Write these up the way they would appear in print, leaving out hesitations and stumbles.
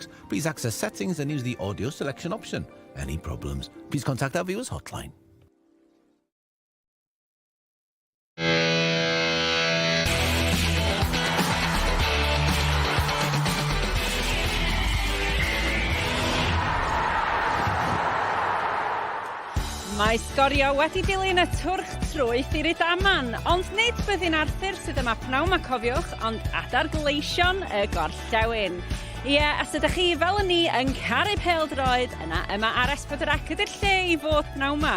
box, please access settings and use the audio selection option. Any problems, please contact our viewers hotline. Mae Sgorio wedi dilyn y twrch trwyth i Rydaman, ond nid byddin Arthur sydd yma pnawn ma cofiwch, ond adar gleision y gorllewin. Ie, os ydych chi fel yn ni yn caru pêl-droed, yna yma ar S4C ydy'r lle i fod pnawn ma.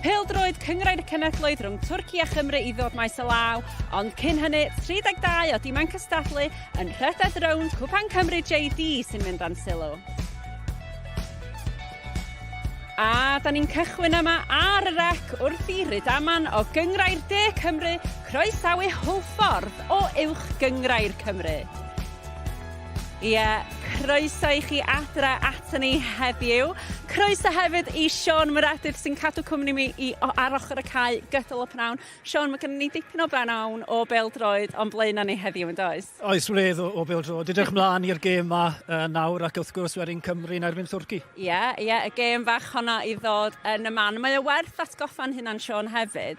Pêl-droed Cynghrair y Cenhedloedd rhwng Twrci a Chymru i ddod maes o law, ond cyn hynny, 32 o dimau'n cystadlu yn rhedeg rownd Cwpan Cymru JD sy'n mynd dan sylw. A da ni'n cychwyn yma ar y rec wrth i Rydaman o Gynghrair De Cymru croesawu Hwlffordd o Uwch Gynghrair Cymru. Ie, croeso i chi adre aton ni heddiw. Croeso hefyd i Siôn Meredydd sy'n cadw cwmni mi i, o, ar ochr y cae gydol y pnawn. Siôn, mae gennym ni dipyn o bnawn o bêl-droed o'n blaenau ni heddiw yn does? Oes, wledd o, o bêl-droed. Edrych mlaen i'r gêm ma uh, nawr ac wrth gwrs wedyn Cymru yn erbyn Twrci. Ie, ie, y gêm fach honno i ddod yn y man. Mae o werth atgoffa'n hunan Siôn hefyd.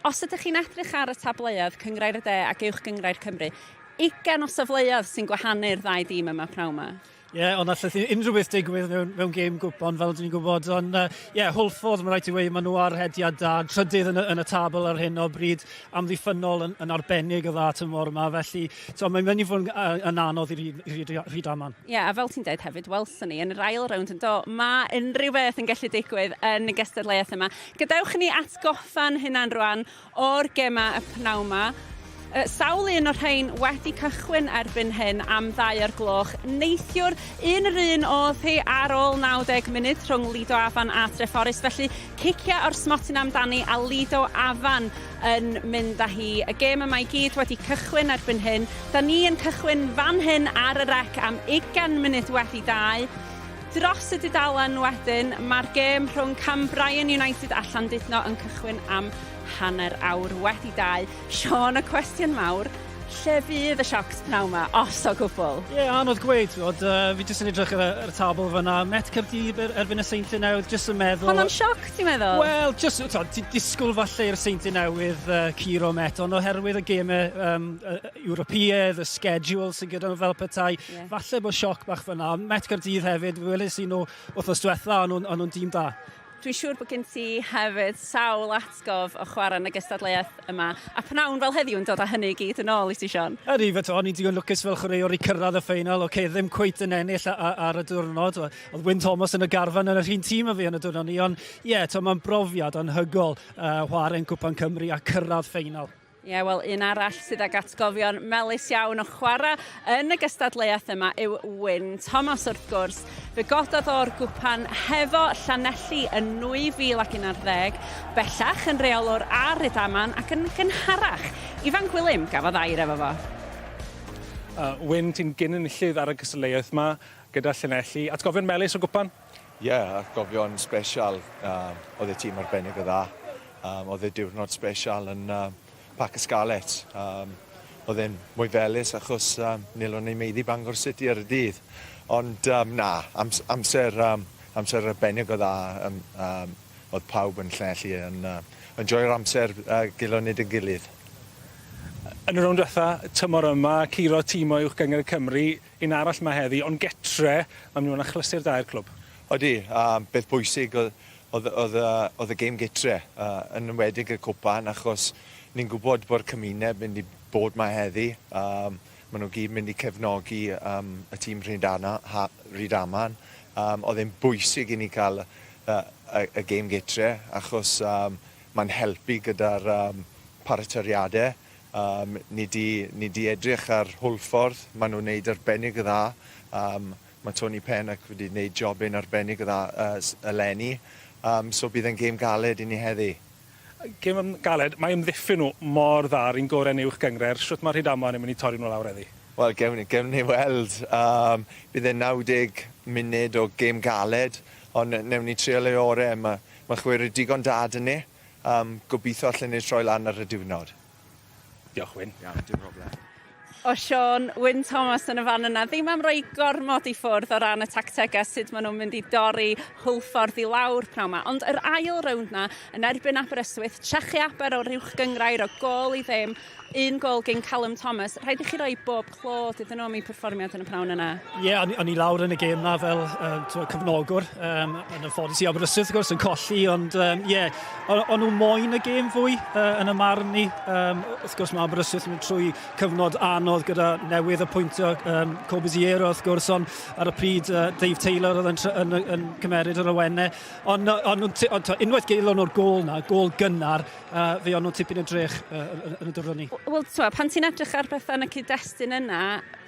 Os ydych chi'n edrych ar y tableoedd Cynghrair y De ac Uwch Gynghrair Cymru, Ugain o safleoedd sy'n gwahanu'r ddau dîm yma pnawn 'ma. Ie, yeah, ond allai unrhyw beth digwydd mewn, mewn gêm gwpan, fel dyn ni'n gwybod. Ond ie, uh, yeah, Hwlffordd, mae'n rhaid i weud, maen nhw ar hediad da, trydydd yn y, yn y tabl ar hyn o bryd, amddiffynnol yn, yn arbennig o dda tymor yma. Felly, so, mae'n mynd i fod yn, yn anodd i Rhydaman. Ie, yeah, a fel ti'n dweud hefyd, welson ni yn yr ail rownd yn do, mae unrhyw beth yn gallu digwydd yn y gystadleuaeth yma. Gadewch i ni atgoffa'n hunan rwan o'r gemau y pnawn 'ma. Sawl un o'r rhain wedi cychwyn erbyn hyn am ddau o'r gloch. Neithiwr, un yr un oedd hi ar ôl 90 munud rhwng Lido Afan a Treforys, felly ciciau o'r smotyn amdani a Lido Afan yn mynd â hi. Y gêm yma i gyd wedi cychwyn erbyn hyn. Da ni yn cychwyn fan hyn ar y rec am 20 munud wedi dau. Dros y dudalen wedyn, mae'r gêm rhwng Cambrian United a Llandudno yn cychwyn am hanner awr wedi dau. Siôn, y cwestiwn mawr, lle fydd y siocs pnawn 'ma, os o gwbl? Ie, yeah, anodd gweud, twod, uh, fi jyst yn edrych ar y, ar y tabl fyna. Met Caerdydd er, erbyn y Seintiau Newydd, jyst yn meddwl... Honno'n sioc, ti'n meddwl? Wel, jyst, twod, ti'n disgwyl falle i'r Seintiau Newydd uh, curo Met, ond oherwydd y gemau um, uh, Ewropeaidd, y schedule sy'n gyda nhw fel petai, Yeah. Falle bod sioc bach fyna. Met Caerdydd hefyd, weles i nhw wythnos diwetha, o'n nhw'n nhw dîm da. Dwi'n siŵr bod gen ti hefyd sawl atgof o chwarae yn y gystadleuaeth yma. A pnawn fel heddiw yn dod â hynny i gyd yn ôl i ti, Siôn. Ydy, fe o'n i'n digon lwcus fel chwaraewr i cyrraedd y ffeinal. Oce, okay, ddim cweit yn ennill ar y diwrnod. Oedd Wyn Thomas yn y garfan yn yr un tîm â fi yn y diwrnod ni. Ond ie, yeah, mae'n brofiad anhygol uh, chwarae'n Cwpan Cymru a cyrraedd ffeinal. Ie, wel, un arall sydd ag atgofion melys iawn o chwarae yn y gystadleuaeth yma yw Wyn Thomas, wrth gwrs. Fe gododd o'r gwpan hefo Llanelli yn 2011, bellach yn reolwr ar Rydaman ac yn gynharach. Ifan Gwilym gafodd air efo fo. Uh, Wyn, ti'n gyn-enillydd ar y gystadleuaeth yma gyda Llanelli. Atgofion melys o gwpan? Ie, yeah, atgofion special. Um, oedd y tîm arbennig o dda. Um, oedd e diwrnod special yn um, Parc y Scarlets. Um, oedd e'n mwy felys achos um, nilon ni meiddi Bangor City ar y dydd. Ond um, na, ams amser, um, amser arbennig o dda. Um, um, oedd pawb yn Llanelli yn uh, yn joio'r amser uh, gilon nid yn gilydd. Yn y rownd diwetha, tymor yma, curo tîm o Uwch Gynghrair Cymru, un arall 'ma heddi, ond getre, mae'n mynd i fod yn achlysur da i'r clwb. Odi, a beth bwysig oedd oedd oedd oedd y gêm gytre, uh, yn enwedig y cwpan, achos ni'n gwybod bod cymuned mynd i bod 'ma heddi. Um, maen nhw gyd mynd i cefnogi um, y tîm Rhydana, ha, Rhydaman. Um, oedd e'n bwysig i ni cael y, y, y gêm gytre, achos um, mae'n helpu gyda'r um, paratoiadau. Um, ni di, ni di edrych ar Hwlffordd, maen nhw'n neud arbennig o dda. Um, Mae Tony Pennock wedi gwneud jobyn arbennig o dda eleni, um, so bydd e'n gêm galed i ni heddi. Gêm galed, mae amddiffyn nhw mor dda, yr un gorau yn uwch gynghrair, shwt mae Rhydaman yn mynd i torri nhw lawr heddi? Wel, gewn ni, gewn ni weld. Um, bydd e'n 90 munud o gêm galed, ond newn ni trial ei orau. Mae, mae chwaraewyr digon da 'da ni. Um, gobeithio allen ni troi lan ar y diwrnod. Diolch, Wyn. Iawn, dim problem. o Siôn Wyn Thomas yn y fan yna. Ddim am roi gormod i ffwrdd o ran y tactegau sut maen nhw'n mynd i dorri Hwlffordd i lawr pnawn 'ma. Ond yr ail rownd 'na yn erbyn Aberystwyth, trechu Aber o'r uwch gynghrair o gôl i ddim, un gôl gin Callum Thomas. Rhaid i chi roi bob clod iddyn nhw am eu perfformiad yn y pnawn yna. Ie, yeah, o'n i lawr yn y gêm na fel cefnogwr, yn anffodus i Aberystwyth wrth gwrs yn colli, ond ie, um, yeah, o'n nhw moyn y gêm fwy yn y marn ni. Wrth gwrs mae Aberystwyth yn mynd trwy cyfnod anodd gyda newydd apwyntio Corbisiero wrth gwrs, ond ar y pryd Dave Taylor oedd yn, yn, yn, yn cymeryd yr awennau. Ond on, on, on, unwaith gaelon nhw'r gôl na, gôl gynnar, fe o'n nhw'n tipyn o drech yn, yn y dwrnod ni. Wel, twa, pan ti'n edrych ar bethau yn y cyd-destun yna,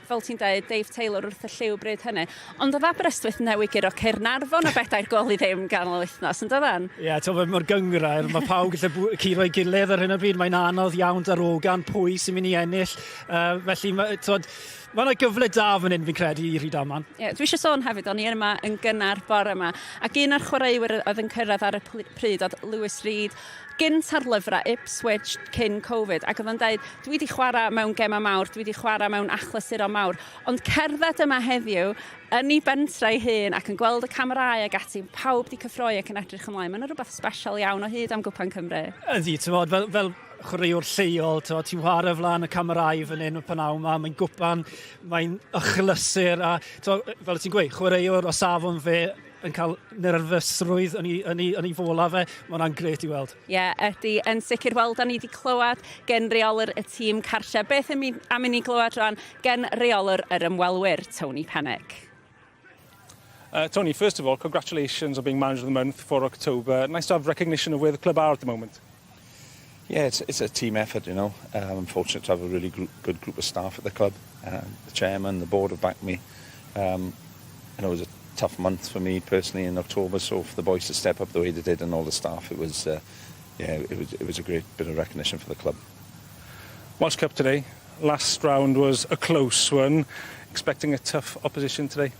fel ti'n dweud, Dave Taylor wrth y llyw bryd hynny. Ond oedd Aberystwyth newydd guro Caernarfon o bedair gôl i ddim ganol wythnos, yn doedden? Ie, yeah, ti'n mae'r gynghrair, mae pawb gallu curo'i gilydd ar hyn o bryd, mae'n anodd iawn darogan pwy sy'n mynd i ennill. Felly, mae, t'wod, mae yna gyfle da fan hyn fi'n credu i Rhydaman. Ie, yeah, dwi eisiau sôn hefyd, o'n i yma yn gynnar bore yma, ac un o'r chwaraewyr oedd yn cyrraedd ar y pryd oedd Lewis Reid, gynt ar lyfrau Ipswich cyn Covid, ac oedd o'n dweud, dwi wedi chwarae mewn gemau mawr, dwi wedi chwarae mewn achlysuron mawr, ond cerdded yma heddiw, yn ei bentre ei hun, ac yn gweld y camerâu ac ati, pawb wedi cyffroi ac yn edrych ymlaen. Mae'n rhywbeth special iawn o hyd am Gwpan Cymru. Ydy, ti'n bod, fel chwaraewr lleol, ti'n ti'n chwarae flaen y camerâu fan hyn y pnawn yma, mae'n gwpan, mae'n achlysur, a t'mod, fel ti'n gweud, chwaraewr o safon fe yn cael nerfysrwydd yn ei fola fe, mae hwnna'n grêt i weld. Ie, yeah, ydy, yn sicr. Wel, da ni wedi clywed gen reolwr y tîm cartre. Beth am i ni glywed rwan gen reolwr yr ymwelwyr, Tony Pennick. Tony, first of all, congratulations on being manager of the month for October. Nice to have recognition of where the club are at the moment. Yeah, it's a team effort. I'm fortunate to have a really good group of staff at the club. The chairman, the board have backed me. It was a tough month for me personally in October, so for the boys to step up the way they did and all the staff, yeah, it was a great bit of recognition for the club. Welsh Cup today. Last round was a close one. Expecting a tough opposition today?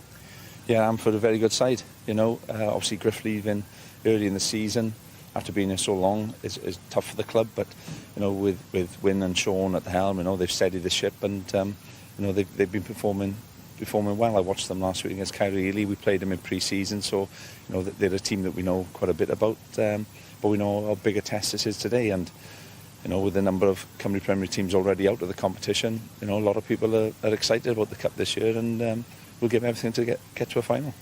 Yeah, Amford a very good side. Obviously Griff leaving early in the season after being here so long is tough for the club. But with Wyn and Sean at the helm, they've steadied the ship and they've been performing well. I watched them last week against Caerphilly. We played them in pre-season, so they're a team that we know quite a bit about. But we know how big a test this is today, and with the number of Cymru Premier teams already out of the competition, a lot of people are excited about the cup this year, and we'll give everything to get to a final.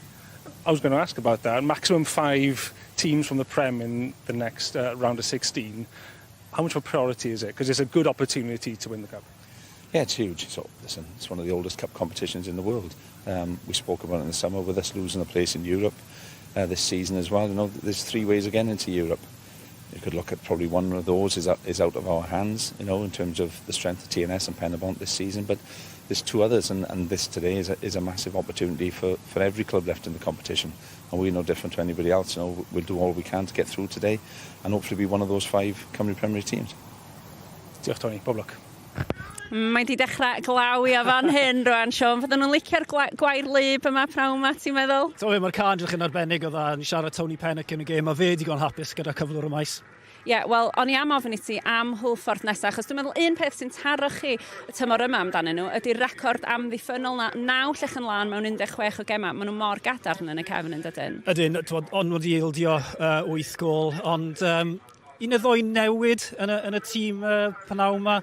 I was going to ask about that. Maximum five teams from the Prem in the next round of 16. How much of a priority is it? Because it's a good opportunity to win the cup. Yeah, it's huge. So, listen, it's one of the oldest cup competitions in the world. We spoke about it in the summer with us losing a place in Europe this season as well. There's three ways again into Europe. You could look at probably one of those is out of our hands, in terms of the strength of TNS and Penybont this season. But there's two others, and this today is a massive opportunity for every club left in the competition. And we're no different to anybody else. We'll do all we can to get through today and hopefully be one of those five Cymru Premier teams. Diolch, Tony. Bob lwc. Mae di dechrau glawio fan hyn rwan, Siôn. Fydden nhw'n licio'r gwair wlyb yma pnawn yma, ti'n meddwl? So, mae'r cae'n edrych yn arbennig o dda. Ni'n siarad Tony Pennock yn y gêm, a fe digon hapus gyda cyflwr y maes. Ie, yeah, wel, o'n i am ofyn i ti am Hwlffordd nesaf, achos dwi'n meddwl un peth sy'n taro chi y tymor yma amdanyn nhw ydy'r record amddiffynnol na, 9 llechen lân mewn 16 o gemau. Maen nhw mor gadarn yn y cefn yn dydyn. Ydyn, ond wedi ildio 8 gôl, ond un neu ddoi newid yn y tîm pnawn yma.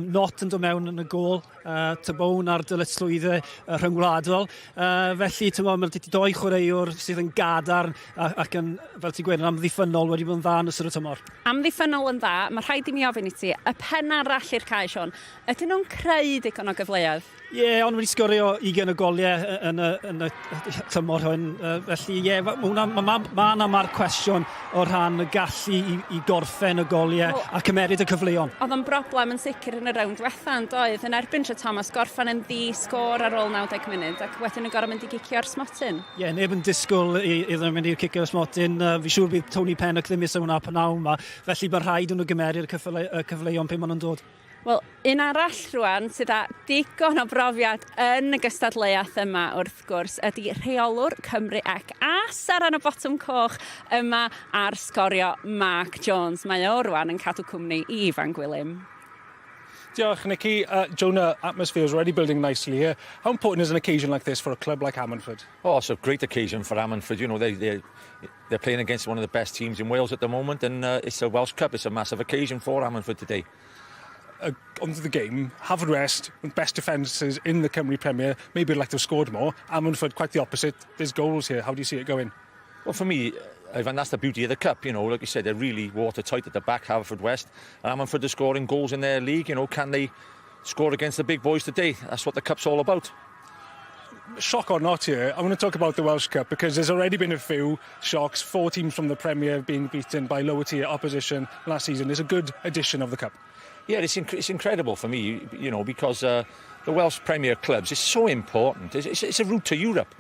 Not yn dod mewn yn y gôl, Tabone ar dyletswyddau rhyngwladol. Felly, ti'n mae wedi doi chwaraewr sydd yn gadarn ac yn, fel ti'n gweud, yn amddiffynnol wedi bod yn dda yn ystod y tymor. Amddiffynnol yn dda, mae rhaid i mi ofyn i ti, y pen arall i'r cae, Siôn, ydyn nhw'n creu digon o gyfleoedd? Ie, yeah, ond wedi sgorio 20 o goliau yn y tymor hwn. Felly, ie, yeah, mae ma, ma yna mae'r cwestiwn o rhan y gallu i gorffen y goliau well, a cymeryd y cyfleon. Oedd o'n broblem yn sicr yn y rownd diwetha yn doedd, yn erbyn Thomas gorffen yn ddi sgôr ar ôl 90 munud ac wedyn yn gorfod mynd i gicio'r smotyn. Ie, yeah, neb yn disgwyl iddyn nhw mynd i'r cicio'r smotyn. Fi siŵr bydd Tony Pennock ddim eisiau hwnna pnawn yma. Felly mae rhaid nhw gymeru'r cyfleon pe maen nhw'n dod. Wel, un arall rwan sydd â digon o brofiad yn y gystadleuaeth yma wrth gwrs ydy rheolwr Cymru C a Seren y Botwm Coch yma ar Sgorio, Mark Jones. Mae o rwan yn cadw cwmni i Ifan Gwilym. Diolch, Nicky. Jonah, atmosphere is already building nicely here. How important is an occasion like this for a club like Ammanford? Oh, it's a great occasion for Ammanford. They're playing against one of the best teams in Wales at the moment, and it's a Welsh Cup. It's a massive occasion for Ammanford today. Onto the game, Haverfordwest, with best defences in the Cymru Premier, maybe would like to have scored more. Ammanford, quite the opposite. There's goals here. How do you see it going? Well, for me, Ivan, that's the beauty of the cup. Like you said, they're really watertight at the back, Haverfordwest. And Ammanford are scoring goals in their league. Can they score against the big boys today? That's what the cup's all about. Shock or not here, I want to talk about the Welsh Cup because there's already been a few shocks. Four teams from the Premier being beaten by lower tier opposition last season. It's a good edition of the Cup. Yeah, it's incredible for me, because the Welsh Premier clubs is so important. It's a route to Europe.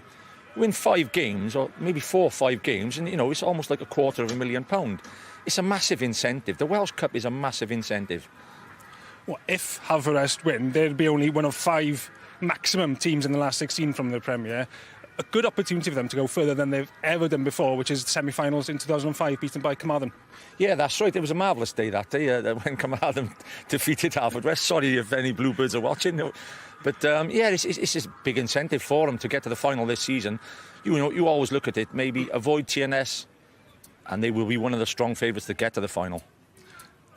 Win five games, or maybe 4 or 5 games, and it's almost like £250,000. It's a massive incentive. The Welsh Cup is a massive incentive. Well, if Haverfordwest win, they'd be only one of five maximum teams in the last 16 from the Premier. A good opportunity for them to go further than they've ever done before, which is the semi-finals in 2005, beaten by Carmarthen. Yeah, that's right. It was a marvellous day that day when Carmarthen defeated Haverfordwest. Sorry if any Bluebirds are watching. But yeah, it's a big incentive for them to get to the final this season. You always look at it, maybe avoid TNS, and they will be one of the strong favourites to get to the final.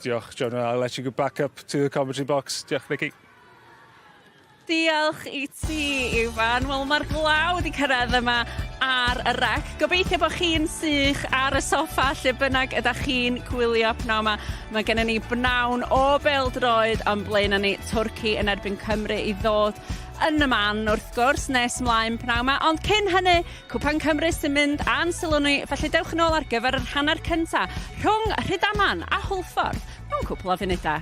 Diolch, Jonah. I'll let you go back up to the commentary box. Diolch, Nicky. Diolch i ti, Ifan. Wel, mae'r glaw wedi cyrraedd yma ar y rec. Gobeithio bod chi'n sych ar y soffa lle bynnag ydych chi'n gwylio pnawn yma. Mae gennym ni bnawn o bêl-droed o'n blaen ni, Twrci yn erbyn Cymru i ddod yn y man wrth gwrs nes mlaen pnawn yma. Ond cyn hynny, Cwpan Cymru sy'n mynd a'n sylw ni, felly dewch yn ôl ar gyfer yr hanner cynta rhwng Rhydaman a Hwlffordd mewn cwpl o funudau.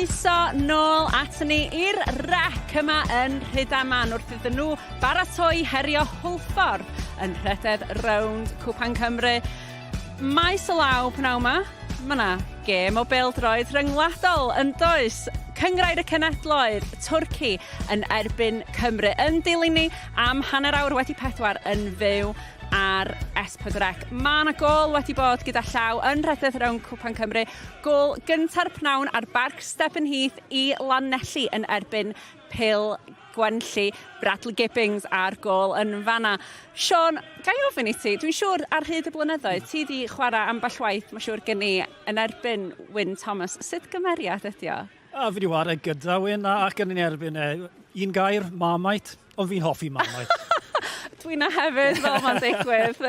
Croeso nôl at ni i'r rec yma yn Rhydaman wrth iddyn nhw baratoi herio Hwlffordd yn rhededd rownd Cwpan Cymru. Maes o law pnawn 'ma, ma' 'na gêm o bêl-droed rhyngwladol yn does? Cynghrair y Cenhedloedd, Twrci yn erbyn Cymru yn dilyn ni am hanner awr wedi pedwar yn fyw ar S4C. Mae 'na gôl wedi bod gyda llaw yn rhedeg rownd Cwpan Cymru. Gôl gynta'r pnawn ar Barc Stephenheath i Lanelli yn erbyn Pil Gwenlli. Bradley Gibbings ar gôl yn fanna. Sean, ga i ofyn i ti, dwi'n siŵr ar hyd y blynyddoedd, ti di chwarae ambell waith, mae'n siŵr gen i, yn erbyn Wyn Thomas. Sut gymeriad ydi o? A fi wedi whare gyda Wyn ac yn ei erbyn e. Un gair, Marmite. Ond fi'n hoffi Marmite. Dwi'n na hefyd, fel mae'n digwydd.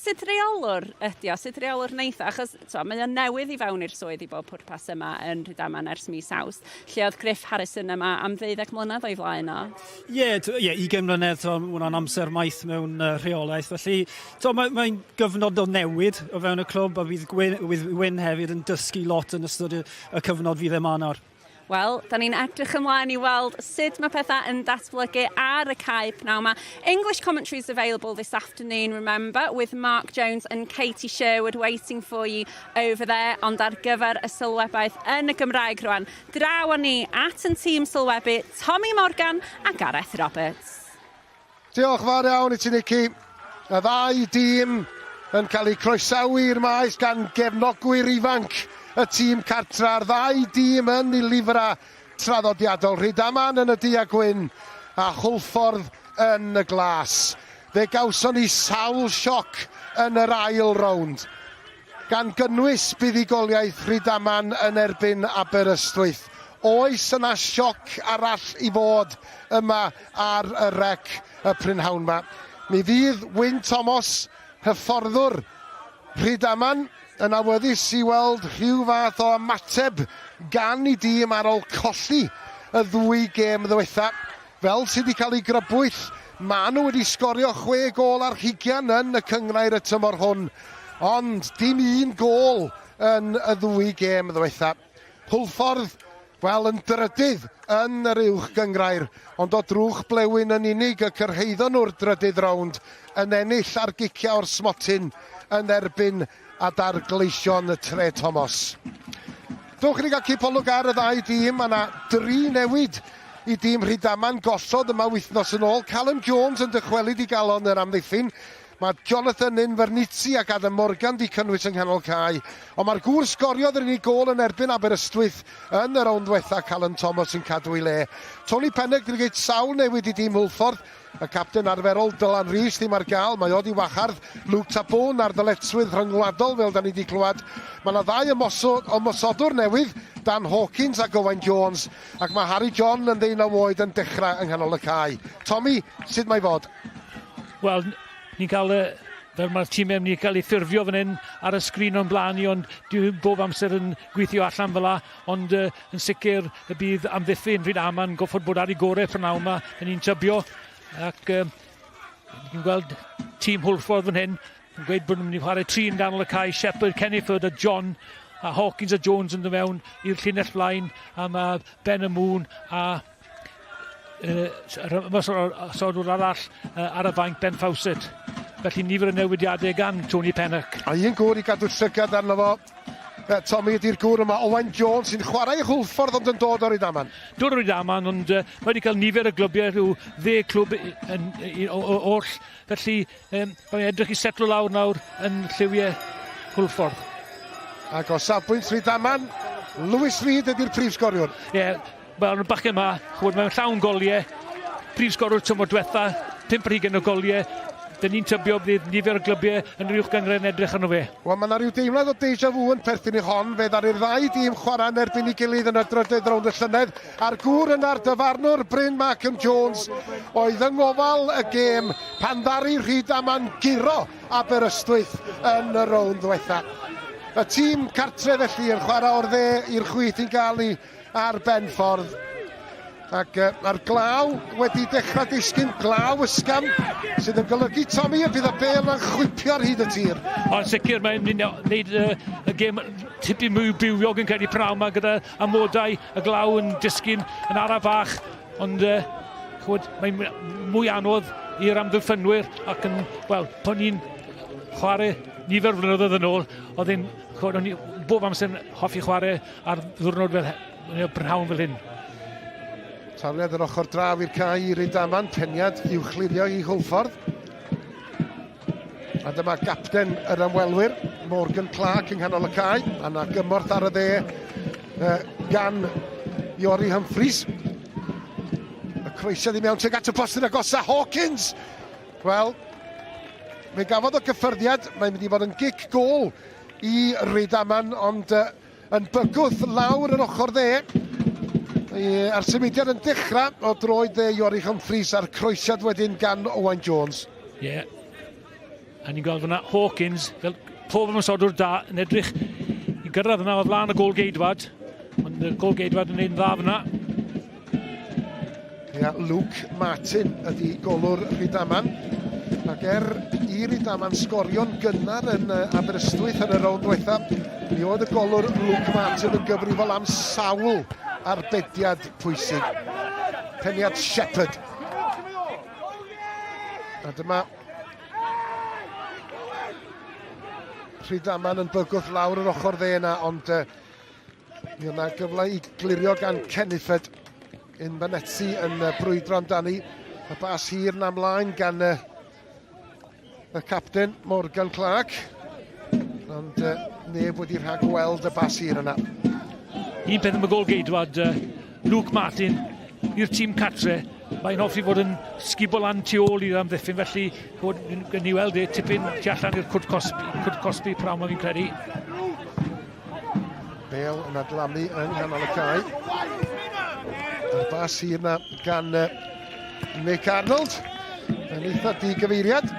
Sut reolwr ydi o? Sut reolwr wneith o? Achos to, mae o'n newydd i fewn i'r swydd i bob pwrpas yma yn Rhydaman ers mis Awst. Lle oedd Griff Harrison yma am ddeuddeg mlynedd o'i flaen o? Ie, yeah, yeah, 20 mlynedd, to, hwnna'n amser maith mewn rheolaeth. Felly, to, mae'n mae gyfnod o newid o fewn y clwb a fydd Gwyn, Wyn hefyd yn dysgu lot yn ystod y, y cyfnod fydd e 'ma nawr. Wel, da ni'n edrych ymlaen i weld sut mae pethau yn datblygu ar y cae pnawn 'ma. English commentaries available this afternoon, remember, with Mark Jones and Katie Sherwood waiting for you over there. Ond ar gyfer y sylwebaeth yn y Gymraeg rwan, draw â ni at yn tîm sylwebu, Tommy Morgan a Gareth Roberts. Diolch fawr iawn i ti, Nicky. Y ddau dîm yn cael eu croesawu i'r maes gan gefnogwyr ifanc y tîm cartra. A'r ddau dîm yn ei lifra traddodiadol. Rhydaman yn y du a gwyn a Hwlffordd yn y glas. Fe gawson ni sawl sioc yn yr ail rownd, gan gynnwys buddugoliaeth Rhydaman yn erbyn Aberystwyth. Oes yna sioc arall i fod yma ar y rec y prynhawn 'ma? Mi fydd Wyn Thomas, hyfforddwr Rhydaman, yn awyddus i weld rhyw fath o ymateb gan ei dîm ar ôl colli y ddwy gêm ddiwetha'. Fel sydd wedi cael ei grybwyll, maen nhw wedi sgorio chwe gôl ar hugain yn y cynghrair y tymor hwn, ond dim un gôl yn y ddwy gêm ddiwetha'. Hwlffordd, wel, yn drydydd yn yr uwch gynghrair, ond o drwch blewyn yn unig y cyrhaeddon nhw'r drydydd rownd, yn ennill ar giciau o'r smotyn yn erbyn Adar Gleision Tre Tomos. Dowch i ni gael cipolwg ar y ddau dîm. Mae yna dri newid i dîm Rhydaman gosod yma wythnos yn ôl. Callum Jones yn dychwelyd i galon yr amddiffyn. Mae Jonathan Invernizzi ac Adam Morgan 'di cynnwys yng nghanol cae, ond mae'r gŵr sgoriodd yr unig gôl yn erbyn Aberystwyth yn y rownd ddiwetha', Callum Thomas yn cadw ei le. Tony Pennock 'di gwneud sawl newid i dîm Hwlffordd, y capten arferol Dylan Rees ddim ar gael, mae o 'di wahardd Luke Tabone ar ddyletswydd rhyngwladol fel 'da ni 'di clywed. Mae 'na ddau ymosodwr newydd, Dan Hawkins ac Owain Jones, ac mae Harry John yn ddeunaw oed yn dechrau yng nghanol y cae. Tommy, sut mae i fod? Wel, ni'n cael y... Fel mae'r tîmau yn mynd i cael ei ffurfio fan hyn ar y sgrin o'n blaen ni, ond dwi bob amser yn gweithio allan fel la, ond uh, yn sicr y bydd amddiffyn Rhyd Aman goffod bod ar ei gorau prynawn yma, yn ni'n tybio, ac uh, ni'n gweld tîm Hwlffordd fan hyn, yn gweud bod nhw'n mynd i chwarae tri yn ganol y cae, Shepherd, Kenneford a John, a Hawkins a Jones yn dod mewn i'r llinell flaen, a mae Ben y Moon a yr ymosodwr arall ar y fainc, Ben Fawcett. Felly nifer o newidiadau gan Tony Pennock. A un gŵr i gadw llygad arno fo, Tommy, ydy'r gŵr yma, Owain Jones, sy'n chwarae i Hwlffordd ond yn dod o Rydaman. Dod o Rydaman, ond mae wedi cael nifer o glybiau, rhyw dde clwb yn, yn, o, o, oll. Felly um, mae'n edrych i setlo lawr nawr yn lliwiau Hwlffordd. Ac o safbwynt Rydaman, Lewis Reid ydy'r prif sgoriwr. Ie, yeah, Wel, y bachgen yma, chwbod, mae'n llawn goliau, prif sgorwr tymor diwetha, 5 ar hugain o goliau. Dyn ni'n tybio bydd nifer o glybiau yn yr uwch gynghrair yn edrych arno fe. Wel, mae yna rhyw deimlad o deja vu yn perthyn i hon. Fe ddaru'r ddau dîm chwarae yn erbyn ei gilydd yn y drydedd rownd y llynedd, a'r gŵr yna'r dyfarnwr Bryn Markham Jones oedd yng ngofal y gêm pan ddaru Rhydaman guro Aberystwyth yn y rownd ddiwetha. Y tîm cartre felly yn chwarae o'r dde i'r chwith i'n gael ni ar ben ffordd. Ac uh, mae'r glaw wedi dechrau disgyn, glaw ysgafn, sydd yn golygu, Tommy, y bydd y bel yn chwipio ar hyd y tir. Ond sicr mae'n mynd i wneud y, y gêm tipyn mwy bywiog yn credu pnawn yma gyda amodau y glaw yn disgyn yn araf bach. Ond uh, chwyd, mae'n mwy anodd i'r amddiffynwyr ac yn, wel, pan ni'n chwarae nifer o flynyddoedd yn ôl, oedd e'n, chwyd, o'n i bob amser yn hoffi chwarae ar ddwrnod fel, brynhawn fel hyn. Tafliad yr ochr draw i'r cae i Rydaman, peniad i'w chlirio i Hwlffordd. A dyma gapten yr ymwelwyr, Morgan Clark yng nghanol y cae. A na gymorth ar y dde gan Iori Humphreys. Y croesiad i mewn tuag at y postyn agosa, Hawkins! Wel, fe gafodd o gyffyrddiad, mae'n mynd i fod yn gic gol i Rydaman, ond yn bygwth lawr yr ochr dde. A'r symudiad yn dechrau o droed dde Iori Humphreys a'r croesiad wedyn gan Owain Jones. Ie. Yeah. A ni'n gweld fyna Hawkins, fel pob ymosodwr da, yn edrych i gyrraedd yna o flaen y gol geidwad. Ond y gol geidwad yn ein dda fyna. Ia, Luke Martin ydy golwr Rhydaman. Ac er i Rhydaman sgorio'n gynnar yn Aberystwyth yn y rownd diwetha, mi oedd y golwr Luke Martin yn gyfrifol am sawl arbediad pwysig. Peniad Shepherd. A dyma Rhydaman yn bygwth lawr yr ochr dde yna, ond uh, Mi yna gyfle i glirio gan Kenniford. Infanetzi yn brwydro amdani. Y bas hir na mlaen gan y, y capten Morgan Clark. Ond uh, neb wedi rhagweld y bas hir yna. Un peth am y gol geidwad, uh, Luke Martin, i'r tîm catre, mae'n hoffi fod yn sgubo lan tu ôl i'r amddiffyn, felly gen ni weld e tipyn tu allan i'r cwrt cosbi, cwrt cosbi prawn ma fi'n credu. Bale yn adlamu yng nghanol y cae. A'r bas hir na gan Nick Arnold. Yn eitha digyfeiriad.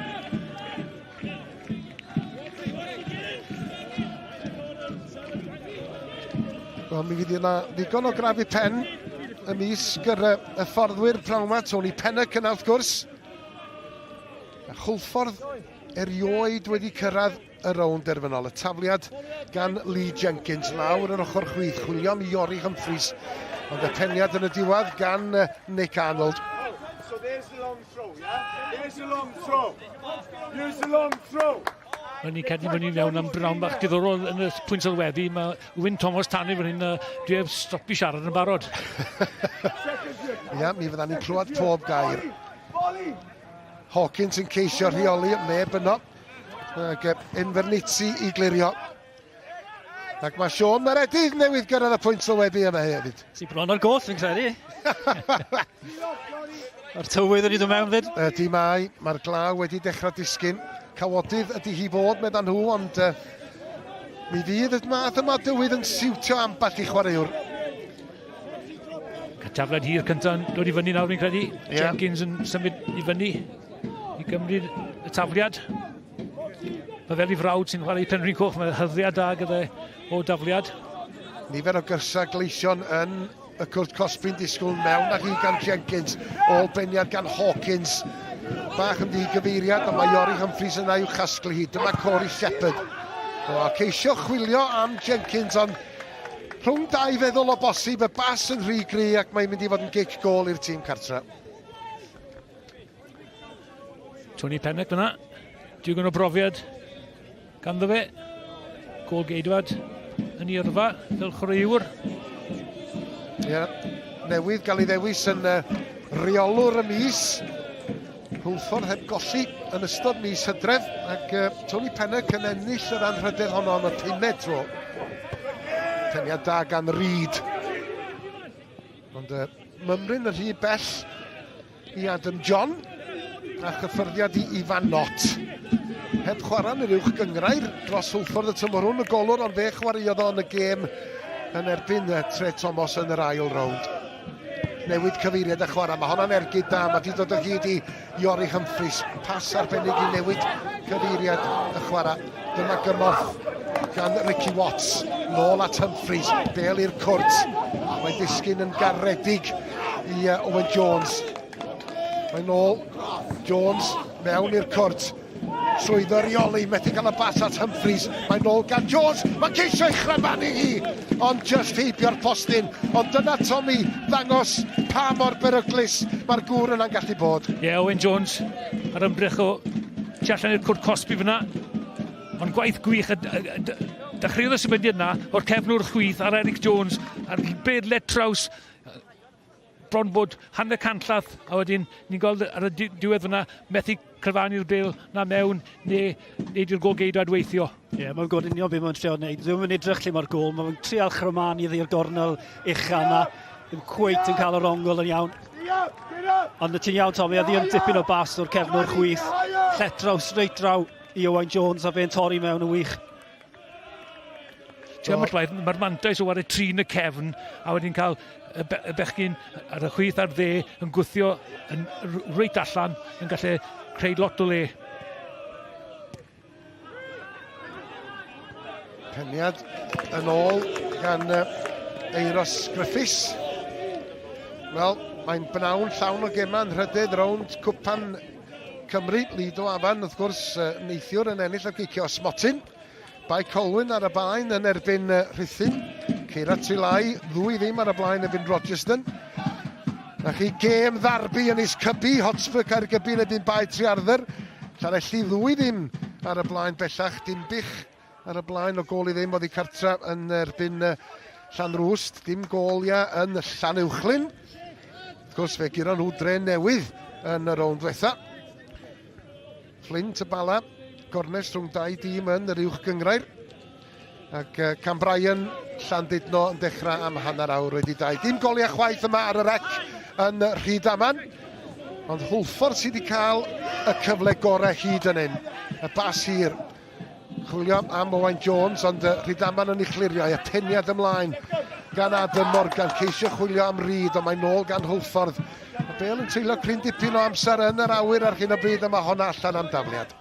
Wel, mi fydd yna ddigon o grafu pen ymysg yr hyfforddwyr pnawn 'ma. Tony Pennock yna wrth gwrs. A Chwlffordd erioed wedi cyrraedd y rownd derfynol. Y tafliad gan Lee Jenkins lawr yr ochr chwith, chwilio am Iori Humphreys, ond y peniad yn y diwedd gan Nick Arnold. So there's the long throw, yeah? There's the long throw. Here's the long throw. Mae'n ni'n cadw fyny mewn am brawn bach diddorol yn y pwynt sylweddu. Mae Wyn Thomas Tanu fan hyn, dwi heb stopi siarad yn barod. Ia, mi fydda ni'n clywed pob gair. Hawkins yn ceisio rheoli, neb yno. Ac Invernizzi i glirio. Ac mae Sean Meredydd newydd gyrraedd y pwynt sylwebu yma hefyd. Sy bron ar goll, fi'n credu. Mae'r tywydd wedi dod mewn fyd. Ydy mae, mae'r glaw wedi dechrau disgyn. Cawodydd ydy hi fod, medda nhw, ond uh, mi fydd y math yma dywydd yn siwtio ambell i chwaraewr. Tafled hir cyntaf yn dod i fyny nawr fi'n credu. Yeah. Jenkins yn symud i fyny. i gymryd y tafliad. Mae fel i frawd sy'n chwarae i Penrhyn Coch, mae hyrddiad da gyda o dafliad. Nifer o gyrsiau gleision yn y cwrt cosbi'n disgwyl mewn â hi gan Jenkins, ôl beniad gan Hawkins. Bach yn ddigyfeiriad, ond mae Iori Humphreys yna i'w chasglu hi. Dyma Corey Shepherd. O, ceisio chwilio am Jenkins, ond rhwng dau feddwl o bosib, y bas yn rhy gry ac mae'n mynd i fod yn gic gôl i'r tîm cartre. Tony Pennock fyna. Digon o brofiad ganddo fe. Gol geidwad yn ei yrfa fel chwaraewr. Ie, yeah. newydd gael ei ddewis yn uh, reolwr y mis. Hwlffordd heb golli yn ystod mis Hydref ac uh, Tony Pennock yn ennill yr anrhydedd honno am y pumed tro. Peniad da gan Reid. Ond uh, mymryn yn rhy bell i Adam John a chyffyrddiad i Ifan Nott. Heb chwarae yn yr uwch gyngrair dros Hwlffordd y tymor hwn y golwr, ond fe chwaraeodd o yn y gêm yn erbyn Tre Thomas yn yr ail rownd. Newid cyfeiriad a chwarae. Mae honna'n ergyd da. Mae wedi dod o hyd i Iori Humphreys. Pas arbennig i newid cyfeiriad y chwarae. Dyma gymorth gan Ricky Watts. Nôl at Humphreys. Bel i'r cwrt. Mae'n disgyn yn garedig. i Owen Jones. Mae'n ôl Jones mewn i'r cwrt. Trwyddo reoli, methu cael y bas at Humphreys. Mae'n ôl gan Jones, mae'n ceisio ei chrafanu hi, ond just heibio'r postyn. Ond dyna Tommy ddangos pa mor beryglus mae'r gŵr yna'n gallu bod. Ie, yeah, Owen Jones ar ymdrech o tu allan i'r cwrt cosbi fyna. Ond gwaith gwych, dechreuodd y symudiad yna o'r cefnwr chwith ar Eric Jones, a'r bed let traws, bron bod hanner canllath, a wedyn ni'n gweld ar y diwedd fyna methu cryfanu'r bel na mewn neu wneud i'r golgeidwad weithio. Ie, yeah, mae'n gwybod union beth mae'n trio wneud. Ddim yn edrych lle mae'r gol, mae'n trial chrymanu iddi'r gornel ucha yna. Ddim cweit yn cael yr ongl yn iawn. Ond y ti'n iawn, Tommy, a ddi yn dipyn o bas o'r cefnwr chwith. Lletraw, straight draw i Owain Jones a fe'n torri mewn yn wych. Ti'n ambell waith, mae'r mantais o wario trin y cefn a wedyn cael y, be y bechgyn ar y chwith a'r dde yn gwthio yn reit allan yn gallu creu lot o le. Peniad yn ôl gan Eiros Griffiths. Wel, mae'n bnawn llawn o gemau yn rhydydd rownd cwpan Cymru, Lido Afan, wrth gwrs, neithiwr yn ennill o gicio smotyn. Bae Colwyn ar y blaen yn erbyn Rhuthun. Ceira Trilai, ddwy ddim ar y blaen erbyn Rogerson. Na chi gêm ddarbi yn is Cybi, Hotspur Caergybi yn erbyn Bae Trearddur. Llanelli ddwy ddim ar y blaen bellach, Dinbych ar y blaen o gôl i ddim oddi cartra yn erbyn Llanrwst. Dim gôl ia yn Llanuwchllyn. Wrth gwrs fe guro nhw dre newydd yn y rownd ddiwetha. Flint y Bala, gornest rhwng dau dîm yn yr uwch gyngrair. Ac uh, Cam Bryan, Llandudno yn dechrau am hanner awr wedi dau. Dim goliau chwaith yma ar yr ec yn Rhydaman. Ond Hwlffordd sydd wedi cael y cyfle gorau hyd yn hyn. Y bas hir. Chwilio am Owain Jones, ond Rhydaman yn ei chlirio, y peniad ymlaen gan Adam Morgan. Ceisio chwilio am Reid, ond mae'n nôl gan Hwlffordd. Y bel yn treulio cryn dipyn o amser yn yr awyr ar hyn o bryd, a mae honna allan am dafliad.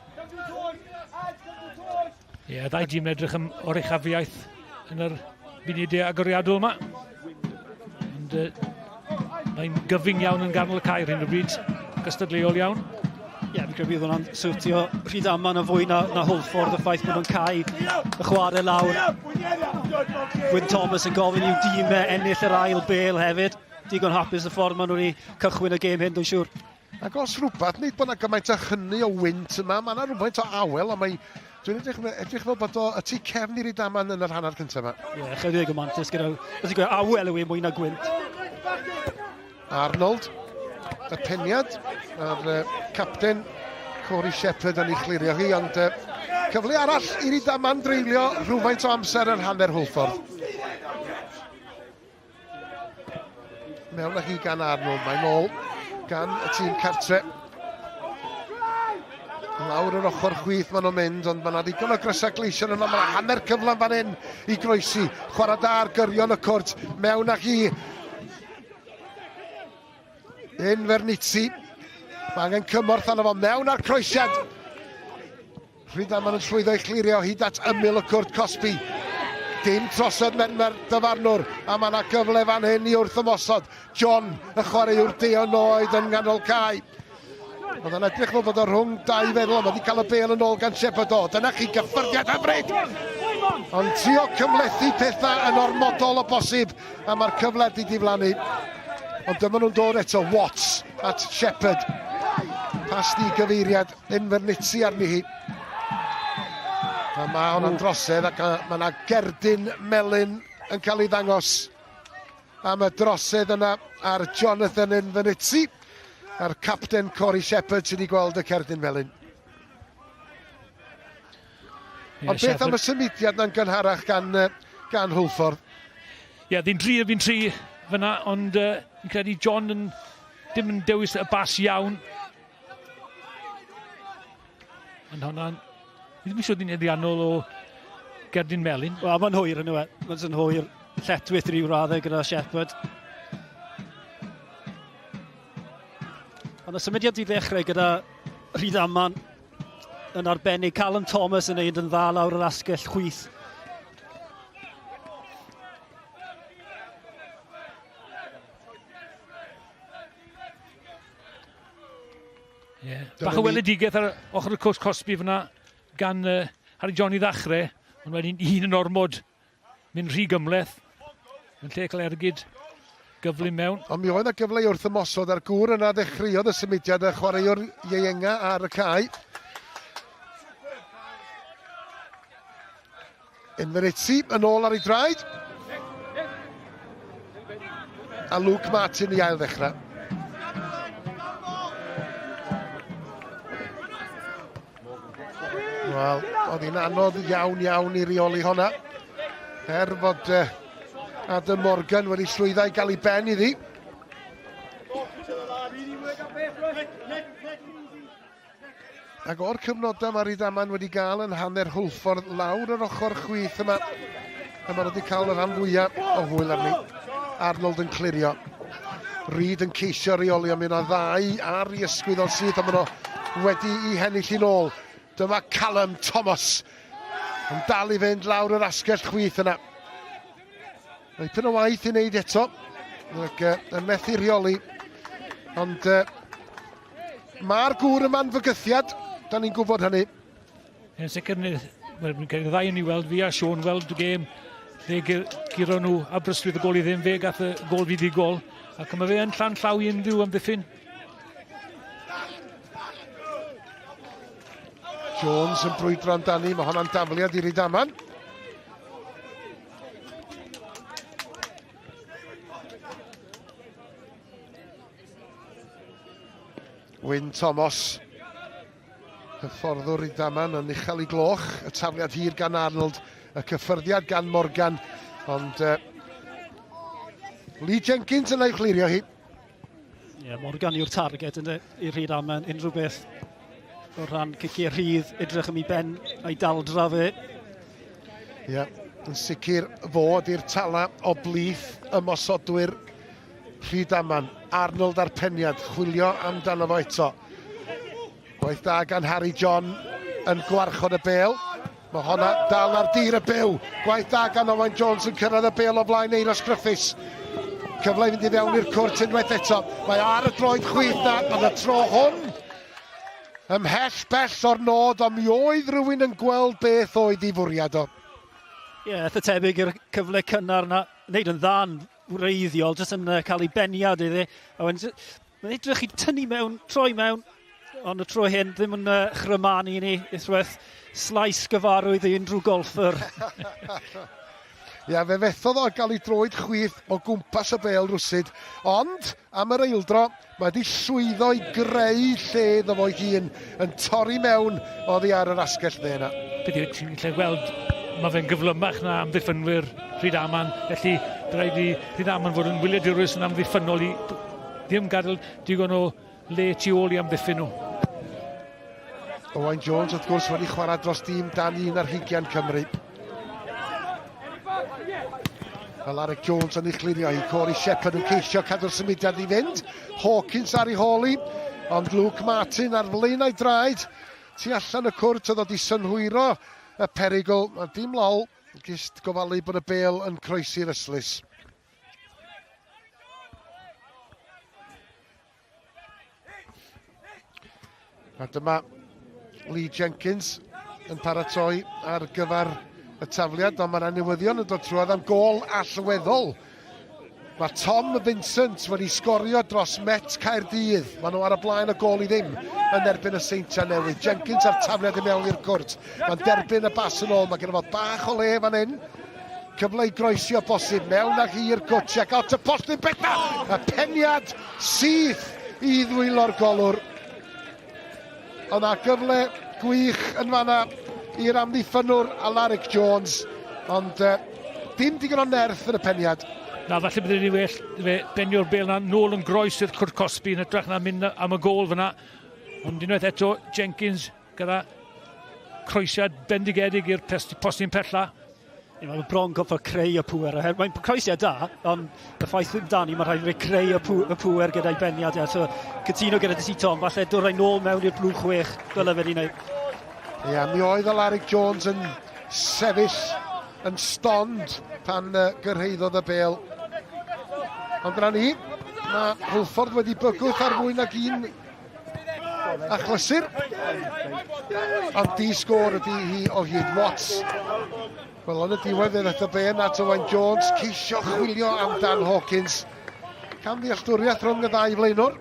Ie, yeah, ddau dîm edrych am oruchafiaeth yn yr munudau agoriadol yma. Ond uh, mae'n gyfyng iawn yn ganol y cae ar hyn o bryd. Gystadleuol iawn. Ie, yeah, fi'n credu bydd hwnna'n siwtio Rhydaman yn fwy na, na Hwlffordd, y ffaith bod nhw'n cau y chwarae lawr. Gwyn Thomas yn gofyn i'w dîm e ennill yr ail bel hefyd. Digon hapus y ffordd maen nhw wedi cychwyn y gêm hyn, dwi'n siŵr. Ac os rhywbeth, nid bod yna gymaint o hynny o wynt yma, mae yna rhywfaint o awel, ond mae Dwi'n edrych, edrych fel bod o y tu cefn i Rydaman yn yr hanner cyntaf yma. Ie, yeah, chydig o mantis gyda... Os ti'n gweud awel yw e mwy na gwynt. Arnold, y peniad, a'r uh, capten Corey Shepherd yn ei chlirio hi, ond uh, cyfle arall i Rydaman dreulio rhywfaint o amser yn hanner Hwlffordd. Mewn â hi gan Arnold, mae'n ôl gan y tîm cartre. Lawr yr ochr chwith maen nhw'n mynd, ond mae yna ddigon o grysau gleision yno. Mae yna hanner cyfle fan hyn i groesi. Chwarae da ar gyrion y cwrt, mewn â hi. Invernizzi. Mae angen cymorth arno fo mewn ar croesiad. Rhydaman yn llwyddo i chlirio hyd at ymyl y cwrt cosbi. Dim trosedd mewn dyfarnwr, a mae yna gyfle fan hyn i wrth ymosod. John, y chwaraewr deon oed yn nghanol cae. Oedd yn edrych fel bod o rhwng dau feddwl, ond wedi cael y bel yn ôl gan Shepard. O, dyna chi gyffyrddiad hyfryd! Ond trio cymhlethu pethau yn ormodol o bosib, a mae'r cyfle di diflannu. Ond dyma nhw'n dod eto, Watts at Shepard. Pas di gyfeiriad Invernizzi arni hi. A mae hwnna'n drosedd ac mae yna gerdyn melyn yn cael ei ddangos am y drosedd yna ar Jonathan Invernizzi a'r capten Corey Shepherd sydd wedi gweld y cerdyn melyn. Yeah, Ond beth am y symudiad na'n gynharach gan, gan Hwlffordd? Ie, yeah, ddyn tri erbyn tri fyna, ond uh, fi'n credu John yn, dim yn dewis y bas iawn. Ond hwnna'n... Fi ddim yn siŵr ddyn eddiannol o gerdyn melyn. Wel, mae'n hwyr yn yw e. Mae'n hwyr lletwyth rhyw raddau gyda Shepherd. Ond y symudiad i ddechrau gyda Rhydaman yn arbennig. Callum Thomas yn neud yn dda lawr yr asgell chwith. Bach o weledigaeth ar ochr y cwrs cosbi fyna gan uh, Harry John i ddechrau, ond wedyn un yn ormod mynd rhy gymleth yn lle cael ergyd gyflym mewn. Ond mi oedd yna gyfle i wrth ymosod a'r gŵr yna ddechreuodd y symudiad y chwaraewr ieuenga ar y cae. Inverizzi yn ôl ar ei draed. A Luke Martin i ail ddechrau. Wel, oedd hi'n anodd iawn iawn i reoli honna. Er fod Adam Morgan wedi llwyddo i gael ei ben iddi. Ac o'r cyfnodau mae Rydaman wedi gael yn hanner Hwlffordd lawr yr ochr chwith yma, a maen nhw wedi cael y rhan fwyaf o hwyl arni. Arnold yn clirio. Reid yn ceisio reoli, ond mi yna ddau ar ei ysgwydd o'n syth, ond maen nhw wedi i hennill i'n ôl. Dyma Callum Thomas yn dal i fynd lawr yr asgell chwith yna. Dipyn o waith i wneud eto, ac yn methu rheoli, ond mae'r gŵr yma'n fygythiad, da ni'n gwybod hynny. Yn sicr, wel, mi'n cael y ddau yn ei weld, fi a Sean weld y gêm lle guro nhw Aberystwyth y gol i ddim, fe gath y gol fuddugol, ac mae fe yn llan llaw i unrhyw amddiffyn. Jones yn brwydro amdani, mae honna'n dafliad i Rydaman. Wyn Thomas, hyfforddwr Rydaman yn uchel i gloch, y tafliad hir gan Arnold, y cyffyrddiad gan Morgan, ond uh, Lee Jenkins yn ei chlirio hi. Ie, yeah, Morgan yw'r targed ynddo, i'r Rhydaman, unrhyw beth o ran ciciau rhydd, edrych am ei ben a'i daldra fe. Ie, yeah, yn sicr fod i'r tala o blith ymosodwyr Rhydaman. Arnold a'r peniad, chwilio amdano fo eto. Gwaith da gan Harry John yn gwarchod y bêl. Mae honna dal ar dir y byw. Gwaith da gan Owain Jones yn cyrraedd y bêl o flaen Eiros Griffiths. Cyfle i fynd i fewn i'r cwrt unwaith eto. Mae ar y droed chwith na, ond y tro hwn ymhell bell o'r nod, ond mi oedd rhywun yn gweld beth oedd ei fwriad o. Ie, yeah, eitha tebyg i'r cyfle cynnar na. Wneud yn dda'n wreiddiol, jyst yn cael ei beniad iddi. A wedyn, Mae'n edrych i tynnu mewn, troi mewn, ond y tro hyn ddim yn uh, chrymanu ni. Unwaith slais gyfarwydd i unrhyw golffer. Ia, fe fethodd o gael ei droed chwith o gwmpas y bêl rwsyd, ond am yr eildro, mae wedi llwyddo i greu lle iddo fo'i hun yn torri mewn oddi ar yr asgell dde yna. Beth yw, ti'n gallu gweld, mae fe'n gyflymach na amddiffynwyr Rhydaman, felly rhaid i Rhydaman fod yn wyliadwrus yn amddiffynnol i Ddim gadael digon o le tu ôl i amddiffyn nhw. Owain Jones wrth gwrs wedi chwarae dros dîm dan un ar hugian Cymru. Alaric Jones yn ei chlirio hi, Corey Shepherd yn ceisio cadw'r symudiad i fynd. Hawkins ar ei hôl hi, ond Luke Martin ar flaenau draed tu allan y cwrt o ddod i synhwyro y perygl. Mae dim lol, jyst gofalu bod y bêl yn croesi'r ystlys. A dyma Lee Jenkins yn paratoi ar gyfer y tafliad, ond mae yna newyddion yn dod trwodd am gol allweddol. Mae Tom Vincent wedi sgorio dros Met Caerdydd. Maen nhw ar y blaen y gol i ddim yn erbyn y Seintiau Newydd. Jenkins a'r tafliad i mewn i'r cwrt. Mae'n derbyn y bas yn ôl. Mae gen fo bach o le fan hyn. Cyfle i groesi o bosib, mewn ag hi i'r cwtsh ac at y postyn bella! Y peniad syth i ddwylo'r golwr. Ond a gyfle gwych yn fanna i'r amddiffynnwr Alaric Jones, ond uh, dim digon o nerth yn y peniad. Na, falle byddwn ni well fe benio'r bel na nôl yn groes i'r cwrt cosbi yn hytrach na mynd am y gôl fyna. Ond unwaith eto, Jenkins Gyda croesiad bendigedig i'r postyn pella. Mae bron gorfod creu y pŵer. Mae'n croesiad da, ond y ffaith amdani, mae rhaid i creu y, pw y pŵer gyda'i beniad. E. So, cytuno gyda ti, Tom, falle dod rai nôl mewn i'r blwch chwech, dyle fe di wneud. Ie, yeah, mi oedd Alaric Jones yn sefyll yn stond pan uh, gyrhaeddodd y bel. Ond dyna ni, mae Hwlffordd wedi bygwth ar fwy nag un. achlysur. Ond di sgôr ydy hi o hyd. Watts. Wel, yn y diwedd fe ddaeth y ben at Owain Jones, ceisio chwilio am Dan Hawkins. Cam ddealltwriaeth rhwng y ddau flaenwr.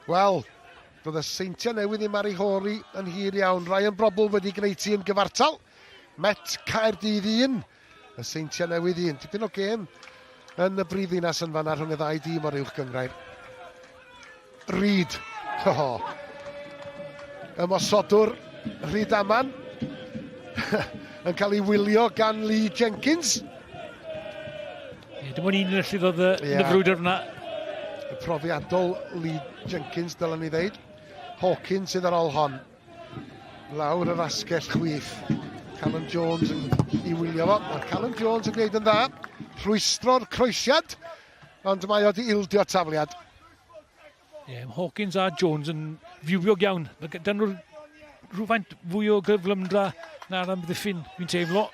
Wel, doedd y Seintiau Newydd ddim ar ei hôl yn hir iawn. Ryan Brobl wedi gwneud ti yn gyfartal. Met Caerdydd 1, y Seintiau Newydd 1. Tipyn o gêm yn y brifddinas yn fanna rhwng y ddau dîm o'r uwch gynghrair. Reid. Oh. Ymosodwr Rhydaman yn cael ei wylio gan Lee Jenkins. Ie, dim ond un yn allu ddod yn y frwydr fyna. Y profiadol Lee Jenkins, dylen ni ddeud. Hawkins sydd ar ôl hon. Lawr yr asgell chwith. Callum Jones yn i wylio fo. Mae Callum Jones yn gwneud yn dda. Rhwystro'r croesiad, ond mae o di ildio tafliad. Ie, yeah, Hawkins a Jones yn fywiog iawn. Mae gyda nhw rhywfaint fwy o gyflymdra na'r amddiffyn, fi'n teimlo.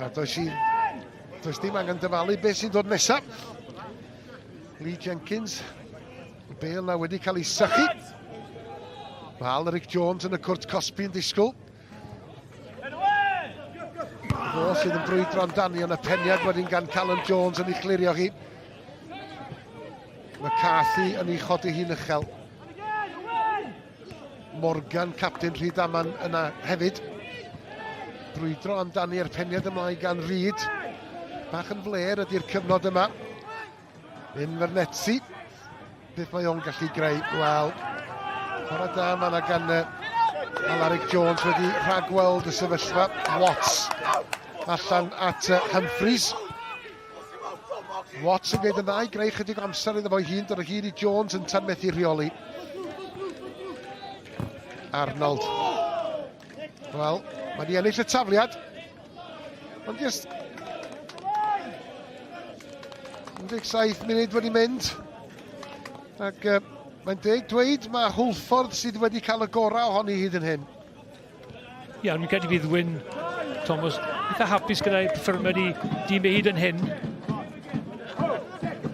A does i... Does dim angen dyfalu beth sy'n dod nesaf. Lee Jenkins. Y bel na wedi cael ei sychu. Mae Alaric Jones yn y cwrt cosbi yn disgwyl. Fo sydd yn brwydro amdani ond y peniad wedyn gan Callum Jones yn ei chlirio hi. McCarthy yn ei chodi hi'n uchel. Morgan, captain Rhydaman yna hefyd. Brwydro amdani a'r peniad ymlaen gan Reid. Bach yn fler ydy'r cyfnod yma. Invernetsi. Beth mae o'n gallu greu? Wel, chwarae da yma na gan Alaric Jones wedi rhagweld y sefyllfa. Watts allan at Humphreys. Watts yn gwneud yn dda i greu chydig o amser iddo fo'i hun, dod o hyd i Jones yn tan methu rheoli. Arnold. Wel, mae wedi ennill y tafliad. Ond just 17 munud wedi mynd. Ac mae'n deg dweud mae Hwlffordd sydd wedi cael y gorau ohoni hyd yn hyn. Ie, yeah, mi'n credu fydd Wyn Thomas eitha hapus gyda'i perfformiad i dîm ei hyd yn hyn.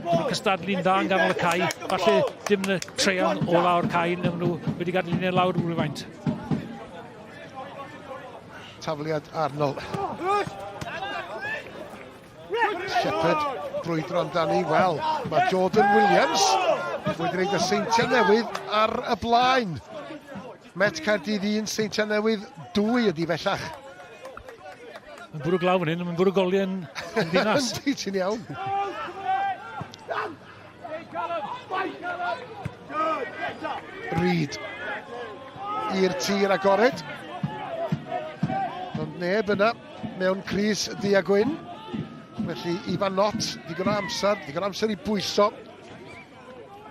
Mae'n cystadlu'n dda yn ganol y cae. Falle dim yn y treian o lawr cae, neu nhw wedi gadael i lawr rhywfaint. Tafliad Arnold. Shepherd brwydro amdani. Wel, mae Jordan Williams wedi gwneud y Seintiau Newydd ar y blaen. Met Caerdydd 1, Seintiau Newydd 2 ydy bellach. Mae'n bwrw glaw fan hyn, mae'n bwrw goliau yn ddinas. Yndi, ti'n iawn. Reid i'r tir agored. Ond neb yna mewn crys ddu a gwyn. Felly Ifan Knott, digon o amser, digon o amser i bwyso.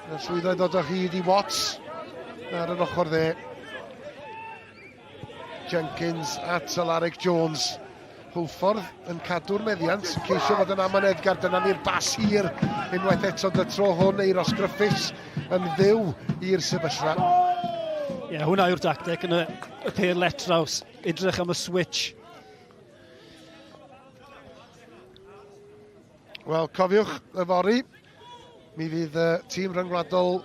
Yn llwyddo i ddod o hyd i Watts ar yr ochr dde. Jenkins at Alaric Jones. Hwlffordd yn cadw'r meddiant, yn ceisio fod yn amyneddgar. Dyna ni'r bas hir unwaith eto, dy tro hwn Eiros Griffiths yn fyw i'r sefyllfa. Ie, yeah, hwnna yw'r dacteg yn y, y pêl letraws. Edrych am y switch. Wel, cofiwch, yfory, mi fydd y tîm rhyngwladol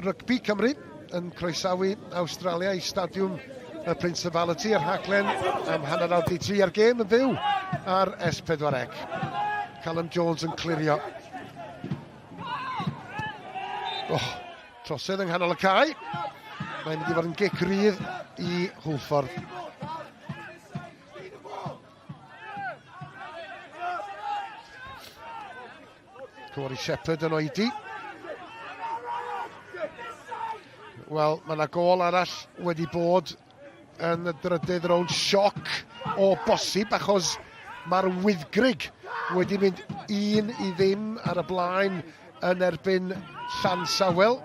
Rygbi Cymru yn croesawu Awstralia i stadiwm y Principality a'r rhaglen am 3:30 a'r gêm yn fyw ar S4C. Callum Jones yn clirio. Oh, trosedd yng nghanol y cae. Mae'n mynd i fod yn gic rydd i Hwlffordd. Corey Shepherd yn oedi. Wel, mae yna gol arall wedi bod yn y drydydd rownd. Sioc o bosib, achos mae'r Wyddgrug wedi mynd 1-0 ar y blaen yn erbyn Llansawel.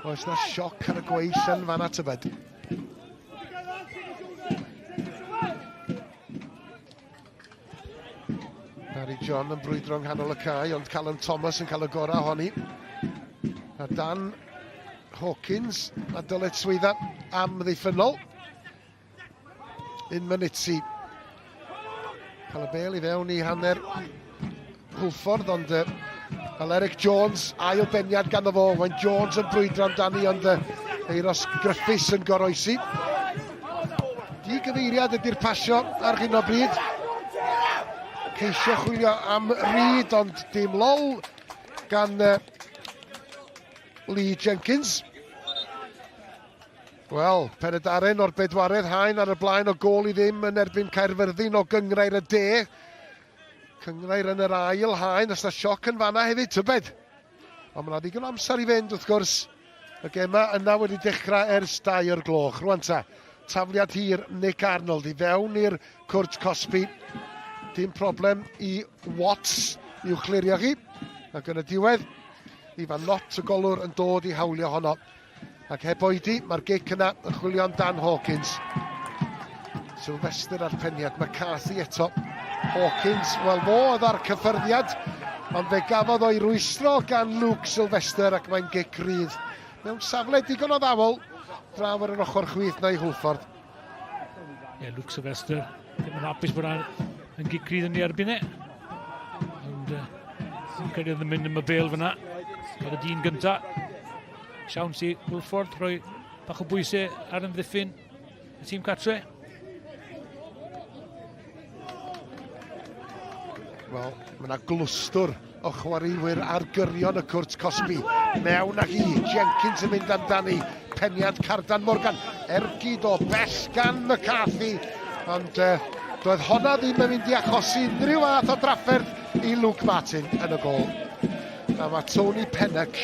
Oes na sioc ar y gweill yn fanna tybed? Barry John yn brwydro yng nghanol y cae, ond Callum Thomas yn cael y gorau ohoni. A dan Hawkins a dyletswydda amddiffynnol. Un Mynitsi. Cael y bel i fewn i hanner Hwlffordd, ond uh, Aleric Jones, ail beniad ganddo fo. Wayne Jones yn brwydro amdani, ond uh, Eiros Griffiths yn goroesi. Di gyfeiriad ydy'r pasio ar hyn o bryd. Ceisio chwilio am Reid, ond dim lol gan uh, Lee Jenkins. Wel, Penydarren o'r bedwaredd haen ar y blaen o gôl i ddim yn erbyn Caerfyrddin o Gynghrair y De. Cynghrair yn yr ail haen, os na sioc yn fanna hefyd, tybed. Ond mae yna ddigon o amser i fynd, wrth gwrs. Y gema yna wedi dechrau ers 2 o'r gloch. Rwan ta, tafliad hir Nick Arnold i fewn i'r cwrt cosbi. Dim problem i Watts i'w chlirio hi. Ac yn y diwedd, Ifan Nott y golwr yn dod i hawlio honno. Ac heb oedi, mae'r gic yna yn chwilio am Dan Hawkins. Sylvester ar peniad, McCarthy eto. Hawkins, wel fo oedd ar cyffyrddiad, ond fe gafodd o'i rwystro gan Luke Sylvester ac mae'n gic rydd. Mewn safle digon o ddawel, draw ar yr ochr chwith na i Hwlffordd. Ie, yeah, Luke Sylvester, ddim yn hapus bod yn gic rydd yn ei erbyn e. Ond uh, credu oedd yn mynd am y bel fyna. Cael y dyn gynta. Siawns i Hwlffordd rhoi bach o bwysau ar ymddiffyn y tîm cartre. Wel, mae yna glwstwr o chwaraewyr ar gyrion y cwrt cosbi. Mewn ag i, Jenkins yn mynd amdani, peniad Cardan Morgan, ergyd o bell gan McCarthy, ond uh, doedd honna ddim yn mynd i achosi unrhyw fath o drafferth i Luke Martin yn y gol. A mae Tony Pennock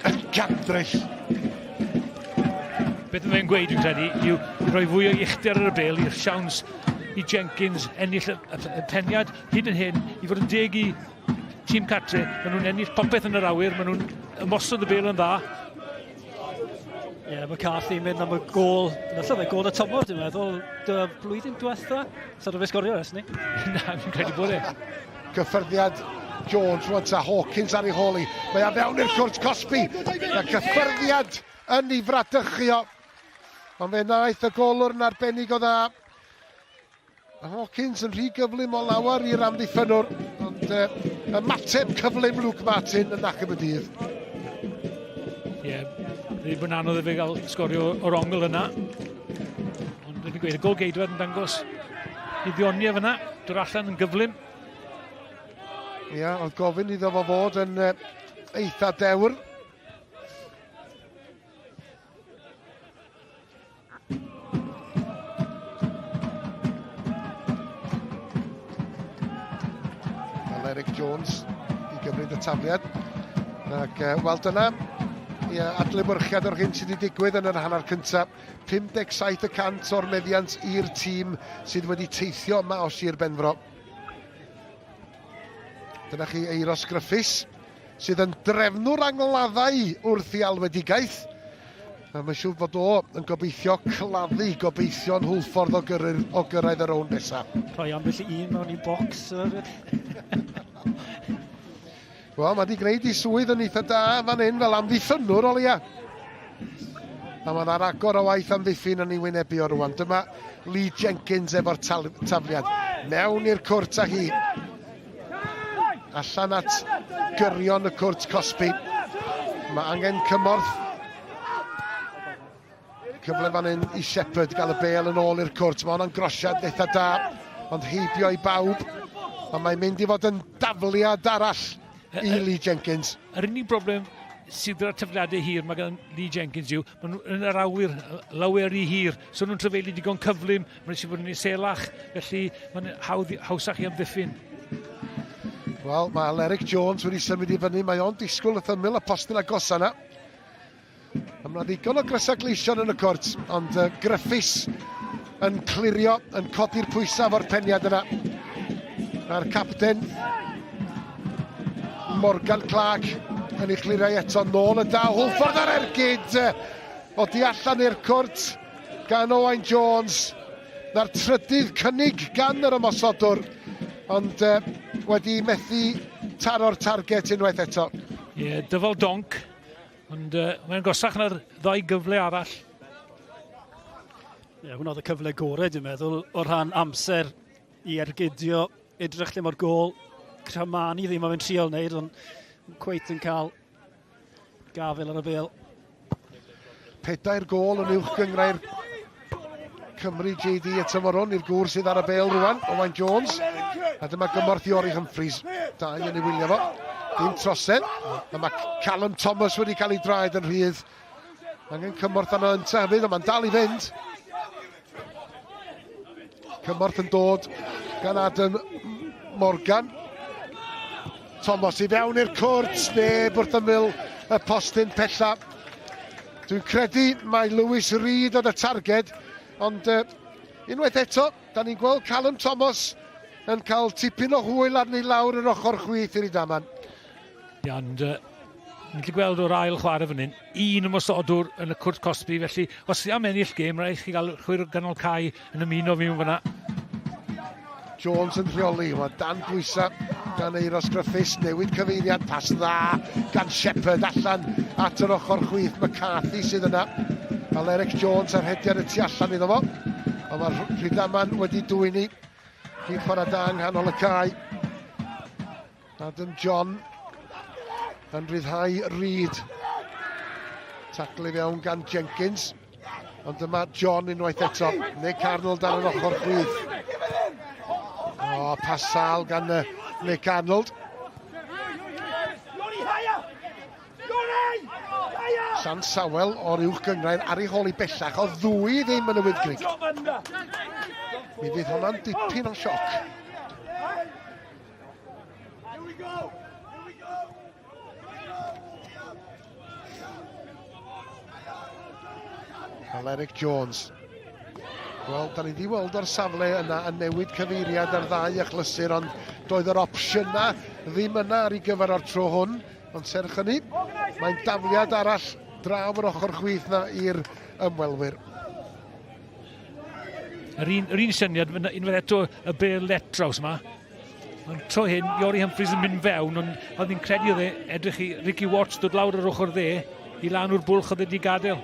yn gandryll. Beth mae'n gweud, dwi'n credu, yw i roi fwy o uchder ar y bel i'r siawns i Jenkins ennill y, y, y peniad hyd yn hyn, i fod yn deg i tîm cartre, maen nhw'n ennill popeth yn yr awyr, maen nhw'n ymosod y bel yn dda. Ie, yeah, McCarthy mynd am y gôl. Nath e gôl y tymor, dwi'n meddwl, dy blwyddyn diwetha. Sa fe sgorio ers ni? Na, fi'n credu bod e. Cyffyrddiad Jones rwan ta Hawkins ar ei hôl hi. Mae a fewn i'r cwrt cosbi. Mae cyffyrddiad yn ei fradychio. Ond fe wnaeth y golwr yn arbennig o dda. Hawkins yn rhy gyflym o lawer i'r amddiffynnwr, ond uh, ymateb cyflym Luke Martin yn achub y dydd. Ie, yeah, wedi bod yn anodd i fe gael sgorio o'r ongl yna. Ond dwi'n gweud, y gol geidwad yn dangos i ddioniau fyna, dod allan yn gyflym. Ie, yeah, oedd gofyn iddo fo fod yn uh, eitha dewr. Eric Jones i gymryd y tafliad. Ac, uh, wel, dyna ia, adlewyrchiad o'r hyn sydd wedi digwydd yn yr hanner cyntaf. 57% o'r meddiant i'r tîm sydd wedi teithio yma o Sir Benfro. Dyna chi Eiros Griffiths sydd yn drefnwr angladdau wrth i alwedigaeth. A mae'n siŵr fod o yn gobeithio claddu gobeithio'n Hwlffordd o, gyrru, o gyrraedd y rownd nesaf. Rhoi ambell i un mewn i bocs. Wel, mae wedi gwneud ei swydd yn eitha da fan hyn fel amddiffynnwr o leia. A mae yna ragor o waith amddiffyn yn ei wynebu o rwan. Dyma Lee Jenkins efo'r tafliad. Mewn i'r cwrt â hi. Allan at gyrion y cwrt cosbi. Mae angen cymorth. Cyfle fan hyn i Shepherd gael y bel yn ôl i'r cwrt. Mae hwnna'n grosiad eitha da, ond heibio i bawb. Ond mae'n mynd i fod yn dafliad arall i Lee Jenkins. Yr unig broblem sydd gyda'r tafliadau hir mae gan Lee Jenkins yw, maen nhw yn yr awyr lawer i hir, so nhw'n trefeili digon cyflym, maen eisiau bod yn iselach, felly mae'n hawdd, hawsach i amddiffyn. Wel, mae Aleric Jones wedi symud i fyny, mae o'n disgwyl wrth ymyl y postyn agosa yna. A mae ddigon o grysau gleision yn y cwrt, ond uh, Griffiths yn clirio, yn codi'r pwysau o'r peniad yna. Mae'r capten Morgan Clark yn ei chlirio eto nôl y daw. Hwlffordd ar ergyd o di allan i'r cwrt gan Owain Jones. Na'r trydydd cynnig gan yr ymosodwr, ond uh, wedi methu taro'r target unwaith eto. Ie, yeah, dyfal donc. Ond mae'n gosach na'r ddau gyfle arall. Ie, yeah, hwnna oedd y cyfle gorau, dwi'n meddwl, o rhan amser i ergydio, edrych lle mae'r gôl. Cramani ddim am yn trial wneud, ond cweit yn cael gafel ar y bêl. 4 gôl yn uwch gynghrair Cymru JD y tymor hwn i'r gŵr sydd ar y bêl rwan, Owain Jones. A dyma gymorth Iori Humphreys. Dau yn ei wylio fo. Dim trosedd. A mae Callum Thomas wedi cael ei draed yn rhydd. Angen cymorth arno ynta hefyd, ond mae'n dal i fynd. Cymorth yn dod gan Adam Morgan. Thomas i fewn i'r cwrt, neb wrth ymyl y postyn pella. Dwi'n credu mai Lewis Reid oedd y targed, ond unwaith eto, da ni'n gweld Callum Thomas yn cael tipyn o hwyl arni lawr yr ochr chwith i'r Rydaman. Ia, ond ni'n gallu gweld o'r ail chwarae fan hyn, un ymosodwr yn y cwrt cosbi, felly os chi am ennill gêm, rhaid chi gael chwyr ganol cae yn ymuno fiwn fyna. Jones yn rheoli, mae dan bwysau gan Eiros Griffiths, newid cyfeiriad, pas dda gan Shepherd allan at yr ochr chwith, McCarthy sydd yna. Aleric Jones ar rhediad y tu allan iddo fo, ond mae Rhydaman wedi dwyn i i chwarae da yng nghanol y cae. Adam John yn rhyddhau Reid. Tacl i fewn gan Jenkins. Ond dyma John unwaith eto. Nick Arnold ar yr ochr chwith. O, pas sal gan Nick Arnold. San Sawel o'r uwch gynghrair ar ei hôl i bellach o ddwy ddim yn y Wyddgrug. Mi fydd hwnna'n dipyn o sioc. Aleric Jones. Wel, da ni wedi weld o'r safle yna yn newid cyfeiriad ar ddau achlysur, ond doedd yr opsiynau ddim yna ar ei gyfer o'r tro hwn. Ond serch hynny, mae'n dafliad arall draw yr ochr chwith na i'r ymwelwyr. Yr un, yr un syniad, unwaith eto y bel letraws yma. Ond tro hyn, Iori Humphreys yn mynd fewn, ond oedd ni'n credu oedd e edrych i Ricky Watts dod lawr yr ochr dde i lan o'r bwlch oedd wedi gadael.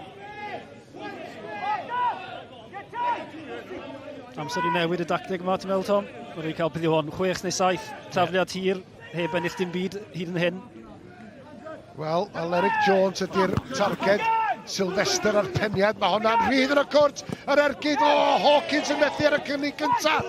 Amser i newid y dacteg yma, ti'n meddwl, Tom? Mae wedi cael beth yw hon, 6 neu 7 tafliad hir, heb ennill dim byd hyd yn hyn. Wel, Aleric Jones ydy'r targed. Sylvester ar peniad, mae hwnna'n rhydd yn y cwrt, yr ergyd, o, oh, Hawkins yn methu ar y cynnig gynta.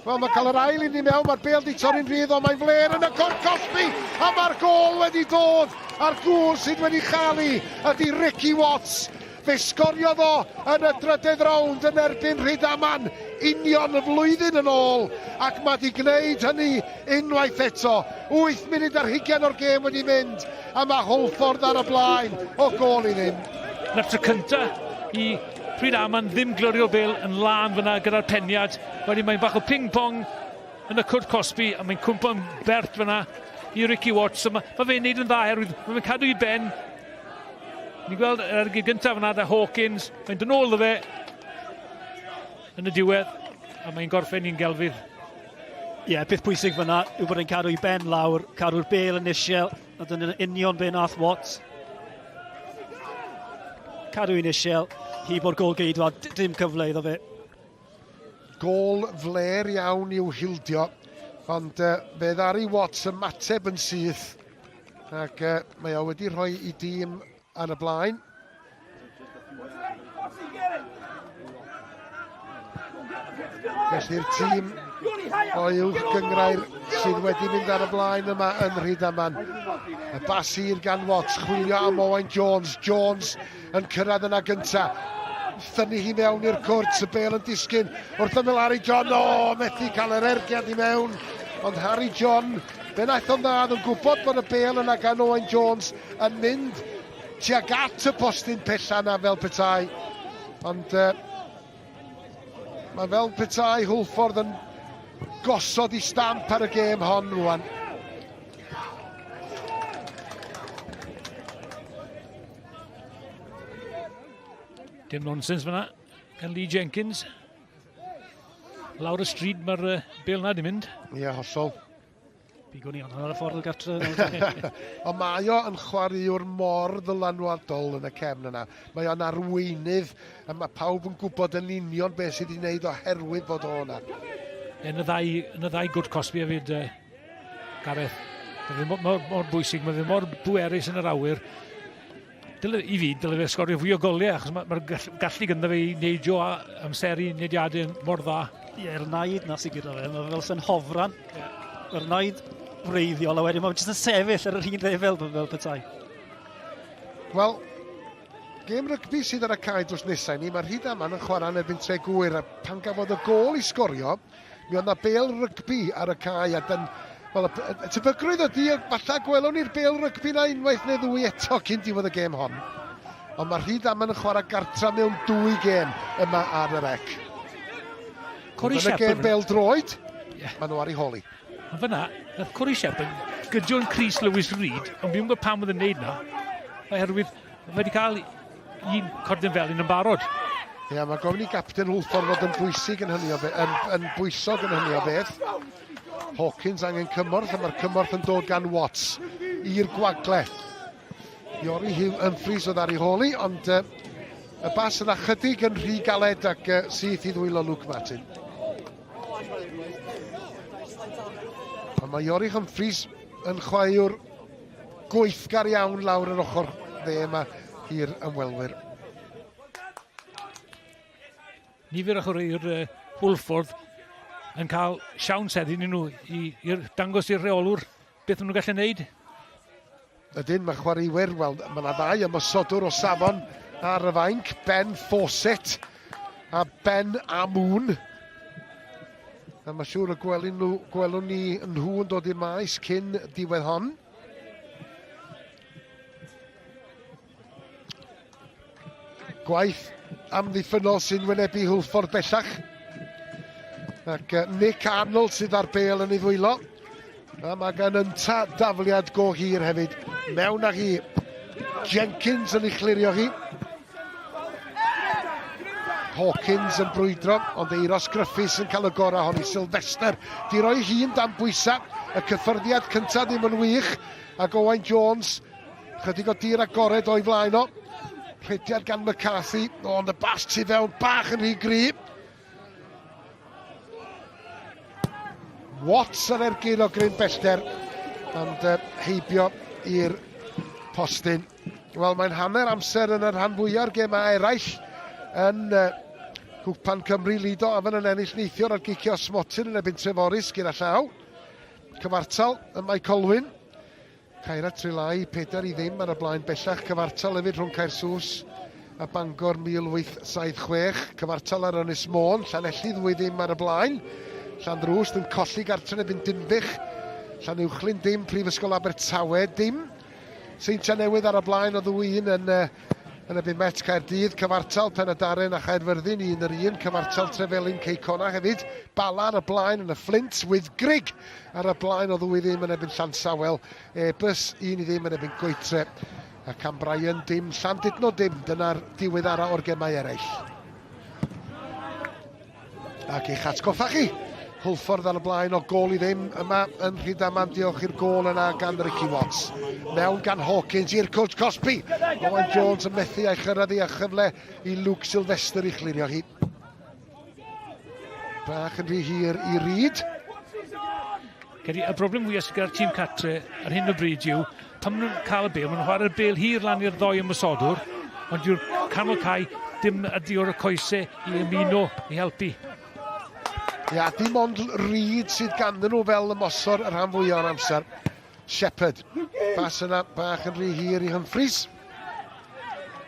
Wel, mae cael yr ail un i mewn, mae'r bêl di torri'n rhydd, ond mae'n fler yn y cwrt cosbi, a mae'r gôl wedi dod, a'r gŵr sydd wedi chalu ydy Ricky Watts. Fe sgoriodd o yn y drydedd rownd yn erbyn Rhydaman union y flwyddyn yn ôl, ac mae di gwneud hynny unwaith eto. 8 munud ar hugain o'r gêm wedi mynd, a mae Hwlffordd ar y blaen o gôl i ddim. Na'r tro cynta i Rhydaman ddim glirio'r bêl yn lân fyna gyda'r peniad. Wedyn mae'n bach o ping-pong yn y cwrt cosbi a mae'n cwmpo'n bert fyna i Ricky Watts. So mae, mae fe'n neud yn dda herwydd mae fe'n cadw i ben. Ni'n gweld yr ergyd gyntaf yna da Hawkins. Mae'n dod nôl fe yn y diwedd a mae'n gorffen i'n gelfydd. Ie, yeah, peth pwysig fyna yw bod e'n cadw i ben lawr, cadw'r bêl yn isiel, a dyna'n union be nath Watts. Cadw i'n isiel, hi bod gôl geidwad, dim cyfle iddo fe. Gôl fler iawn i'w hildio, ond fe ddaru Watts ymateb yn syth, ac mae o wedi rhoi i dîm ar y blaen. Felly'r tîm o uwch gynghrair sydd wedi mynd ar y blaen yma yn Rhydaman. Y bas hir gan Watts, chwilio am Owain Jones. Jones yn cyrraedd yna gynta. Thynnu hi mewn i'r cwrt, y bêl yn disgyn wrth ymyl Harry John. O, methu cael yr ergiad i mewn. Ond Harry John, fe wnaeth o'n dda, yn gwybod bod y bêl yna gan Owain Jones yn mynd tuag at y postyn pella yna fel petai. Ond mae fel petai Hwlffordd yn gosod i stamp ar y gêm hon rwan. Dim nonsens fyna gan Lee Jenkins. Lawr y stryd mae'r bêl na di mynd. Ie, yeah, hollol. Bigwn i ond ar y ffordd o gartre. Ond mae o yn chwaraewr mor ddylanwadol yn y cefn yna. Mae o'n arweinydd a mae pawb yn gwybod yn union beth sydd wedi wneud oherwydd bod o yna. Yn y ddau, yn y ddau gwrt cosbi hefyd, Gareth. Mae fe mor, mor, mor bwysig, mae fe mor bwerus yn yr awyr. Dyle, I fi, dyle fe sgorio fwy o goliau, achos mae'r ma gallu gyda fe i neidio a amseru neidiadau mor dda. Ie, yr naid na sydd gyda fe, mae fel sy'n hofran. Yeah. Yr naid wreiddiol, a wedyn mae'n jyst yn sefyll ar yr un lefel fel petai. Wel, gêm rygbi sydd ar y cae drws nesau ni, mae Rhydaman yn chwarae yn erbyn Tregwyr, a pan gafodd y gôl i sgorio, Mi oedd 'na bêl rygbi ar y cae a dyn... Wel, y tebygrwydd ydy, falle gwelwn ni'r bêl rygbi na unwaith neu ddwy eto cyn diwedd y gêm hon. Ond mae Rhyd Aman yn chwarae gartra mewn dwy gêm yma ar yr ec. Corey Yn y gêm Shepherd. bêl droed, Ie. maen nhw ar ei holi. Ond fyna, nath Corey Shepherd gydio'n Chris Lewis Reid, ond fi'n gwybod pam oedd yn neud na, oherwydd mae wedi cael un cordyn felyn yn barod. Ie, yeah, mae gofyn i gapten Hwlffordd fod yn bwysig yn hynny o beth, yn, yn bwysog yn hynny o beth. Hawkins angen cymorth, a mae'r cymorth yn dod gan Watts i'r gwagle. Iori Hugh Humphreys oedd ar ei holi, ond uh, y bas yna chydig yn rhy galed ac uh, syth i ddwylo Luke Martin. Ond mae Iori Humphreys yn chwaraewr gweithgar iawn lawr yr ochr dde yma i'r ymwelwyr. Nifer o chwaraewyr uh, Hwlffordd yn cael siawns heddiw nhw i, i dangos i'r rheolwr beth maen nhw'n gallu gwneud. Ydyn, mae chwaraewyr, wel, mae yna ddau ymosodwr o safon ar y fainc, Ben Fawcett a Ben Amoon. A mae siŵr y gwelwn, nhw, gwelwn ni nhw yn dod i'r maes cyn diwedd hon. Gwaith amddiffynnol sy'n wynebu Hwlffordd bellach. Ac Nick Arnold sydd ar bel yn ei ddwylo. A mae gan ynta dafliad go hir hefyd. Mewn â hi. Jenkins yn ei chlirio hi. Hawkins yn brwydro, ond Eiros Griffiths yn cael y gorau honni. Sylvester di roi hun dan bwysau. Y cyffyrddiad cyntaf ddim yn wych. Ac Owain Jones, chydig o dir agored o'i flaen o. Rhediad gan McCarthy, ond y bas tu fewn bach yn rhy gry. Watts ar ergyd o gryn bellter, ond uh, heibio i'r postyn. Wel, mae'n hanner amser yn y rhan fwyaf o'r gemau eraill yn uh, Cwpan Cymru. Lido Afan yn ennill neithiwr ar gicio smotyn yn erbyn Treforys gyda llaw. Cyfartal ym Mae Colwyn. Caerau Trelai, 4 i ddim ar y blaen bellach. Cyfartal hefyd rhwng Caersws a Bangor 1876. Cyfartal ar Ynys Môn, Llanelli 2-0 ar y blaen. Llanrwst yn colli gartre yn erbyn Dinbych. Llanuwchllyn dim, Prifysgol Abertawe dim. Seintiau Newydd ar y blaen o 2-1 yn, yn erbyn Met Caerdydd. Cyfartal Penydarren a Chaerfyrddin 1-1. Cyfartal Trefelin Cei Connah hefyd. Bala ar y blaen yn y Fflint. Wyddgrug ar y blaen o 2-0 yn erbyn Llansawel. Ebus 1-0 yn erbyn Goetre. A Cambrian dim, Llandudno dim. Dyna'r diweddara o'r gemau eraill. Ac eich atgoffa chi, Hwlffordd ar y blaen o gôl i ddim yma yn Rhydaman, diolch i'r gôl yna gan Ricky Watts. Mewn gan Hawkins i'r cwrt cosbi. Owen Jones yn methu a'i chyrraedd hi a chyfle i Luke Sylvester i chlirio hi. Bach yn rhy hir i Reid. Cedi, y broblem fwyaf sydd gyda'r tîm cartre ar hyn o bryd yw, pan maen nhw'n cael y bêl, maen nhw'n chwarae'r bêl hir lan i'r ddoi ymosodwr, ond dyw'r canol cae dim ydi o'r coesau i ymuno, i helpu. Ia, dim ond Reid sydd ganddyn nhw fel ymosod y rhan fwyaf o'r amser. Shepherd, bas yna bach yn rhy hir i Humphreys.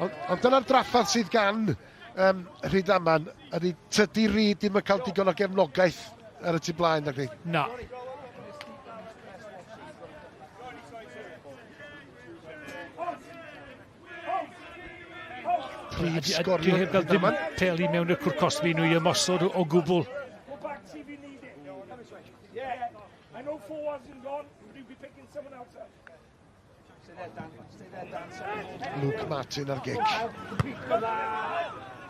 Ond, ond dyna'r drafferth sydd gan um, Rhydaman, ydy tydi Reid ddim yn cael digon o gefnogaeth ar y tu blaen, nag Na. Prif sgoriwr Dwi heb gael dim peli mewn i'r cwrt cosbi nhw i ymosod o gwbl. I know Fawaz gone, but you'll be picking someone else up. Luke Martin ar gic.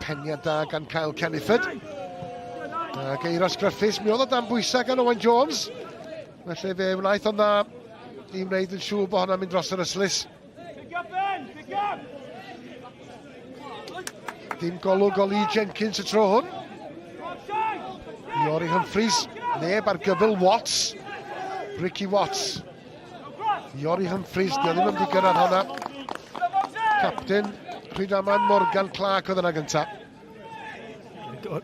Peniad da gan Kyle Kenneford. Ac Eiros Griffiths, mi oedd o dan bwysau gan Owen Jones. Felly fe wnaeth o'n dda i wneud yn siŵr bod hwnna'n mynd dros yr ystlys. Dim golwg o Lee Jenkins y tro hwn. Iori Humphreys, neb ar gyfyl Watts. Ricky Watts. Iori Humphreys, di o ddim yn mynd i gyrraedd hwnna. Captain Rhydaman Morgan Clark oedd yna gyntaf.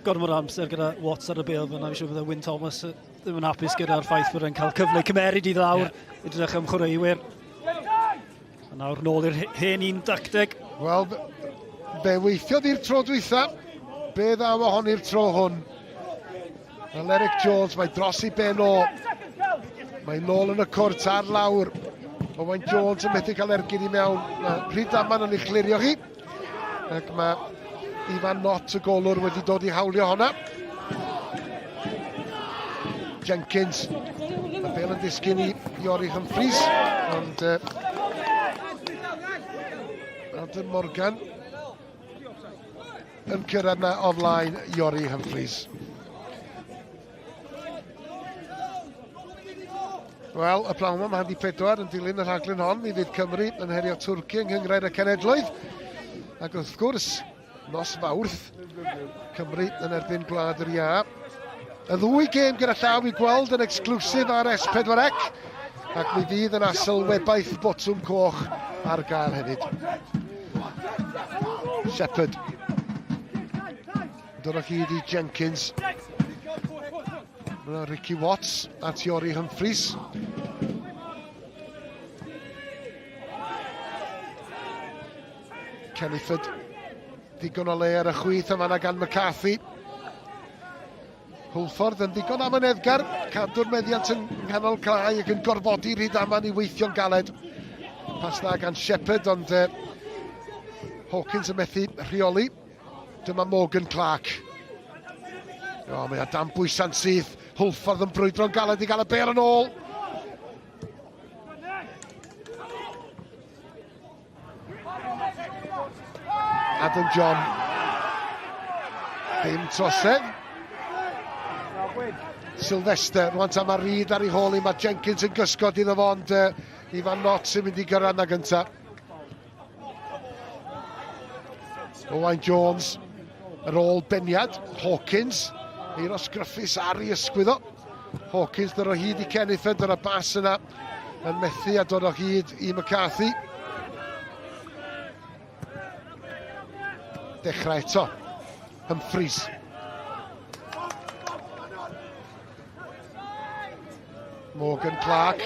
Gormod o amser gyda Watts ar y bêl fyna, fi'n siŵr fydde Wyn Thomas ddim yn hapus gyda'r ffaith bod e'n cael cyfle cymeryd i ddawr yeah. edrych am chwaraewyr. A nawr nôl i'r hen un dacteg. Wel, fe weithiodd i'r tro dwytha. Be ddaw ohoni'r tro hwn? Wel, Eric Jones, mae dros i ben o. Mae nôl yn y cwrt ar lawr. Owain Jones yn methu cael ergyd i mewn. Mae Rhydaman yn ei chlirio hi. Ac mae Ifan Nott, y golwr, wedi dod i hawlio honna. Jenkins. Mae bel yn disgyn i Iori Humphreys, ond Adam Morgan yn cyrraedd na o flaen Iori Humphreys. Wel, y pnawn yma, mae 4 yn dilyn y rhaglen hon, mi fydd Cymru yn herio Twrci yng Nghynghrair y Cenhedloedd. Ac wrth gwrs, nos Fawrth, Cymru yn erbyn Gwlad yr Iâ. Y ddwy gêm gyda llaw i gweld yn exclusive ar S4C, ac mi fydd yna sylwebaeth botwm coch ar gael hefyd. Shepherd. Dod o hyd i Jenkins. Mae Ricky Watts at Iori Humphreys. Kenniford. Digon o le ar y chwith yma na gan McCarthy. Hwlffordd yn ddigon amyneddgar, cadw'r meddiant yng nghanol cae ac yn gorfodi Rhydaman i weithio'n galed. Pas dda gan Shepherd, ond Hawkins yn methu rheoli. Dyma Morgan Clark. O, mae o dan bwysa'n syth. Hwlffordd yn brwydro'n galed i gael y bêl yn ôl. Adam John. Dim trosedd. Sylvester, rwan ta mae Reid ar ei hôl i, mae Jenkins yn gysgod iddo fo, ond Ifan Knott sy'n mynd i gyrraedd na gyntaf. Owain Jones, yr ôl beniad, Hawkins, Eiros Griffiths ar ei ysgwyddo. Hawkins dod o hyd i Kenneth, dod o bas yna yn methu a dod o hyd i McCarthy. Dechrau eto. Humphreys. Morgan Clark.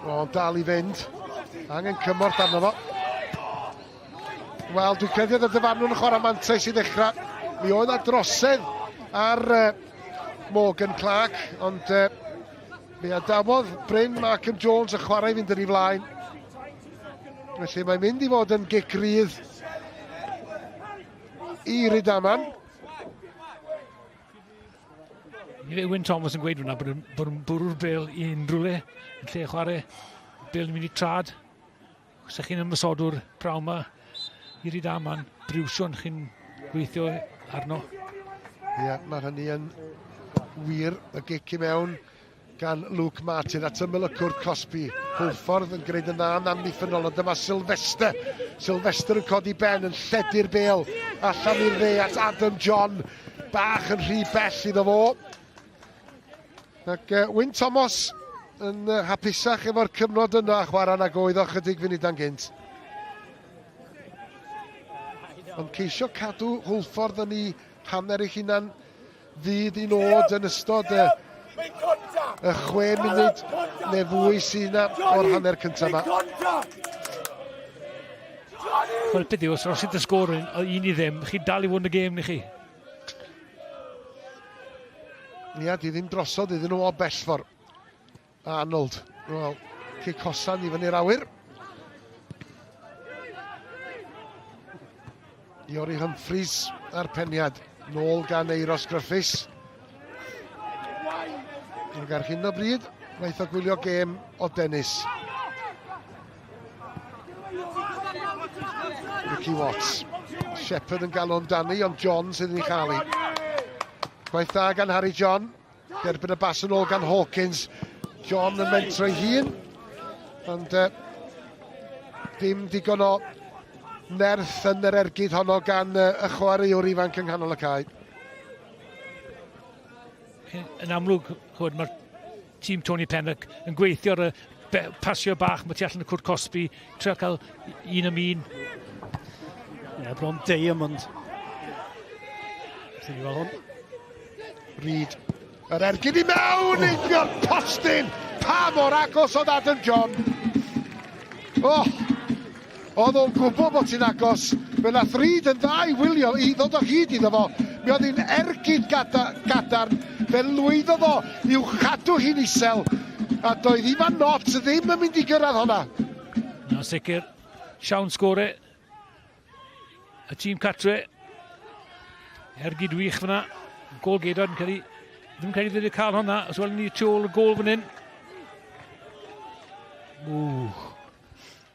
O, dal i fynd. Angen cymorth arno fo. Wel, dwi'n credu oedd y dyfarnwr yn chwarae mantais i ddechrau. Mi oedd na drosedd ar Morgan Clark, ond mi adawodd Bryn Markham Jones y chwarae i fynd yn ei flaen. Felly mae'n mynd i fod yn gic rydd i Rydaman. Wyn Thomas yn gweud hwnna bod yn, bod yn bwrw'r bel i unrhyw le yn lle chwarae bel yn mynd i trad. Os ydych chi'n ymwysodwr prawn yma i Rydaman, briwsion chi'n gweithio arno. Ie, yeah, mae hynny yn wir. Y gic i mewn gan Luke Martin at ymyl y cwrt cosbi. Hwlffordd yn gwneud yn dda yn amddiffynnol, ond dyma Sylvester. Sylvester yn codi ben, yn lledu'r bel allan i'r dde at Adam John. Bach yn rhy bell iddo fo. Ac Wyn Thomas yn hapusach efo'r cyfnod yna chwarae nag oedd o chydig funudau'n gynt. Ond ceisio cadw Hwlffordd yn ei hanner ei hunan fydd i nod yn ystod y, y chwe munud neu fwy sydd yna o'r hanner cyntaf yma. Wel, beth yw, os rosid y sgôr yn 1-0, chi'n dal i fod yn y gêm, ni chi? Ia, di ddim drosodd iddyn nhw o bell ffordd. Arnold, wel, cic hosan i fyny'r awyr. Iori Humphreys a'r peniad. Nôl gan Eiros Griffiths. Ac ar hyn o bryd, wnaeth o gwylio gêm o dennis. Ricky Watts. Shepherd yn galw amdani, ond John sydd yn ei chael hi. Gwaith da gan Harry John. Derbyn y bas yn ôl gan Hawkins. John yn mentro ei hun. Ond dim digon o nerth yn yr ergyd honno gan y chwaraewr ifanc yng nghanol y cae. Yn amlwg, chwyd, mae'r tîm Tony Pennock yn gweithio ar y pasio bach mae tu allan y cwrt cosbi, trio cael un am un. Ie, yeah, bron diamond. Wrth i ni weld hwn. Reid. Yr ergyd i mewn, heibio'r postyn! Pa mor agos oedd Adam John? Oh, oedd o'n gwybod bod ti'n agos. Fe nath Reid yn dda i wylio, i ddod o hyd iddo fo. Mi oedd hi'n ergyd gada, gadarn. Fe lwyddodd o i'w chadw hi'n isel. A doedd Ifan Knott ddim yn mynd i gyrraedd honna. Na sicr, siawns gore Y tîm catre. Ergyd wych fyna. Gol geidwad yn credu... Ddim credu wedi cael hwnna. Os welwn ni tu ôl y gol fan hyn.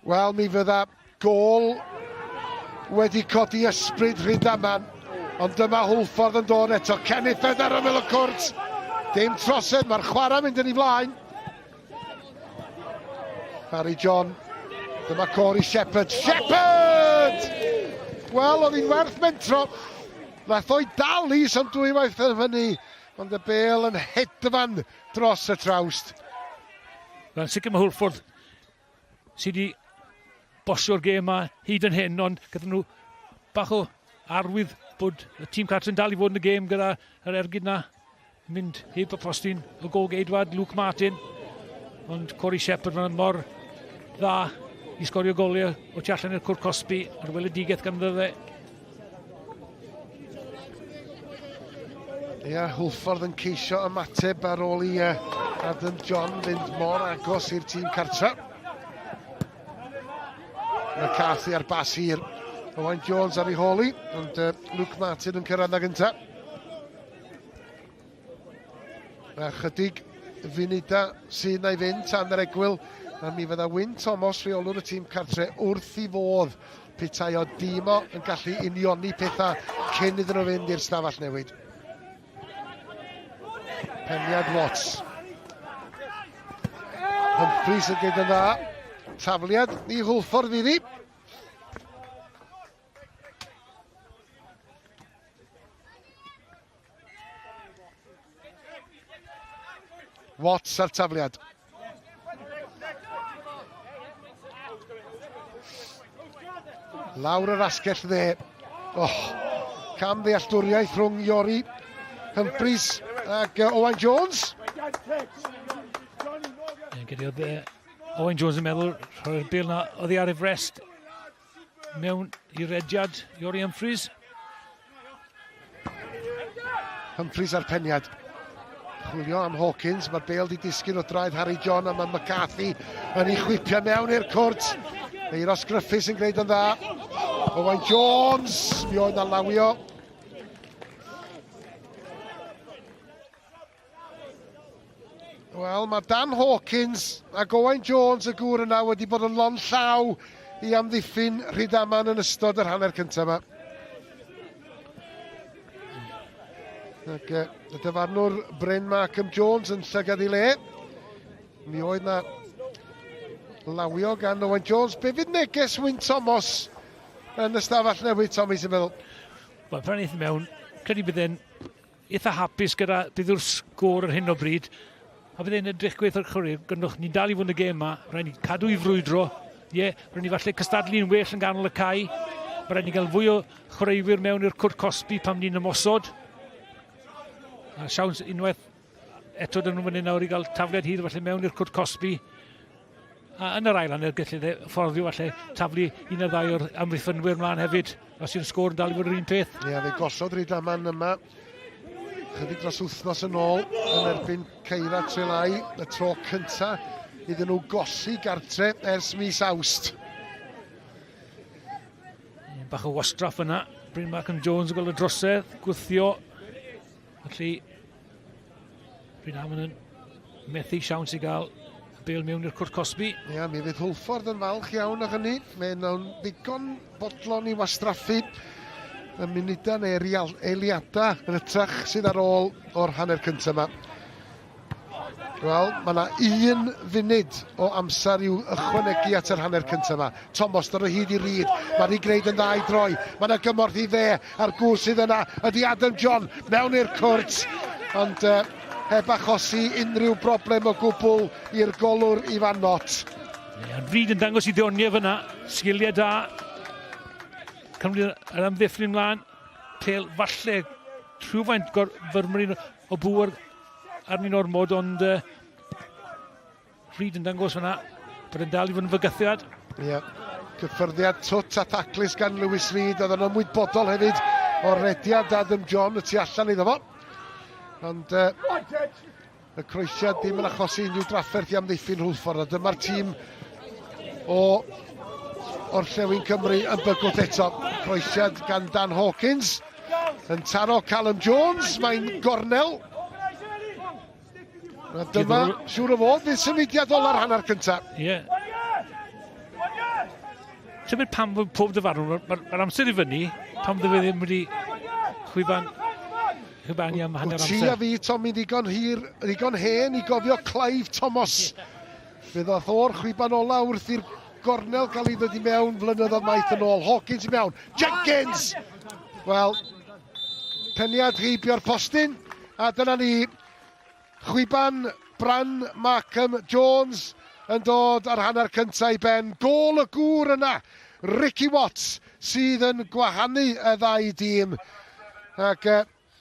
Wel, mi fydda gol wedi codi ysbryd Rhydaman. Ond dyma Hwlffordd yn dod eto. Kenneth ar ymyl y cwrt. Dim trosedd, mae'r chwarae mynd yn ei flaen. Harry John. Dyma Corey Shepherd. Shepherd! Wel, oedd hi'n werth mentro. Nath o'i dal i sam dwywaith yn fyny, ond y bel yn hedfan dros y trawst. Wel, sicr mae Hwlffordd sydd wedi bosio'r gêm yma hyd yn hyn, ond gyda nhw bach o arwydd bod y tîm cartre'n dal i fod yn y gêm gyda yr ergyd na. Mynd heb y postyn y gol geidwad Luke Martin. Ond Corey Shepherd fan mor dda i sgorio goliau o tu allan i'r cwrt cosbi a'r weledigaeth ganddo fe. Ia, Hwlffordd yn ceisio ymateb ar ôl i Adam John fynd mor agos i'r tîm cartra. McCarthy ar bas hir. Owain Jones ar ei hôl i, ond Luke Martin yn cyrraedd na gyntaf. A chydig funudau sydd na i fynd tan yr egwyl, a mi fydda Wyn Thomas, rheolwr y tîm cartre, wrth i fodd petai o dîm o yn gallu unioni pethau cyn iddyn nhw fynd i'r stafell newid. Peniad Watts. Humphreys yn gwneud yn dda. Tafliad i Hwlffordd iddi. Watts ar tafliad. Lawr yr asgell dde. Oh, cam ddealltwriaeth rhwng Iori Humphreys ac Owain Jones. Gyda Owain Jones yn meddwl rhoi'r bil na oddi ar ei frest Mewn i rediad Iori Humphreys. Humphreys ar peniad. Chwilio am Hawkins, mae'r bel di disgyn o draed Harry John a mae McCarthy yn ei chwipio mewn i'r cwrt. Eiros Griffiths yn gwneud yn dda. Owain Jones, mi oedd na lawio. Wel, mae Dan Hawkins ac Owain Jones, y gŵr yna, wedi bod yn lond llaw i amddiffyn Rhydaman yn ystod yr hanner cyntaf yma. Ac y dyfarnwr Bryn Markham Jones yn llygad i le. Mi oedd na lawio gan Owain Jones. Be fydd neges Wyn Thomas yn y stafell newydd, Tommy, sy'n meddwl? Wel, pan aeth mewn, credu bydd e'n eitha hapus gyda beth yw'r sgôr ar hyn o bryd. A bydd e'n edrych gweith o'r chwarae, gynnwch, ni'n dal i fod yn y gêm yma, rhaid ni cadw i frwydro. Ie, yeah, rhaid ni falle cystadlu'n well yn ganol y cae. Mae rhaid ni gael fwy o chwaraewyr mewn i'r cwrt cosbi pam ni'n ymosod. A siawns unwaith eto dyn nhw'n fyny nawr i gael tafliad hir falle mewn i'r cwrt cosbi. A yn yr ail hanner gellir e fforddio falle taflu un neu ddau o'r amddiffynwyr mlaen hefyd, os yw'r sgôr yn dal i fod yr un peth. Ie, fe gosod Rhydaman yma chydig dros wythnos yn ôl yn erbyn Ceira Trelai, y tro cynta iddyn nhw golli gartre ers mis Awst. Bach o wastraff yna. Bryn Markham Jones yn gweld y drosedd, gwthio. Felly, Bryn Amon yn methu siawns i gael y bel mewn i'r cwrt cosbi. Ia, yeah, mi fydd Hwlffordd yn falch iawn o hynny. Mae nhw'n ddigon bodlon i wastraffu y munudau neu'r eiliadau yn ytrach sydd ar ôl o'r hanner cyntaf yma. Wel, mae yna un funud o amser i'w ychwanegu at yr hanner cyntaf yma. Thomas dod o hyd i Reid. Mae wedi gwneud yn dda i droi. Mae yna gymorth i dde a'r gŵr sydd yna ydy Adam John mewn i'r cwrt. Ond heb achosi unrhyw broblem o gwbl i'r golwr Ifan Nott. Ie, Reid yn dangos i ddioniau fyna. Sgiliau da. Cymru yr amddiffyn ymlaen. Pel falle rhywfaint fyrmryn o bŵer arni'n ormod, ond Reid yn dangos fyna bod yn dal i fod yn fygythiad. Ie, yeah. Cyffyrddiad twt a thaclus gan Lewis Reid, oedd yn ymwybodol hefyd o rediad Adam John y tu allan iddo fo. Ond y croesiad ddim yn achosi unrhyw drafferth i amddiffyn Hwlffordd, a dyma'r tîm o Orllewin Cymru yn bygwth eto. Croesiad gan Dan Hawkins yn taro Callum Jones, mae'n gornel. A dyma, siŵr o fod, fydd symudiad ola'r hanner cyntaf. Ie. Yeah. Tybed pam fod pob dyfarnwr, mae'r ma, ma amser i fyny, pam dwi ddim wedi chwiban, chwibanu am hanner amser. Ti a fi, Tommy, ddigon hir, ddigon hen i gofio Clive Thomas. Fe ddoth o'r chwiban ola wrth i'r gornel gael ei ddod i mewn flynyddoedd maith yn ôl. Hawkins i mewn. Jenkins! Wel, peniad heibio'r postyn. A dyna ni, chwiban Bran Markham Jones yn dod ar hanner cyntaf i ben. Gôl y gŵr yna, Ricky Watts, sydd yn gwahanu y ddau dîm. Ac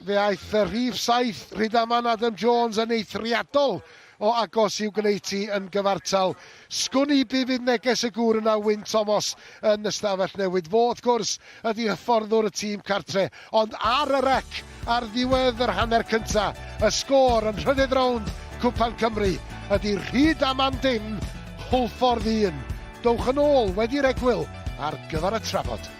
fe aeth y rhif 7, Rhydaman Adam Jones, yn eithriadol o agos i'w gwneud hi yn gyfartal. Sgwn i be fydd neges y gŵr yna, Wyn Thomas, yn ystafell newid. Fo, wrth gwrs, ydy hyfforddwr y tîm cartre. Ond ar y rec, ar ddiwedd yr hanner cynta, y sgôr yn nhrydydd rownd Cwpan Cymru ydy Rhydaman dim, Hwlffordd 1. Dowch yn ôl wedi'r egwyl ar gyfer y trafod.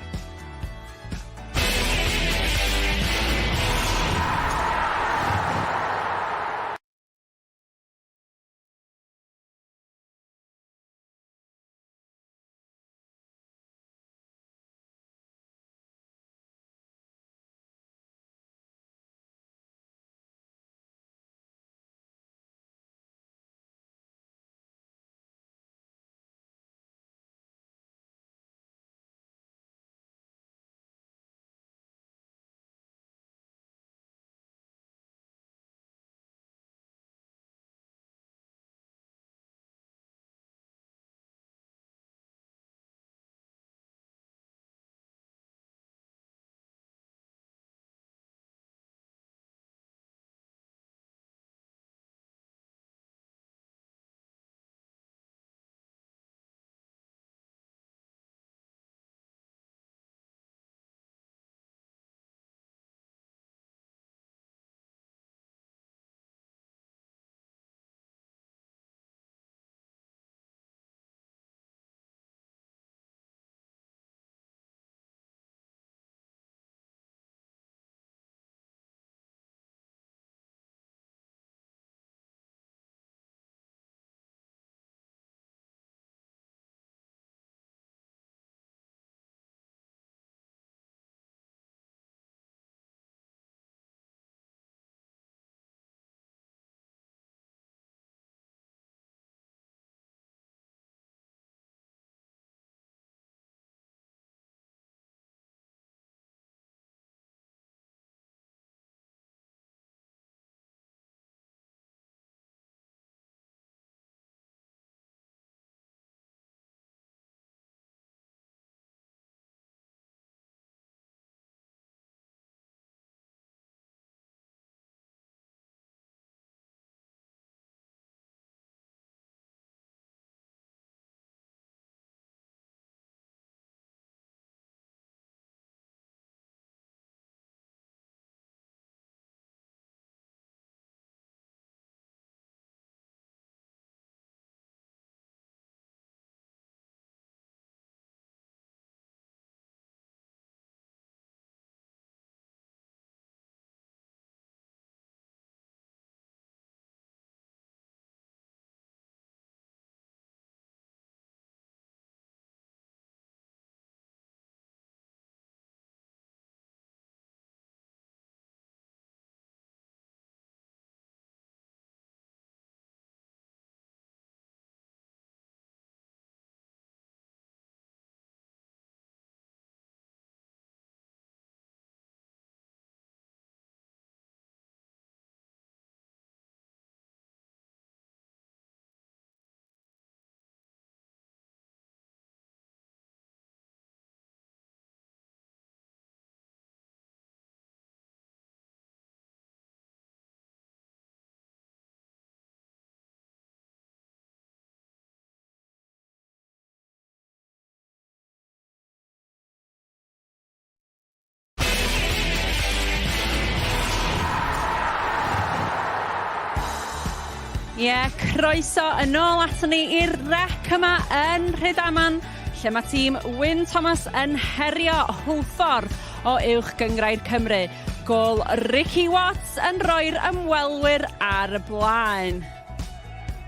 Ie, yeah, croeso yn ôl aton ni i'r rec yma yn Rhydaman, lle mae tîm Wyn Thomas yn herio Hwlffordd o Uwch Gynghrair Cymru. Gôl Ricky Watts yn rhoi'r ymwelwyr ar y blaen.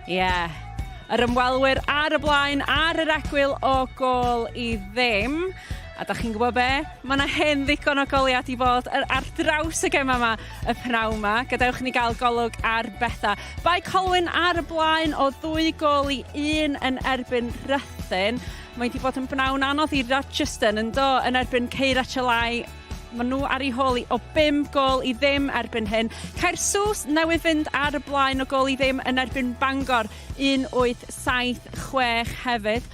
Ie, yeah. Yr ymwelwyr ar y blaen ar yr egwyl o gôl i ddim. A da chi'n gwybod be? Mae yna hen ddigon o goliau 'di bod ar draws y gemau yma y pnawn yma. Gadewch i ni gael golwg ar bethau. Bae Colwyn ar y blaen o 2-1 yn erbyn Rhuthun. Mae wedi bod yn bnawn anodd i Rochester yn do yn erbyn Ceir Achelai. Maen nhw ar ei hôl i o 5-0 erbyn hyn. Caersws newydd fynd ar y blaen o 0-0 yn erbyn Bangor 1-8-7-6 hefyd.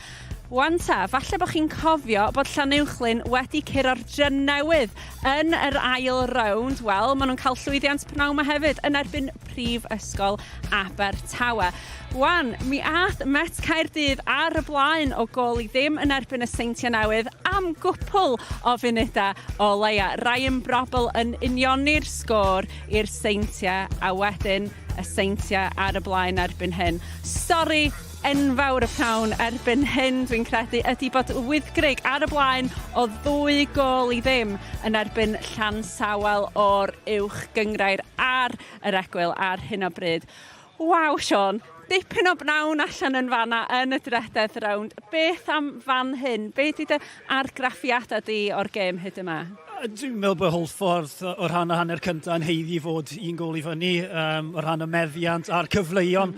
Wan ta, falle bod chi'n cofio bod Llanuwchllyn wedi curo'r Drenewydd yn yr ail rownd. Wel, maen nhw'n cael llwyddiant pnawn yma hefyd yn erbyn Prifysgol Abertawe. Wan, mi ath Met Caerdydd ar y blaen o 0-0 yn erbyn y Seintiau Newydd am gwpl o funudau o leia. Ryan Brobbel yn unioni'r sgôr i'r Seintiau a wedyn y Seintiau ar y blaen erbyn hyn. Stori enfawr y pnawn erbyn hyn dwi'n credu ydy bod Wyddgrug ar y blaen o 2-0 yn erbyn Llansawel o'r Uwch Gynghrair ar yr egwyl ar hyn o bryd. Waw, Siôn, dipyn o bnawn allan yn fanna yn y drydedd rownd. Beth am fan hyn? Be di dy argraffiadau di o'r gêm hyd yma? Dwi'n meddwl bod Hwlffordd o rhan y hanner cyntaf yn haeddu fod un gôl i fyny, o rhan y meddiant a'r cyfleuon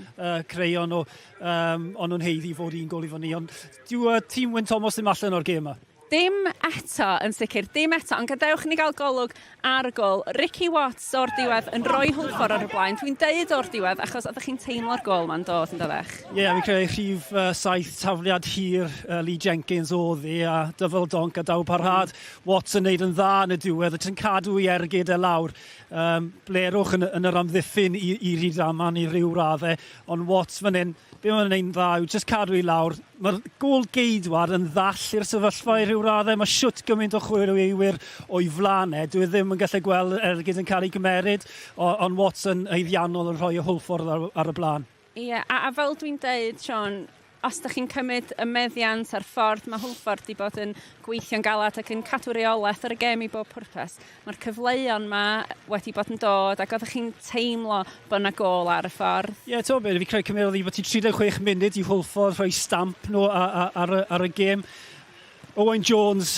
creuon nhw, ond nhw'n haeddu fod un gôl i fyny. Ond dyw tîm Wyn Thomas ddim allan o'r gêm yma. Dim eto, yn sicr, dim eto, ond gadewch i ni gael golwg ar y gôl. Ricky Watts o'r diwedd yn rhoi Hwlffordd ar y blaen. Dwi'n deud o'r diwedd achos oeddech chi'n teimlo'r gôl ma'n dod yn doddech? Ie, yeah, fi'n credu rhif 7 tafliad hir Lee Jenkins oedd hi a dyfal donc a daw parhad. Watts yn neud yn dda yn y diwedd, yn cadw i ergyd e lawr. Blerwch yn yr amddiffyn i Rydaman i ryw raddau, ond Watts fan hyn, be mae'n neud yn dda yw jyst cadw i lawr. Mae'r gôl geidwad yn ddall i'r sefyllfa i ryw raddau. Mae siwt gymaint o chwaraewyr o'i flaen e. Dwi e ddim yn gallu gweld ergyd yn cael ei gymeryd, ond Watts yn haeddiannol yn rhoi y Hwlffordd ar y blaen. Ie, yeah, a fel dwi'n deud, Sean, os ydych chi'n cymryd y meddiant a'r ffordd mae Hwlffordd wedi bod yn gweithio'n galad ac yn cadw reolaeth ar y gêm i bob pwrpas, mae'r cyfleon ma wedi bod yn dod ac oeddech chi'n teimlo bod yna gôl ar y ffordd. Ie, yeah, ti'n beth, fi creu cymerodd i bod ti 36 munud i Hwlffordd rhoi stamp nhw ar y gêm. Owain Jones,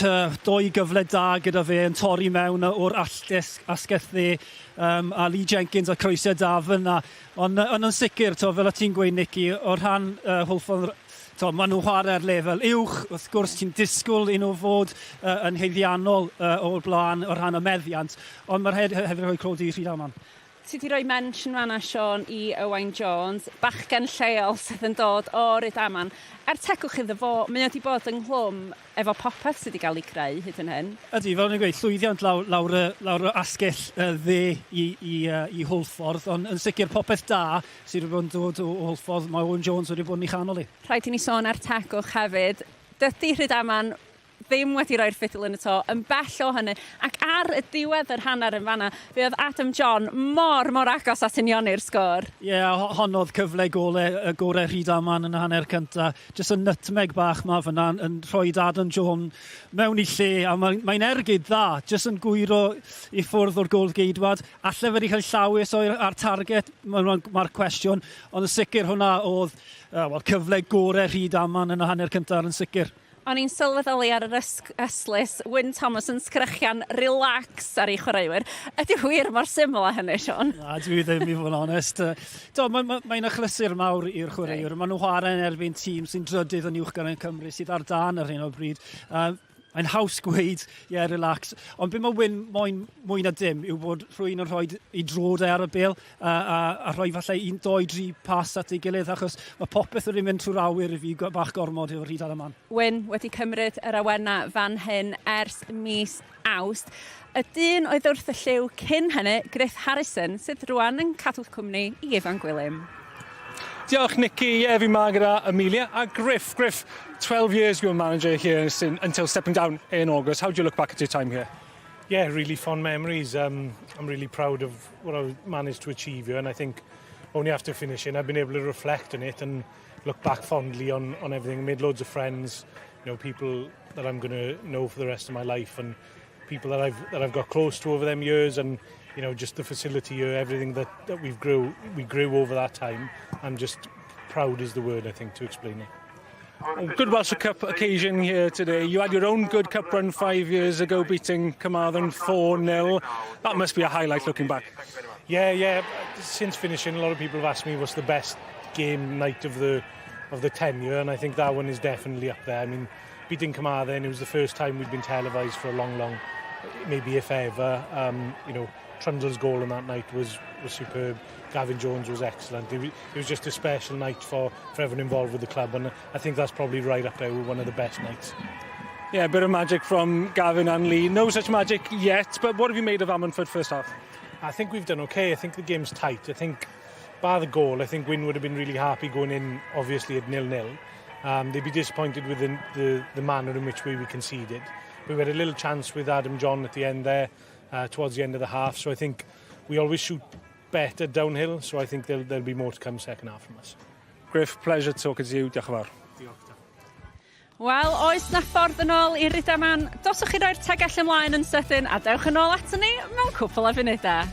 doi gyfle da gyda fe yn torri mewn o'r alltes asgell dde, a Lee Jenkins a croesiad da fyna. Ond on yn sicr, to, fel o ti'n gweud, Nicky, o rhan Hwlffordd, to, maen nhw'n chwarae ar lefel uwch, wrth gwrs ti'n disgwyl i nhw fod yn haeddiannol o'r blaen o rhan y meddiant, ond mae'r hefyd rhoi clod i Rhydaman. Ti 'di rhoi mention fanna, Siôn, i Owain Jones, bachgen lleol sydd yn dod o Rydaman. Er tegwch iddo fo, mae o 'di bod ynghlwm efo popeth sydd wedi cael ei creu hyd yn hyn. Ydy, fel o'n i'n gweud, llwyddiant lawr y asgell dde i Hwlffordd, ond yn sicr popeth da sydd wedi bod yn dod o Hwlffordd, mae Owen Jones wedi bod yn ei chanol i. Rhaid i ni sôn ar tegwch hefyd. Dydy Rhydaman ddim wedi rhoi'r ffidil yn y to, yn bell o hynny. Ac ar y diwedd yr hanner yn fanna, fe oedd Adam John mor, mor agos at unioni'r sgôr. Ie, yeah, hon oedd cyfle gole, y gorau Rhydaman yn y hanner cynta. Jyst y nutmeg bach ma fyna yn rhoi Adam John mewn i lle, a mae'n mae ergyd dda, jyst yn gwyro i ffwrdd o'r gôl geidwad. Alle fe wedi cael llawes o'r ar target, mae'r ma, ma cwestiwn, ond yn sicr hwnna oedd well, cyfle gorau Rhydaman yn y hanner cyntaf yn sicr. O'n i'n sylweddoli ar yr ystlys, Wyn Thomas yn sgrechian relax ar ei chwaraewyr. Ydy wir mor syml â hynny, Siôn? Na, dwi ddim i fod yn onest. Do, mae'n mae achlysur mawr i'r chwaraewyr. Maen nhw'n chwarae yn erbyn tîm sy'n drydydd yn uwch gan Cymru sydd ar dan ar hyn o bryd. Mae'n haws gweud, ie, yeah, relax. Ond be mae Wyn moyn mwy na dim yw bod rhywun yn rhoi ei droed e ar y bêl a rhoi falle un, doi, dri pas at ei gilydd, achos mae popeth wedi mynd trwy'r awyr i fi bach gormod efo Rhydaman. Wyn wedi cymryd yr awenau fan hyn ers mis Awst. Y dyn oedd wrth y llyw cyn hynny, Griff Harrison, sydd rwan yn cadw cwmni i Ifan Gwilym. Diolch, Nicky. Ie, yeah, fi ma gyda Amelia a Griff. Griff, 12 years you were manager here until stepping down in August. How do you look back at your time here? Yeah, really fond memories. I'm really proud of what I've managed to achieve here, and I think Only after finishing, I've been able to reflect on it and look back fondly on everything. Made loads of friends, people that I'm going to know for the rest of my life, and people that I've got close to over them years, and just the facility here, everything that we grew over that time. I'm just proud is the word, I think, to explain it. Good Welsh Cup occasion here today. You had your own good cup run 5 years ago, beating Carmarthen 4-0. That must be a highlight looking back. Yeah. Since finishing, a lot of people have asked me what's the best game night of the tenure, and I think that one is definitely up there. I mean, beating Carmarthen, it was the first time we'd been televised for a long, long, maybe if ever. Trundle's goal on that night was superb. Gavin Jones was excellent. It was just a special night for everyone involved with the club, and I think that's probably right up there with one of the best nights. Yeah, a bit of magic from Gavin and Lee. No such magic yet, but what have you made of Ammanford first half? I think we've done okay. I think the game's tight. I think, bar the goal, I think Wyn would have been really happy going in, obviously, at 0-0. They'd be disappointed with the manner in which we conceded. We had a little chance with Adam John at the end there, towards the end of the half. So I think we always shoot better downhill, so I think there'll be more to come second half from us. Griff, pleasure talking to you. Diolch yn fawr. Diolch. Wel, oes na ffordd yn ôl i Rydaman? Doswch chi roi'r tegell ymlaen yn sydyn a dewch yn ôl aton ni mewn cwpl o funudau.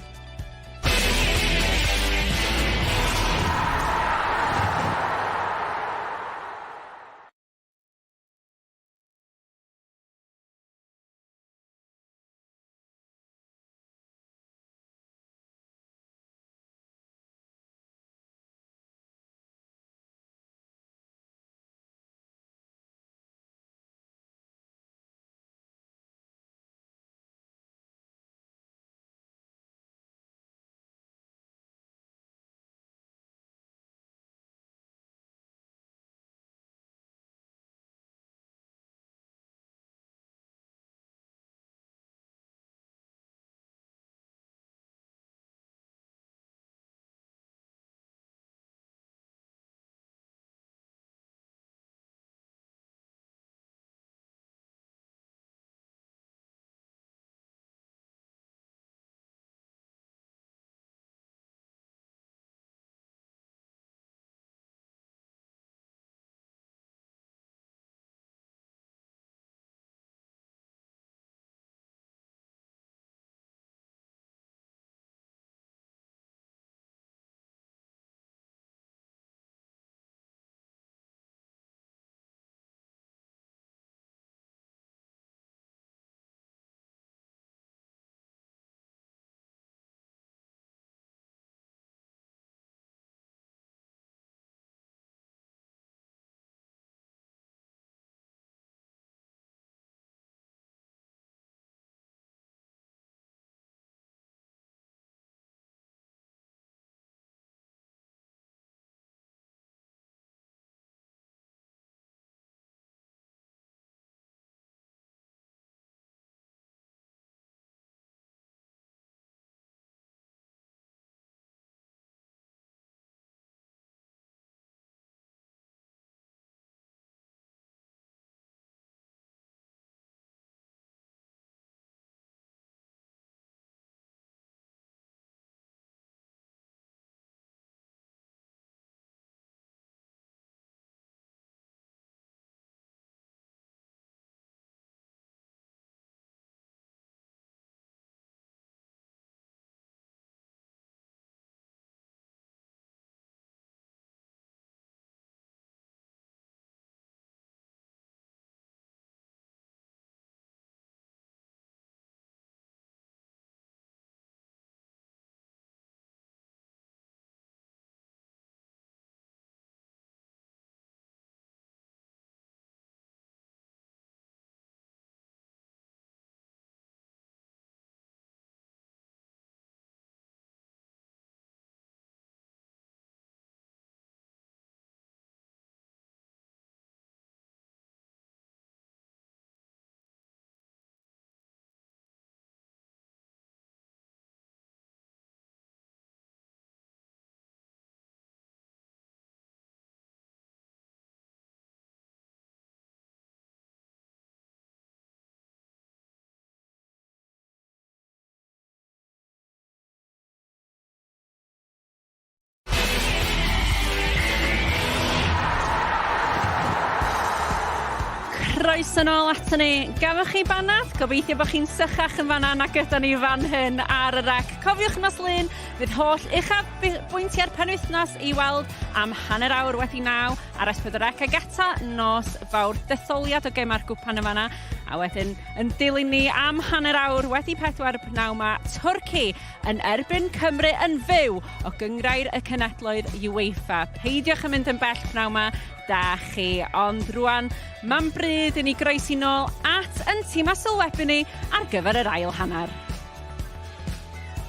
Croeso nôl aton ni. Gafoch chi banad? Gobeithio bod chi'n sychach yn fanna nag ydan ni fan hyn ar y rec. Cofiwch nos Lun, fydd holl uchaf bwyntiau'r penwythnos i weld am hanner awr wedi naw ar S4C ac eto nos Fawrth. Detholiad o gemau'r gwpan yn fanna. A wedyn yn dilyn ni am hanner awr wedi pedwar y pnawn 'ma, Twrci yn erbyn Cymru yn fyw o Gynghrair y Cenhedloedd UEFA. Peidiwch yn mynd yn bell pnawn 'ma, da chi. Ond rwan, mae'n bryd i ni groesi nôl at yn tîm a sylwebu ni ar gyfer yr ail hanner.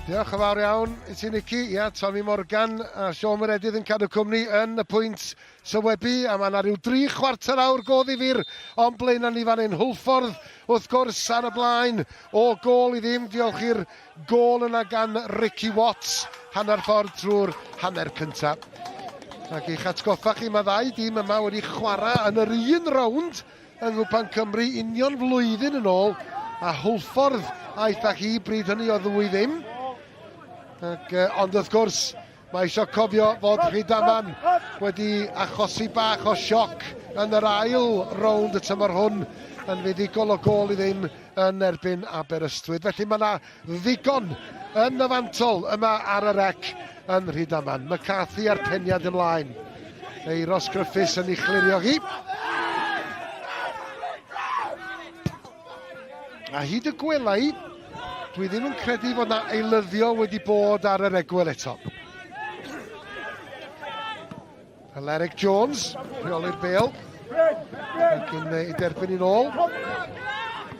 Diolch yn fawr iawn i ti, Nicky. Ia, Tommy Morgan a Siôn Meredydd yn cadw cwmni yn y pwynt sylwebu, a mae yna rhyw dri chwarter awr go ddifyr o'n blaenau ni fan hyn. Hwlffordd, wrth gwrs, ar y blaen o gôl i ddim. Diolch i'r gôl yna gan Ricky Watts, hanner ffordd trwy'r hanner cyntaf. Ac i'ch atgoffa chi, mae ddau dîm yma wedi chwarae yn yr un rownd yng Nghwpan Cymru union flwyddyn yn ôl, a Hwlffordd aeth â hi bryd hynny o ddwy ddim. Ac, ond wrth gwrs, Mae eisiau cofio fod Rhydaman wedi achosi bach o sioc yn yr ail rownd y tymor hwn yn fuddugol o gôl i ddim yn erbyn Aberystwyth. Felly mae yna ddigon yn y fantol yma ar y rec yn Rhydaman. McCarthy a'r peniad ymlaen. Eiros Griffiths yn ei chlirio hi. A hyd y gwela i, dwi ddim yn credu fod na eilyddio wedi bod ar yr egwyl eto. Aleric Jones, rheoli'r bel. Ac yn ei derbyn i'n ôl.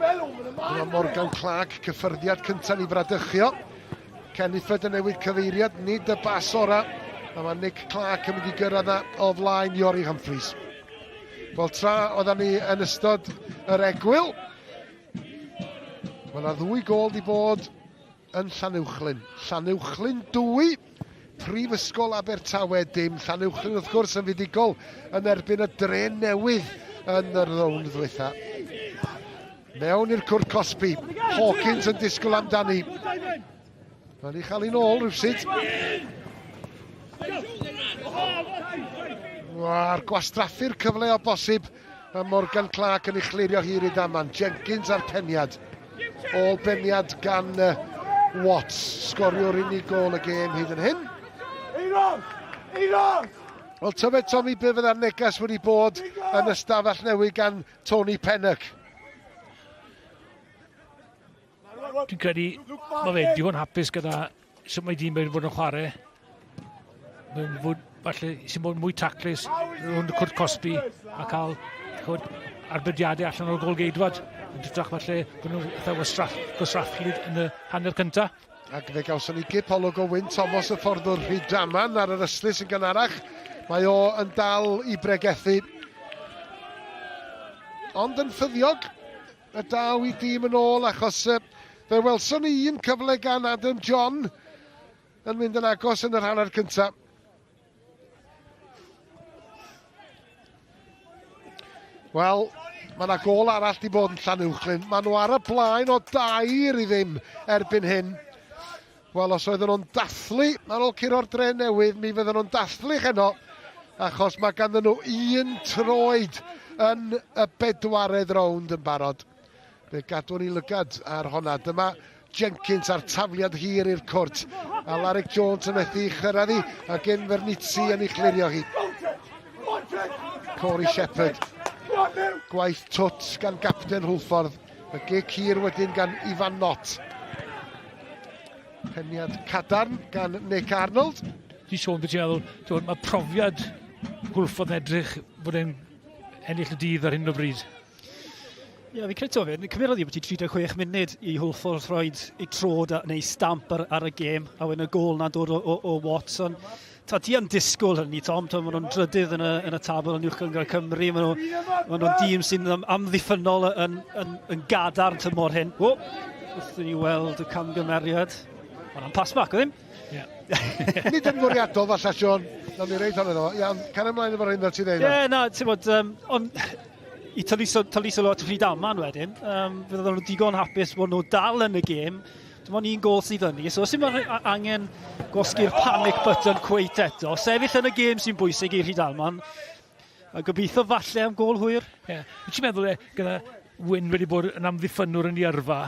Dyma Morgan Clark, cyffyrddiad cyntaf i fradychio. Kennyford yn newid cyfeiriad, nid y bas ora. A mae Nick Clark yn mynd i gyrraedd o flaen Iori Humphreys. Wel, tra oedden ni yn ystod yr egwyl, mae yna ddwy gôl di bod yn Llanuwchllyn. Llanuwchllyn 2, Prifysgol Abertawe dim. Llanuwchllyn wrth gwrs yn fuddugol yn erbyn y dre newydd yn yr rownd ddwytha. Mewn i'r cwrt cosbi, Hawkins yn disgwyl amdani. Mae'n ei chael hi'n ôl rhywsut. A'r gwastraffu'r cyfle o bosib. A Morgan Clark yn ei chlirio hi Rydaman. Jenkins a'r peniad. Ôl beniad gan Watts. Sgoriwr unig gôl y gêm hyd yn hyn. Wel, tybed Tommy be fydda'r neges wedi bod yn ystafell newydd gan Tony Pennock. Dwi'n credu mae fe digon hapus gyda sut mae dîm wedi bod yn chwarae. Mae'n fod, falle, sy'n bod mwy taclus rhwng y cwrt cosbi a cael chwyd, arbediadau allan o'r golgeidwad. Yn hytrach falle bod nhw'n eitha wastraff, gwastrafflyd yn y hanner cyntaf. Ac fe gawson ni gip olwg o Wyn Thomas y fforddwr Rhydaman ar yr ystlys yn gynharach. Mae o yn dal i bregethu. Ond yn ffyddiog, y daw i dîm yn ôl achos fe welson ni un cyfle gan Adam John yn mynd yn agos yn yr hanner cyntaf. Wel, mae yna gol arall di bod yn Llanuwchllyn. Maen nhw ar y blaen o dair i ddim erbyn hyn. Wel, os oedden nhw'n dathlu ar ôl curo'r dre newydd, mi fydden nhw'n dathlu heno, achos mae ganddyn nhw un troed yn y bedwaredd rownd yn barod. Fe gadwn ni lygad ar honna. Dyma Jenkins a'r tafliad hir i'r cwrt. A Larrick Jones yn methu chyrraedd hi, a gen Vernizzi yn ei chlirio hi. Corey Shepherd. Gwaith twt gan gapten Hwlffordd. Y gic hir wedyn gan Ifan Knott. Peniad cadarn gan Nick Arnold. Di sôn beth ti'n meddwl, ti'n mae profiad Hwlffordd yn edrych bod e'n ennill y dydd ar hyn o bryd. Ie, yeah, fi credu fe, cymerodd i byti 36 munud i Hwlffordd rhoi ei trod a, neu stamp ar, ar y gêm, a wedyn y gôl na'n dod o, o, o Watson. Ta, ti yn disgwyl hynny, Tom. Tom maen nhw'n drydydd yn y, yn y tabl yn Uwch Gynghrair Cymru. Maen nhw, maen nhw'n dîm sy'n amddiffynnol yn, yn, yn gadarn tymor hyn. O, wrth i ni weld y camgymeriad. Mae'n pass back, o ddim? Yeah. Nid yn fwriadol falle, Sean. Nawn ni reid hwnna iddo fo. Iawn, car ymlaen efo'r hyn fel ti'n dweud. Ie, na, ti'n bod, um, ond i tynnu sylw at Rhydaman wedyn, um, fydden nhw digon hapus bod nhw dal yn y gêm. Dim ond un gol sydd yn ni, so os dim angen gwasgu'r panic button cweit eto. Sefyll yn y gêm sy'n bwysig i Rhydaman. A gobeithio falle am gol hwyr. Ie. Yeah. Ti'n meddwl e, gyda Wyn wedi bod yn amddiffynnwr yn ei yrfa,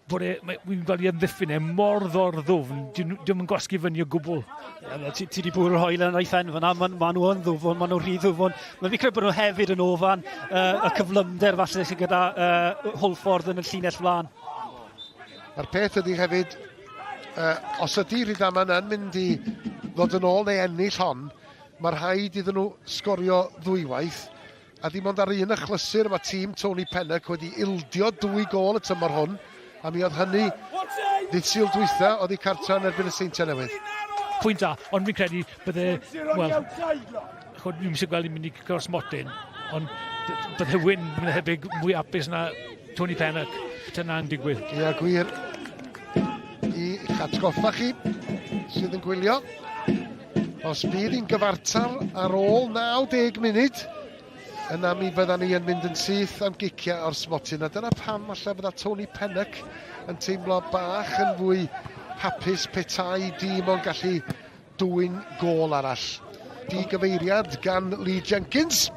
bod e, wy'n gweld i amddiffyn e mor ddor ddwfn, dyn nhw'n gwasgu fyny o gwbl. Yeah, ti, ti di bwrw'r hoel yn ei phen fyna, maen ma nhw yn ddwfn, maen nhw'n rhy ddwfn. Mae fi credu bod nhw hefyd yn ofan uh, y cyflymder falle sydd gyda uh, Hwlffordd yn y llinell flaen. A'r peth ydy hefyd, uh, os ydy Rhydaman yn mynd i ddod yn ôl neu ennill hon, mae rhaid iddyn nhw sgorio ddwywaith, a dim ond ar un achlysur mae tîm Tony Pennock wedi ildio dwy gôl y tymor hwn, a mi oedd hynny ddydd Sul dwytha oddi cartra yn erbyn y Seintiau Newydd. Pwynt da, ond fi'n credu bydde, wel, chod, fi'n eisiau gweld i'n mynd i cicio'r smotyn, ond bydde Wyn yn thebyg mwy hapus na Tony Pennock, dyna'n digwydd. Ia, gwir. I atgoffa chi sydd yn gwylio, os bydd hi'n gyfartal ar ôl 90 munud, yna mi fydda ni yn mynd yn syth am giciau o'r smotyn. A dyna pam falle fydda Tony Pennock yn teimlo bach yn fwy hapus petai dîm o'n gallu dwyn gôl arall. Digyfeiriad gan Lee Jenkins.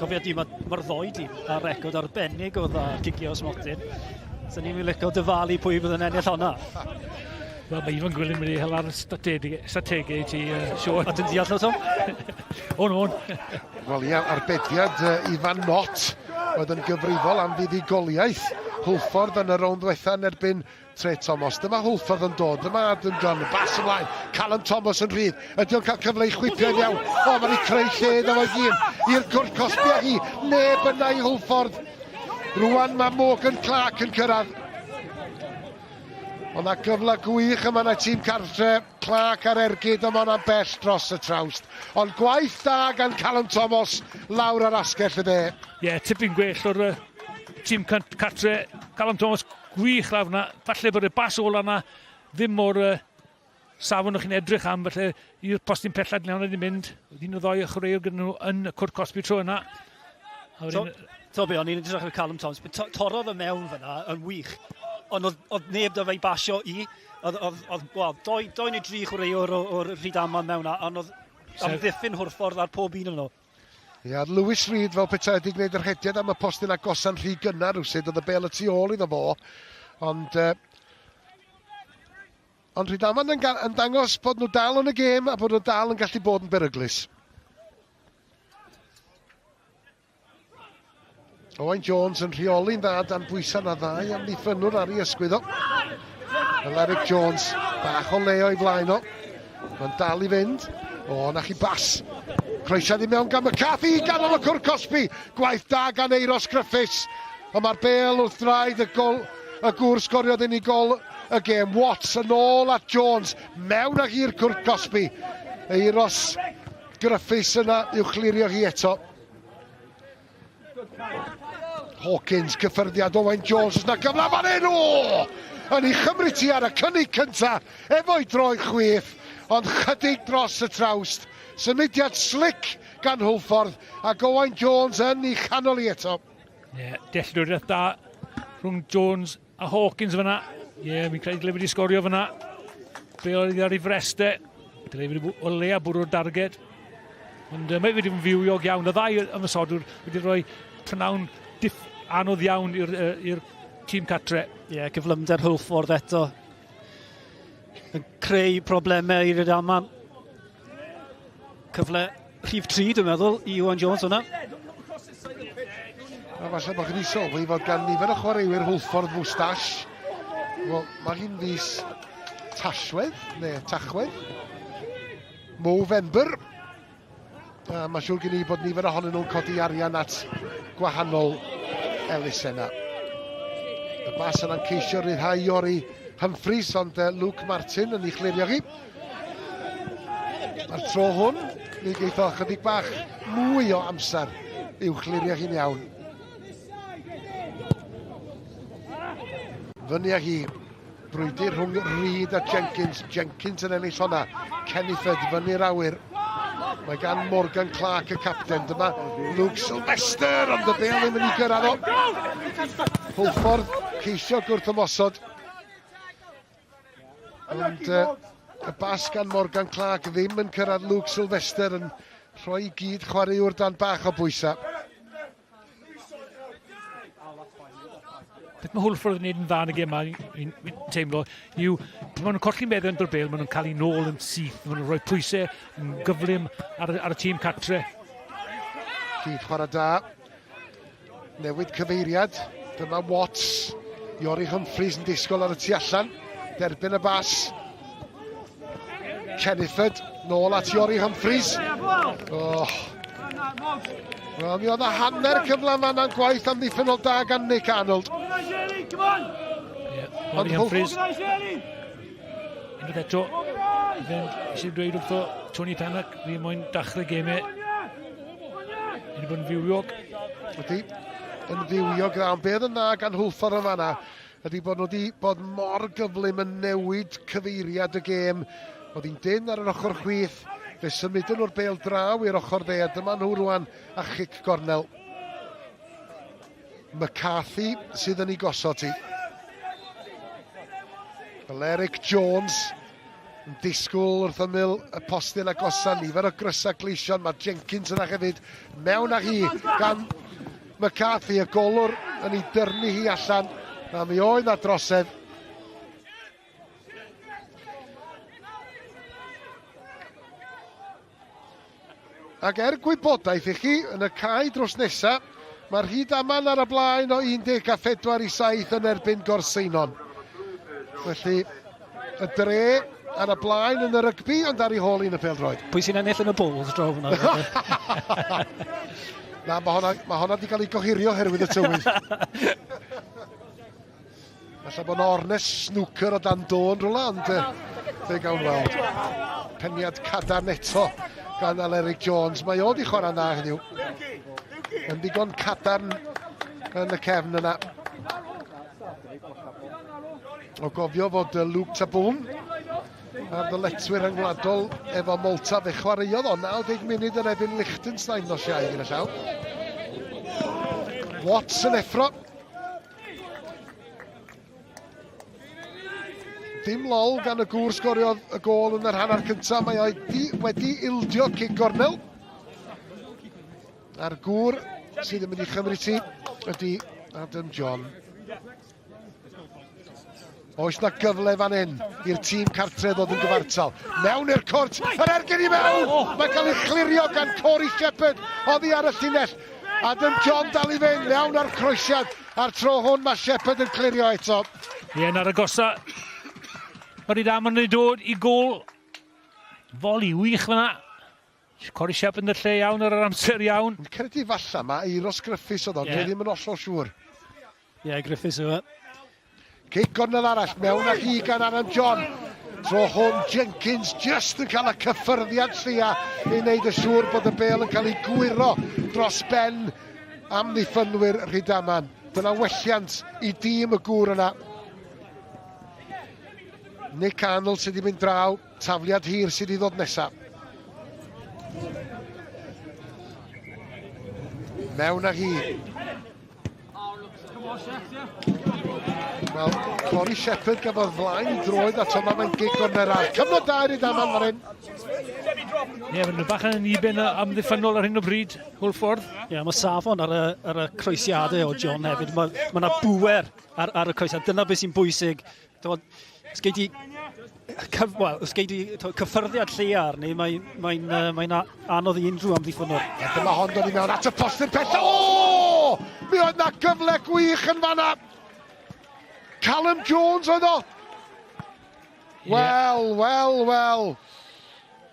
Cofio di, mae'r ma ddoi dîm ar record arbennig o dda cicio smotyn. So ni'n mynd licio dyfalu pwy fydd yn ennill honna. Wel, mae Ifan Gwilym wedi hela'r strategau i ti, uh, Sean. A ti'n deall o, Tom? O'n, o'n. Wel, ia, arbediad uh, Ifan Nott oedd yn gyfrifol am fuddugoliaeth Hwlffordd yn y rownd ddiwetha yn erbyn Tre Thomas. Dyma Hwlffordd yn dod. Dyma Adam John. Bas ymlaen. Callum Thomas yn rhydd. Ydy o'n cael cyfle i chwipio yn iawn? O, mae'n ei creu lle iddo fo'i hun. I'r cwrt cosbi â hi. Neb yna i Hwlffordd. Rwan mae Morgan Clark yn cyrraedd. Ond na gyfle gwych yma na tîm cartre. Clark ar ergyd, ond mae'n bell dros y trawst. Ond gwaith da gan Callum Thomas lawr ar asgell y dde. Ie, yeah, tipyn gwell o'r uh, tîm cartre. Callum Thomas Gwych lawr 'na. Falle bod y bas ola 'na ddim mor uh, safon o'ch chi'n edrych am, falle i'r postyn pellad le hwnna wedi mynd. Oedd un o ddoi o chwaraewr gyda nhw yn y cwrt cosbi tro yna. A wedyn... To, be, o'n i'n edrych ar Callum Thomas, to, torrodd y mewn fyna yn wych, ond oedd, oedd neb da fe i basio i. Oedd, oedd, oedd, wel, doi, doi neu dri chwaraewr o'r Rhydaman mewn, ond oedd amddiffyn Hwrffordd ar pob un o'n nhw. Ia, Lewis Reid fel petai wedi gwneud yr rhediad am y postyn agosa'n rhy gynnar rhywsut, oedd y bel y tu ôl iddo fo. Ond, uh, ond Rhydaman yn, yn dangos bod nhw dal yn y gêm a bod nhw dal yn gallu bod yn beryglus. Owain Jones yn rheoli'n dda dan bwysau na ddau amddiffynnwr ar ei ysgwydd o. Alaric Jones, bach o le o'i flaen o. Mae'n dal i fynd. O, na chi bas. Croesiad i mewn gan McCarthy i ganol y cwr cosbi. Gwaith da gan Eiros Griffiths. Ond mae'r bel wrth draed y gol, y gŵr sgoriodd unig gol y gêm. Watts yn ôl at Jones. Mewn ag i'r cwr cosbi. Eiros Griffiths yna i'w chlirio hi eto. Hawkins, cyffyrddiad Owain Jones, os na gyfle fan hyn, o! Yn ei chymryd ti ar y cynnig cynta, efo'i droi chwith, ond chydig dros y trawst. Symudiad slick gan Hwlffordd, ac Owain Jones yn ei chanol i eto. Ie, yeah, dealltwriaeth da rhwng Jones a Hawkins fyna. Ie, yeah, fi'n credu dyle wedi sgorio fyna. Be oedd ar ei freste. Dyle wedi o leia bwrw'r darged. Ond uh, mae wedi yn fywiog iawn. Y ddau ymosodwr wedi rhoi prynawn diff anodd iawn i'r uh, tîm catre. Ie, yeah, cyflymder Hwlffordd eto. Yn creu problemau i'r Rydaman. Cyfle rhif 3, dwi'n meddwl, i Iwan Jones hwnna. A falle bod chi wedi sylwi fod gan nifer o chwaraewyr Hwlffordd fwstash. Wel, mae hi'n fis Tashwedd, neu Tachwedd. Movember. A mae siŵr gen i bod nifer ohonyn nhw'n codi arian at gwahanol elusennau. Y bas yna'n ceisio rhyddhau Iori Humphreys, ond Luke Martin yn ei chlirio hi. Mae'r tro hwn, mi geith o chydig bach mwy o amser i'w chlirio hi'n iawn. Fyny â hi. Brwydr rhwng Reid a Jenkins. Jenkins yn ennill honna. Kenniford fyny'r awyr. Mae gan Morgan Clark y capten. Dyma Luke Sylvester, ond y bel ddim yn ei gyrraedd o. Hwlffordd ceisio gwrth ymosod. Ond uh, y bas gan Morgan Clark ddim yn cyrraedd Luke Sylvester yn Rhoi gyd chwaraewr dan bach o bwysau. Beth mae Hwlffordd yn gwneud yn dda yn y gêm yma, fi'n fi teimlo, yw pan maen nhw'n colli meddiant o'r bêl, maen nhw'n cael ei nôl yn syth, maen nhw'n rhoi pwysau yn gyflym ar, ar y tîm catre. Cyd chwarae da. Newid cyfeiriad. Dyma Watts. Iori Humphreys yn disgwyl ar y tu allan. Derbyn y bas. Kenniford, nôl at Iori Humphreys. Oh. Wel, mi oedd y hanner cyfle fanna'n gwaith amddiffynnol da gan Nick Arnold. Yeah, Iori Humphreys. Unwaith eto, fe'n eisiau dweud wrtho Tony Pennock, fi moyn dachrau gemau. Wedi bod yn fywiog. Ydy, yn fywiog dda, ond beth yn dda gan Hwlffordd yn fanna ydy bod nhw wedi bod mor gyflym yn newid cyfeiriad y gêm. Oedd hi'n dyn ar yr ochr chwith, fe symudon nhw'r bêl draw i'r ochr dde, a dyma nhw rwan a chic gornel. McCarthy sydd yn ei gosod hi. Aleric Jones yn disgwyl wrth ymyl y postyn agosa, nifer o grysau gleision, mae Jenkins yna hefyd, mewn â hi gan McCarthy, y golwr yn ei dyrnu hi allan, na mi oedd na drosedd. Ac er gwybodaeth i chi, yn y cae drws nesa, mae Rhydaman ar y blaen o 14 i 7 yn erbyn Gorseinon. Felly, y dre ar y blaen yn y rygbi, ond ar ei hôl yn y pêl-droed. Pwy sy'n ennill yn y bowls draw hwnna? Na, mae honna, mae honna wedi cael ei gohirio oherwydd y tywydd. Falle bod 'na ornest snwcer o dan do yn rhywle, ond fe gawn weld. Peniad cadarn eto gan Aleric Jones. Mae o wedi chwarae'n dda heddiw. Yn ddigon cadarn yn y cefn yna. O gofio fod Luke Taboon ar ddyletswyr rhyngwladol efo Malta, fe chwaraeodd o 90 munud yn erbyn Liechtenstein nos Iau gyda llaw. Watts yn effro. Dim lol gan y gŵr sgoriodd y gôl yn yr hanner cyntaf. Mae o'i wedi ildio cic gornel. A'r gŵr sydd yn mynd i chymryd ti ydy Adam John. Oes na gyfle fan hyn i'r tîm cartre ddod yn gyfartal. Mewn i'r cwrt, yr ergyd i mewn! Mae'n cael ei chlirio gan Corey Shepherd oddi ar y llinell. Adam John dal i fynd mewn ar croesiad. A'r tro hwn mae Shepherd yn clirio eto. Ie, na'r agosa. Mae Rhydaman yn dod i gôl. Foli wych fyna. Corey Shepherd yn y lle iawn ar yr amser iawn. Yn credu falla mae Euros Griffiths oedd o, yeah. dwi ddim yn hollol siŵr. Ie, yeah, Griffiths yw e. Cic gornel arall mewn â hi gan Aaron John. Tro hwn Jenkins just yn cael y cyffyrddiad lleia i wneud y siŵr bod y bêl yn cael ei gwyro dros ben amddiffynwyr Rhydaman. Dyna welliant i dîm y gŵr yna. Nick Arnold sydd wedi mynd draw, tafliad hir sydd wedi ddod nesaf. Mewn â hi. Wel, Corey Shepherd gafodd flaen i droed a Tom mae'n gic o'r nerau. Cyfnod da i'r Idaman fan hyn. Ie, yeah, mae'n bach yn anniben amddiffynnol ar hyn o bryd, Hwlffordd. Ie, yeah, mae safon ar y, ar y croesiadau o John hefyd. Mae yna ma bŵer ar, ar y croesiad. Dyna beth sy'n bwysig. Dod, os gei di, cyf, well, os gei di to, cyffyrddiad lleia arni, mae'n mae, mae, mae anodd i unrhyw amddiffynnwr. A dyma hon dod i mewn at y postyn pella. O! Mi oedd na gyfle gwych yn fanna. Callum Jones oedd o. Wel, wel, wel.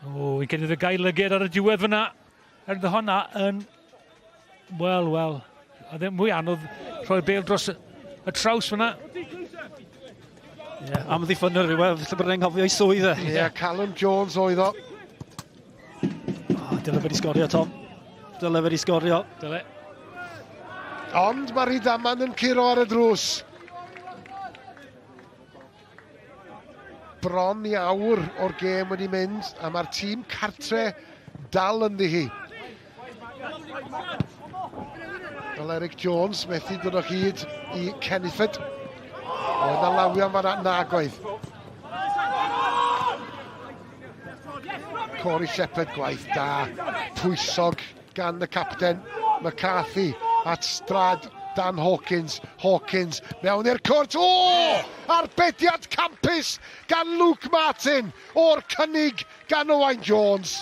O, i gynnydd y gael lyged ar y diwedd fyna. Er honna yn... Wel, wel. A ddim mwy anodd rhoi'r bêl dros y traws fyna. Ie, yeah, amddiffynwr yw e, felly bod e'n nghofio ei swydd e. Ie, yeah, Callum Jones oedd o. Oh, dyle fe wedi sgorio, Tom. Dyle fe wedi sgorio. Dyle. Ond mae Rhydaman yn curo ar y drws. Bron i awr o'r gêm wedi mynd a mae'r tîm cartre dal ynddi hi. Fel Eric Jones methu dod o hyd i Kenniford. Oedd na lawio am fanna, nag oedd. Corey Shepherd gwaith da, pwysog gan y capten McCarthy at strad Dan Hawkins. Hawkins mewn i'r cwrt. O! Arbediad campus gan Luke Martin o'r cynnig gan Owain Jones.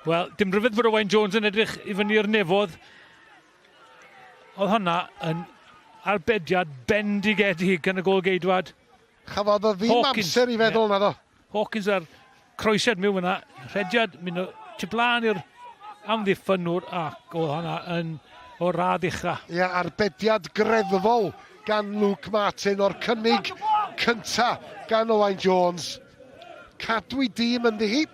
Wel, dim rhyfedd fod Owain Jones yn edrych i fyny'r nefodd. Oedd hwnna yn arbediad bendigedig gan y gôl-geidwad. Chafodd o ddim Hawkins, amser i feddwl yeah. naddo. Hawkins ar croesiad mewn fyna, rhediad mynd o tu blaen i'r amddiffynwr ac oedd hwnna yn o'r radd ucha. Ie, yeah, arbediad greddfol gan Luke Martin o'r cynnig cynta gan Owain Jones. Cadw i dîm ynddi hi.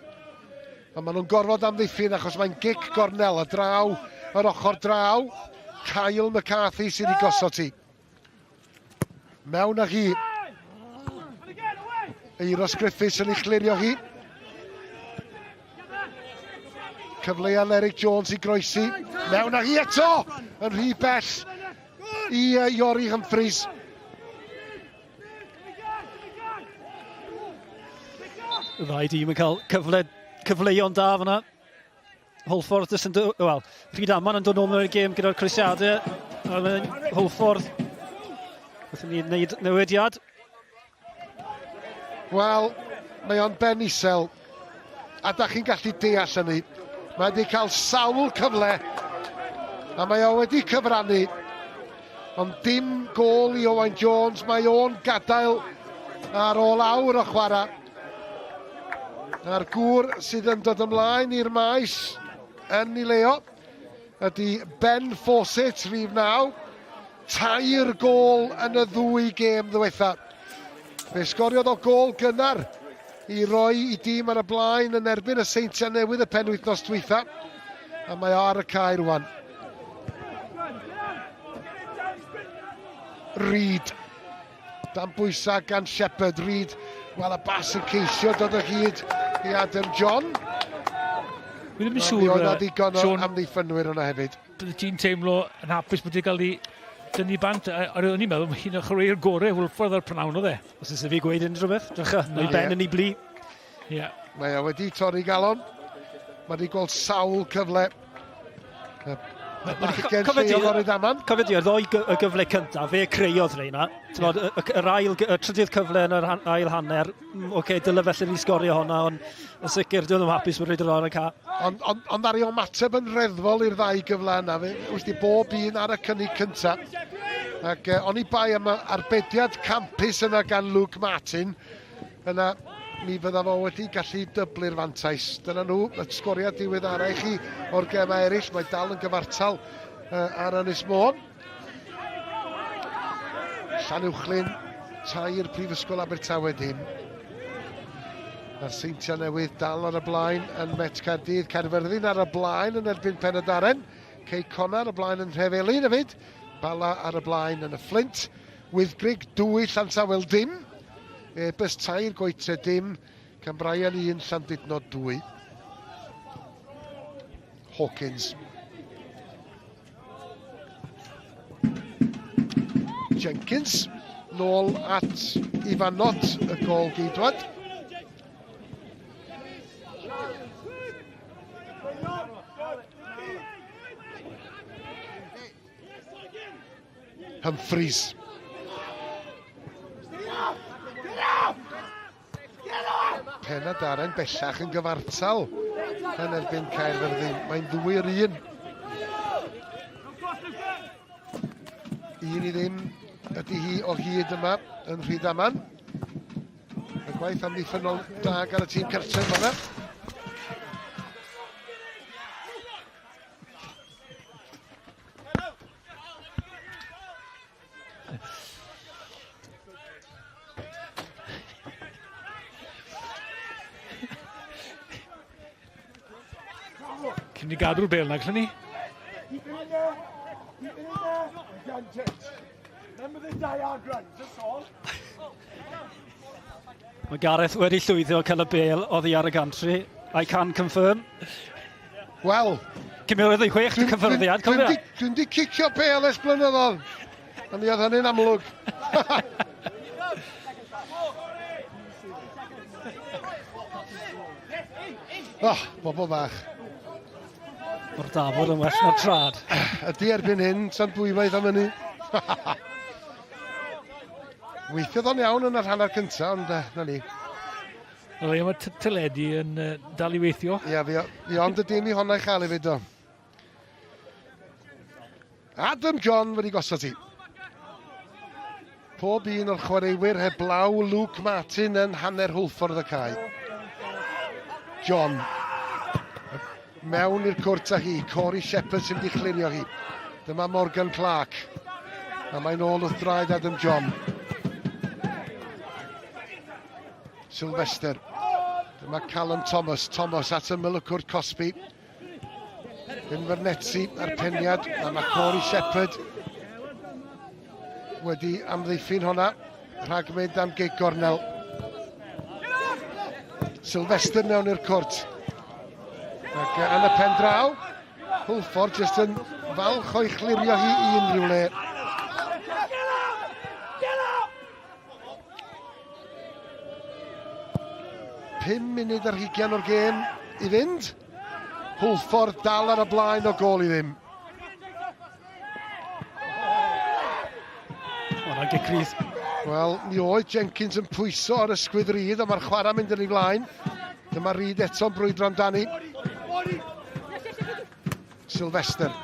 Ond maen nhw'n gorfod amddiffyn achos mae'n gic gornel a draw yr ochr draw. Kyle McCarthy sydd wedi gosod ti. Mewn â hi. Eiros Griffiths yn ei chlirio hi. Cyfle i Eric Jones i groesi. Mewn â hi eto! Yn rhy bell i Iori Humphreys. Y ddau dîm yn cael cyfle, cyfleuon da fyna. Hwlffordd jyst yn dod, wel, Rhydaman yn dod nôl mewn i'r gêm gyda'r croesiadau. A mae'n Hwlffordd. Wrth i ni wneud newidiad. Wel, mae o'n ben isel. A da chi'n gallu deall hynny. Mae wedi cael sawl cyfle. A mae o wedi cyfrannu. Ond dim gôl i Owain Jones. Mae o'n gadael ar ôl awr o chwarae. A'r gŵr sydd yn dod ymlaen i'r maes yn Nileo ydy Ben Fawcett, rhif 9. Tair gôl yn y ddwy gêm ddiwetha. Fe sgoriodd o gôl gynnar i roi i dîm ar y blaen yn erbyn y Seintiau Newydd y penwythnos dwytha. A mae o ar y cae rwan. Reid. Dan bwysau gan Shepherd. Reid, wel y bas yn ceisio dod o hyd i Adam John. Dwi ddim yn siŵr... Mi oedd 'na ddigon o amddiffynwyr yna hefyd. Bydde ti'n teimlo yn hapus bod wedi cael ei dynnu bant? O'n i'n meddwl, un o'r chwaraewyr gorau Hwlffordd ar prynawn oedd e. Os oes fi gweud unrhyw beth, drycha, mae ben yn ei blu. Ie. Mae o wedi torri galon. Mae wedi gweld sawl cyfle. Bachgen lleol o'r Rydaman. Cofio di, yr ddoi y gyfle cyntaf, fe creuodd reina. T'mod, y, y, yr ail, y trydydd cyfle yn yr ail hanner, oce, okay, dyle felly ni sgorio honna, ond yn sicr, dwi'n ddim hapus bod rhaid ar y ca. Ond on, on ar ei ymateb yn reddfol i'r ddau gyfle yna, fe, wrth i bob un ar y cynnig cyntaf. Ac oni bai am arbediad campus yna gan Luke Martin, Yna, mi fydda fo wedi gallu dyblu'r fantais. Dyna nhw, y sgoriad diweddara i chi o'r gemau eraill. Mae dal yn gyfartal ar Ynys Môn. Llanuwchllyn, tair Prifysgol Abertawe dim. Mae'r Seintiau Newydd dal ar y blaen yn Met Caerdydd. Caerfyrddin ar y blaen yn erbyn Pen-y-Darren. Cei Connah ar y blaen yn Nhrefelin hefyd. Bala ar y blaen yn y Fflint. Wyddgrug 2, Llansawel dim. Ebus 3, Goetre dim. Cambrian 1, Llandudno 2. Hawkins. Jenkins nôl at Ifan Nott, y gol geidwad. Humphreys. Pen a Darren bellach yn gyfartal yn erbyn Caerfyrddin. Mae'n ddwy yr un. 1-0 ydy hi o hyd yma yn Rhydaman. Y gwaith amddiffynnol da gan y tîm cartref fanna. Cyn ni gadw'r bel na, gallwn ni? Mae Gareth wedi llwyddo cael y bel oddi ar y gantry. I can confirm. Wel... Cymerodd ei chwech cyffyrddiad, cofio? Dwi'n di cicio bel ers blynyddoedd. A mi oedd hynny'n amlwg. Oh, bobl fach. Mae'r dafod yn well na'r trad. Ydy erbyn hyn, sa'n dwywaith am hynny. Weithiodd o'n iawn yn yr hanner cyntaf, ond na ni. Wel, ie, mae teledu yn uh, dal i weithio. Ie, fi, fi ond y dim i honna i chael ei fyd o. Adam John wedi gosod hi. Pob un o'r chwaraewyr heblaw Luke Martin yn hanner Hwlffordd y cae. John. Mewn i'r cwrt â hi. Corey Shepherd sy'n wedi chlirio hi. Dyma Morgan Clark. A mae'n ôl wrth draed Adam John. Sylvester. Dyma Callum Thomas. Thomas at ymyl y cwrt cosbi. Invernetzi a'r peniad, a mae Corey Shepherd wedi amddiffyn hwnna rhag mynd am gig gornel. Sylvester mewn i'r cwrt. Ac yn y pen draw, Hwlffordd jyst yn falch o'i chlirio hi i unrhyw le. 5 munud ar hugian o'r gêm i fynd. Hwlffordd dal ar y blaen o gol i ddim. Hwna'n gic rydd. Wel, mi oedd Jenkins yn pwyso ar ysgwydd Reid, ond mae'r chwarae mynd yn ei flaen. Dyma Reid eto'n brwydro amdani. Sylvester.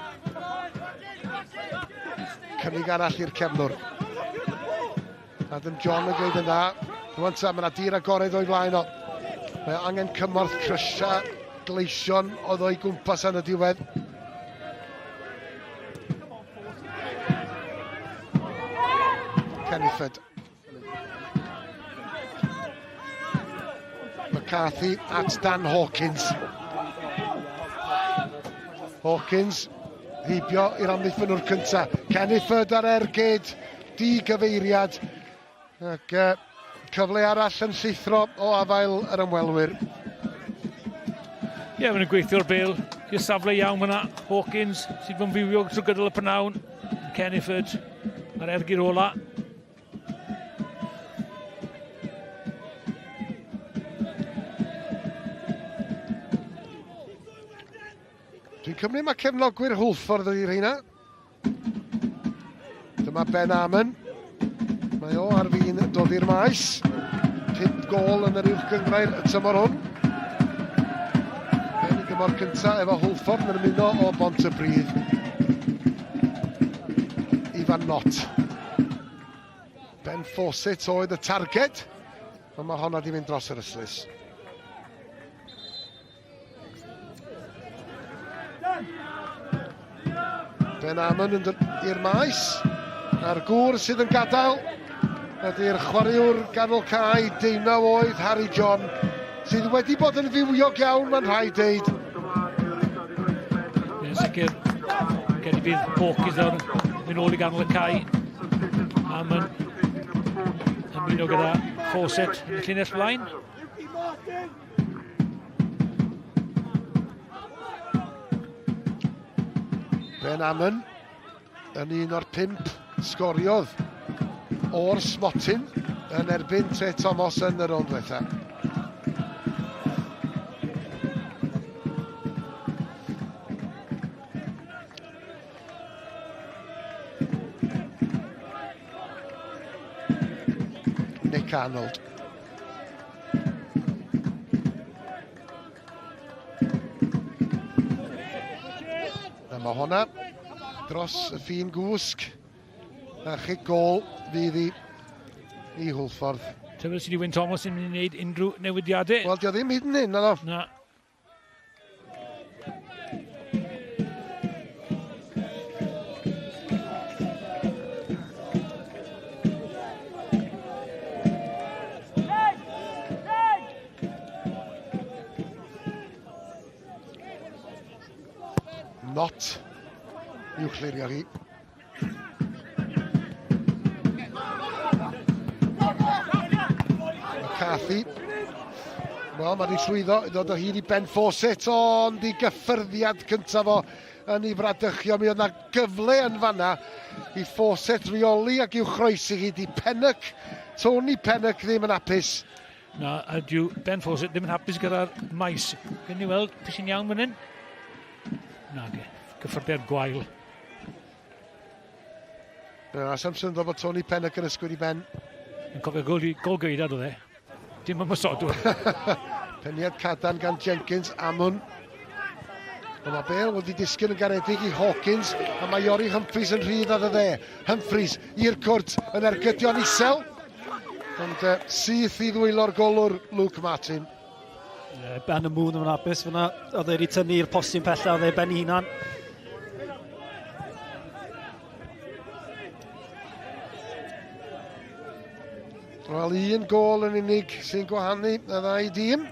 Cynnig arall i'r cefnwr. Adam John yn gwneud yn dda. Rwan ta, mae yna dir agored o'i flaen o. Mae angen cymorth crysia gleision oedd o'i gwmpas yn y diwedd. Kenniford. McCarthy at Dan Hawkins. Hawkins heibio i'r amddiffynwr cyntaf. Kenniford ar ergyd, di-gyfeiriad. Ac uh, cyfle arall yn llithro o afael yr ymwelwyr. Ie, yeah, mae'n gweithio'r bel i'r safle iawn fyna. Hawkins sydd yn fywiog trwy gydol y prynawn. Kenniford ar ergyd ola. Dwi'n cymryd mae cefnogwyr Hwlffordd ydy rheina. Dyma Ben Amon. Mae o ar fin dod i'r maes. 5 gol yn yr uwch gynghrair y tymor hwn. Ben i dymor cyntaf efo Hwlffordd yn ymuno o Bontypridd. Ifan Knott. Ben Fawcett oedd y targed, ond mae honna di mynd dros yr ystlys. Ben Amon yn dod i'r maes, a'r gŵr sydd yn gadael ydy'r chwaraewr ganol cae deunaw oed Harry John, sydd wedi bod yn fywiog iawn, mae'n rhaid deud. Yn sicr, gen i bydd Hawkins nawr yn mynd ôl i ganol y cae. A mae'n ymuno gyda Fawcett yn y llinell flaen. Ben Amon yn un o'r pump sgoriodd o'r smotyn yn erbyn Tre Thomas yn y rownd ddiwetha. Nick Arnold. A mae hwnna dros y ffin gwsg. A chic gol fydd i i Hwlffordd. Tybed sydd i Wyn Thomas yn mynd i wneud unrhyw newidiadau? Wel, dio ddim hyd yn hyn, naddo. Na. Not i'w chlirio hi. McCarthy. Wel, mae wedi llwyddo i ddod o hyd i Ben Fawcett, ond i gyffyrddiad cyntaf o yn ei fradychio. Mi oedd yna gyfle yn fanna i Fawcett reoli ac i'w chroesi hi. Di Pennock, Tony Pennock ddim yn apus. Na, a dyw Ben Fawcett ddim yn hapus gyda'r maes. Gen ni weld beth sy'n iawn fan hyn. Na, gyffyrddiad gwael. Na, Samson ddod bod Tony Pennock yn ysgwyd i ben. Yn cofio gol, gol geidad oedd e. Dim ymosodwr. Peniad cadarn gan Jenkins, Amwn. Ond mae Bale wedi disgyn yn garedig i Hawkins, a mae Iori Humphreys yn rhydd ar y dde. Humphreys i'r cwrt yn ergydio'n isel. Ond syth i ddwylo'r golwr Luke Martin. Yeah, Ben y Moon yn hapus fyna. Oedd e wedi tynnu i'r postyn pella, oedd e ben ei hunan. Wel, un gol yn unig sy'n gwahanu y ddau dîm.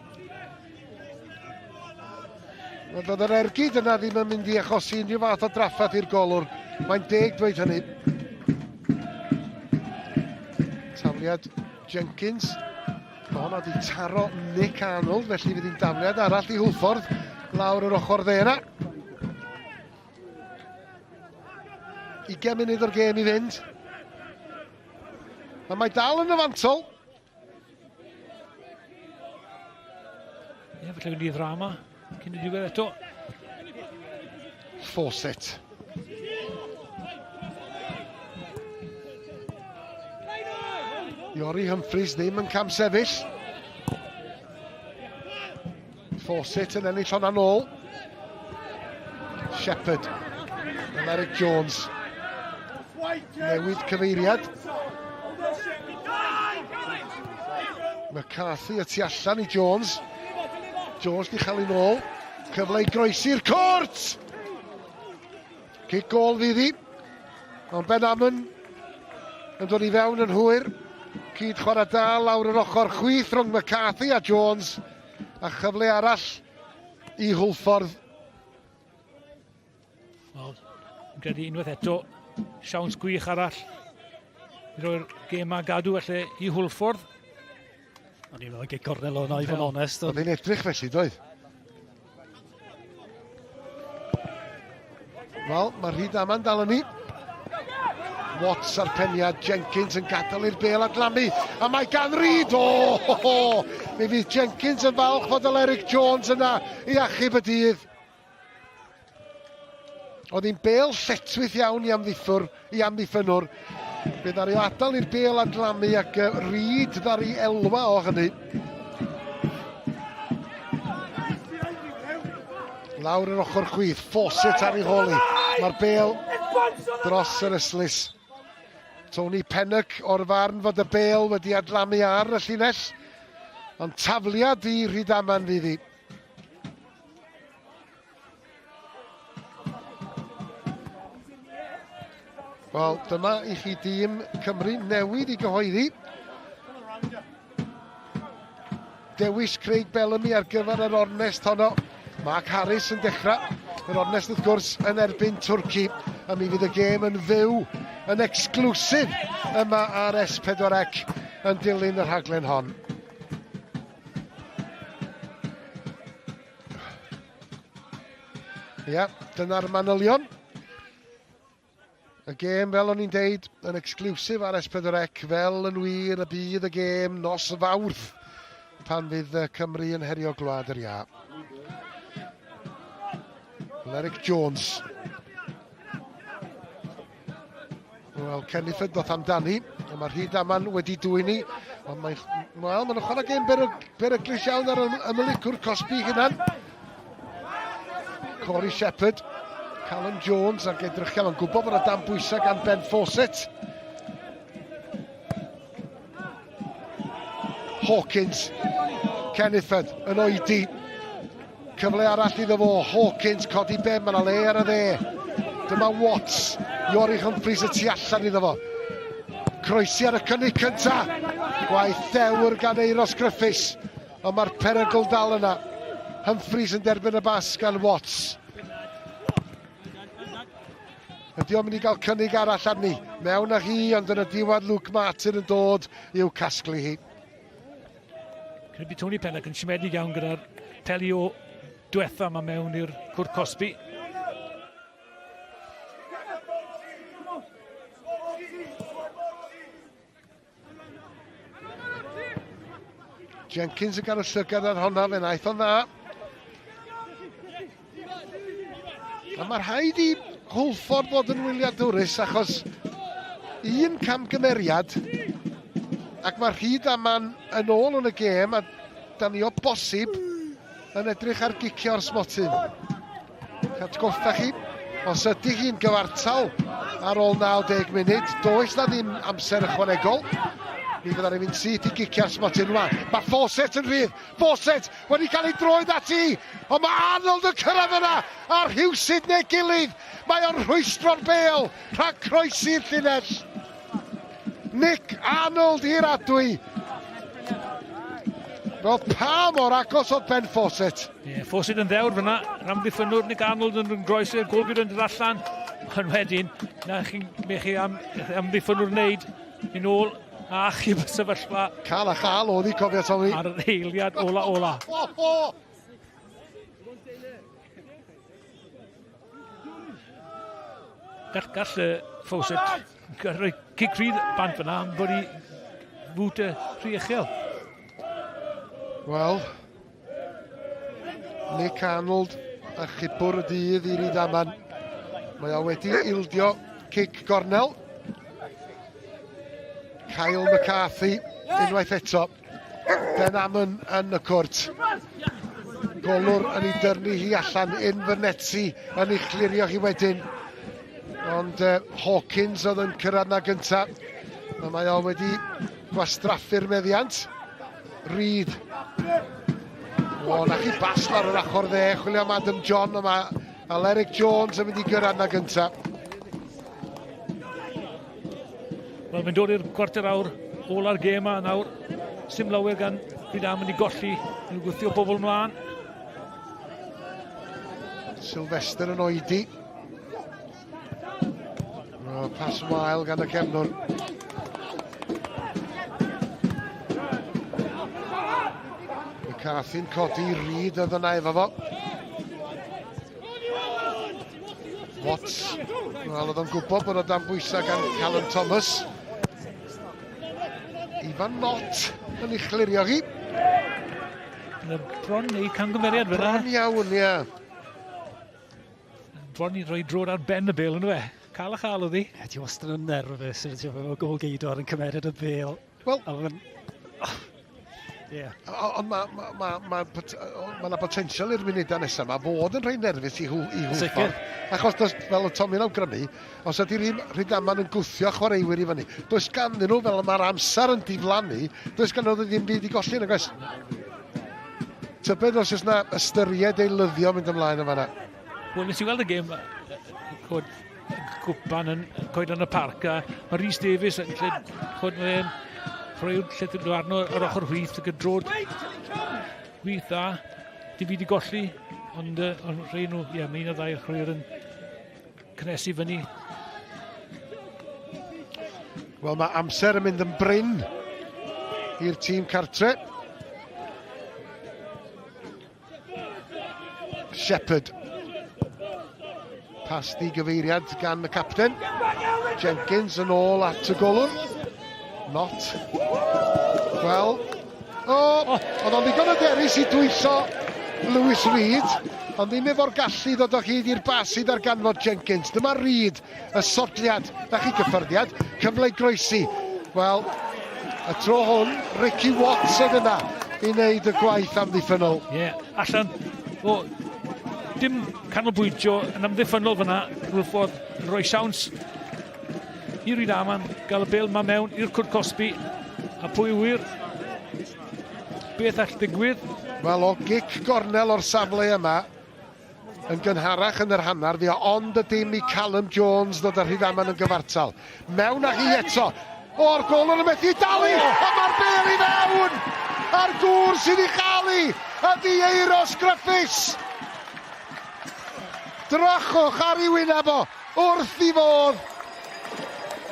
Wel, doedd yr ergyd yna ddim yn mynd i achosi unrhyw fath o drafferth i'r golwr. Mae'n deg dweud hynny. Tafliad Jenkins. Mae hwnna wedi taro Nick Arnold, felly fydd hi'n dafliad arall i Hwlffordd lawr yr ochr dde yna. 20 munud o'r gêm i fynd. A mae dal yn y fantol. Ie, falle fynd i ddrama cyn y diwedd eto. Fawcett. Iori Humphreys ddim yn camsefyll. Fawcett yn ennill hwnna nôl. Shepherd. Alaric Jones. Newid cyfeiriad. McCarthy y tu allan i Jones. Jones di chael ei nôl. Cyfle i groesi'r cwrt! Cic gol fydd hi. Ond Ben Amon yn dod i fewn yn hwyr. Cyd chwarae da lawr yr ochr chwith rhwng McCarthy a Jones. A chyfle arall i Hwlffordd. Wel, yn credu unwaith eto, siawns gwych arall i roi'r gêm a gadw felly i Hwlffordd. O'n i'n meddwl gic cornel o'na i fod yn onest. Oedd hi'n edrych felly, doedd? Wel, mae Rhyd Aman dal yn ni. Watts ar peniad, Jenkins yn gadael i'r bel adlamu, a mae gan Reid, o, ho, ho! Mi fydd Jenkins yn falch fod Aleric Jones yna i achub y dydd. Oedd hi'n bel lletchwith iawn i amddiffwr, i amddiffynwr. Fe ddaru adael i'r bel adlamu ac Reid ddaru elwa o hynny. Lawr yr ochr chwith, Fawcett ar ei hôl hi. Mae'r bel dros yr ystlys. Tony Pennock o'r farn fod y bel wedi adlamu ar y llinell. Ond tafliad i Rhydaman fydd hi. Wel, dyma i chi dîm Cymru newydd i gyhoeddi. Dewis Craig Bellamy ar gyfer yr ornest honno. Mark Harris yn dechrau. Yr ornest wrth gwrs yn erbyn Twrci. A mi fydd y gêm yn fyw, yn exclusive yma ar S4C yn dilyn y rhaglen hon. Ia, dyna'r manylion. Y gêm, fel o'n i'n deud, yn exclusive ar S4C, fel yn wir y bydd y gêm nos Fawrth pan fydd Cymru yn herio Gwlad yr Iâ. Leric Jones. Wel, Cenniford ddoth amdani, a mae Rhyd Aman wedi dwyn i, ond mae'n, wel, maen nhw'n chwarae gêm beryglus iawn ar ymyl cwr cosbi hunan. Corey Shepherd, Callum Jones ac edrychiad, mae'n gwybod bod y dan bwysau gan Ben Fawcett. Hawkins, Kennethford yn oedi. Cyfle arall iddo fo, Hawkins codi ben, mae yna le ar y dde. Dyma Watts, Iori Humphreys y tu allan iddo fo. Croesi ar y cynnig cynta. Gwaith dewr gan Eiros Griffiths, ond mae'r perygl dal yna. Humphreys yn derbyn y bas gan Watts. Ydy o'n mynd i gael cynnig arall arni? Mewn â hi, ond yn y diwedd Luke Martin yn dod i'w casglu hi. Credu Tony Pennock yn siomedig iawn gyda'r peli o diwetha yma mewn i'r cwrt cosbi. Jenkins yn gael y llygad ar honna, fe wnaeth o'n dda. A mae rhaid i Hwlffordd fod yn wyliadwrus achos un camgymeriad ac mae Rhydaman yn ôl yn y gêm a da ni o bosib yn edrych ar gicio'r smotyn. Atgoffa chi, os ydy hi'n gyfartal ar ôl 90 munud, does na ddim amser ychwanegol. Mi fydda ni'n mynd syth i gicio'r smotyn rwan. Mae Fawcett yn rhydd. Fawcett wedi cael ei droed ati, ond mae Arnold yn cyrraedd yna, a rhywsut neu gilydd, mae o'n rhwystro'r bêl rhag croesi'r llinell. Nick Arnold i'r adwy. Wel, pa mor agos oedd Ben Fawcett? Ie, yeah, Fawcett yn ddewr fyna. Yr amddiffynnwr Nick Arnold yn groes i'r golgyr yn dod allan. Ond wedyn, na chi'n me chi am, amddiffynnwr wneud yn ôl a achub y sefyllfa. Cael a chael oedd i cofio Tommy. Ar yr eiliad ola ola. Oh, oh. Gall, gall uh, Fawcett rhoi cic rhydd bant fyna am bod i fwt y rhy uchel. Wel, Nick Arnold a chipwr y dydd i Rydaman. Mae o wedi ildio cic gornel. Kyle McCarthy unwaith eto. Ben Amon yn y cwrt. Golwr yn ei dyrnu hi allan, Invernetsi yn ei chlirio hi wedyn. Ond uh, Hawkins oedd yn cyrraedd na gyntaf. Mae o wedi gwastraffu'r meddiant. Reid. O, na chi bas lawr yr ochr dde, chwilio am Adam John yma. Aleric Jones yn mynd i gyrraedd na gyntaf. Wel, mae'n dod i'r cwarter awr ola'r gêm yma nawr. Sim lawer gan Rhyd mynd i golli. Yn gwthio bobl mlaen. Sylvester yn oedi. O, pas wael gan y cefnwr. McCarthy'n codi Reid oedd yna efo fo. Watts. Wel, oedd o'n gwybod bod o dan bwysau gan Callum Thomas. Ifan Knott yn ei chlirio hi. Bron neu camgymeriad fyna. Bron iawn, ie. Bron i roi drod ar ben y bel, yn fe? Cael a chael oedd hi. Ie, ti wastad yn nerfus, ti'n efo gol geidwad yn cymeryd y bel. Wel... Ie. Ond mae ma, ma, ma, ma 'na potensial i'r munudau nesaf yma fod yn rhai nerfus i hw, i Hwlffordd. Achos, does, fel y Tomi'n awgrymu, os ydy Rhydaman yn gwthio chwaraewyr i fyny, does ganddyn nhw, fel mae'r amser yn diflannu, does ganddyn nhw ddim byd i golli, nag oes? Tybed os oes 'na ystyried eilyddio mynd ymlaen yn fanna. Wel, nes i weld y gêm, chod, cwpan yn coed yn y parc, a mae Rhys Davies yn lle, chod, mae'n rhoi lle dod arno yr ochr chwith ac yn drod chwith dda. Dim byd i golli, ond, uh, ond rhai nhw, ie, yeah, mae un o ddau chwaraewyr yn cynnesu fyny. Wel, mae amser yn mynd yn brin i'r tîm cartre. Shepherd. Pas di gyfeiriad gan y capten. Jenkins yn ôl at y golwr. Not. Wel, o, oh, oedd o'n ddigon hyderus i dwyllo Lewis Reid, ond ddim efo'r gallu ddod o hyd i'r bas i ddarganfod Jenkins. Dyma Reid, y sodliad, na chi gyffyrddiad, cyfle i groesi. Wel, y tro hwn, Ricky Watts oedd yna i wneud y gwaith amddiffynnol. Ie, yeah, allan o dim canolbwyntio yn amddiffynnol fyna, Rwffordd yn rhoi siawns i Rydaman gael y bel ma mewn i'r cwrt cosbi a pwy wir beth all ddigwydd. Wel, o gic gornel o'r safle yma, yn gynharach yn yr hanner, fi o ond y dim i Callum Jones ddod â Rhydaman yn gyfartal. Mewn â hi eto. O'r gol yn y methu dalu, a mae'r bel i fewn! A'r gŵr sydd i chael hi ydy Eiros Griffiths! Drychwch ar ei wyneb o, wrth i fodd.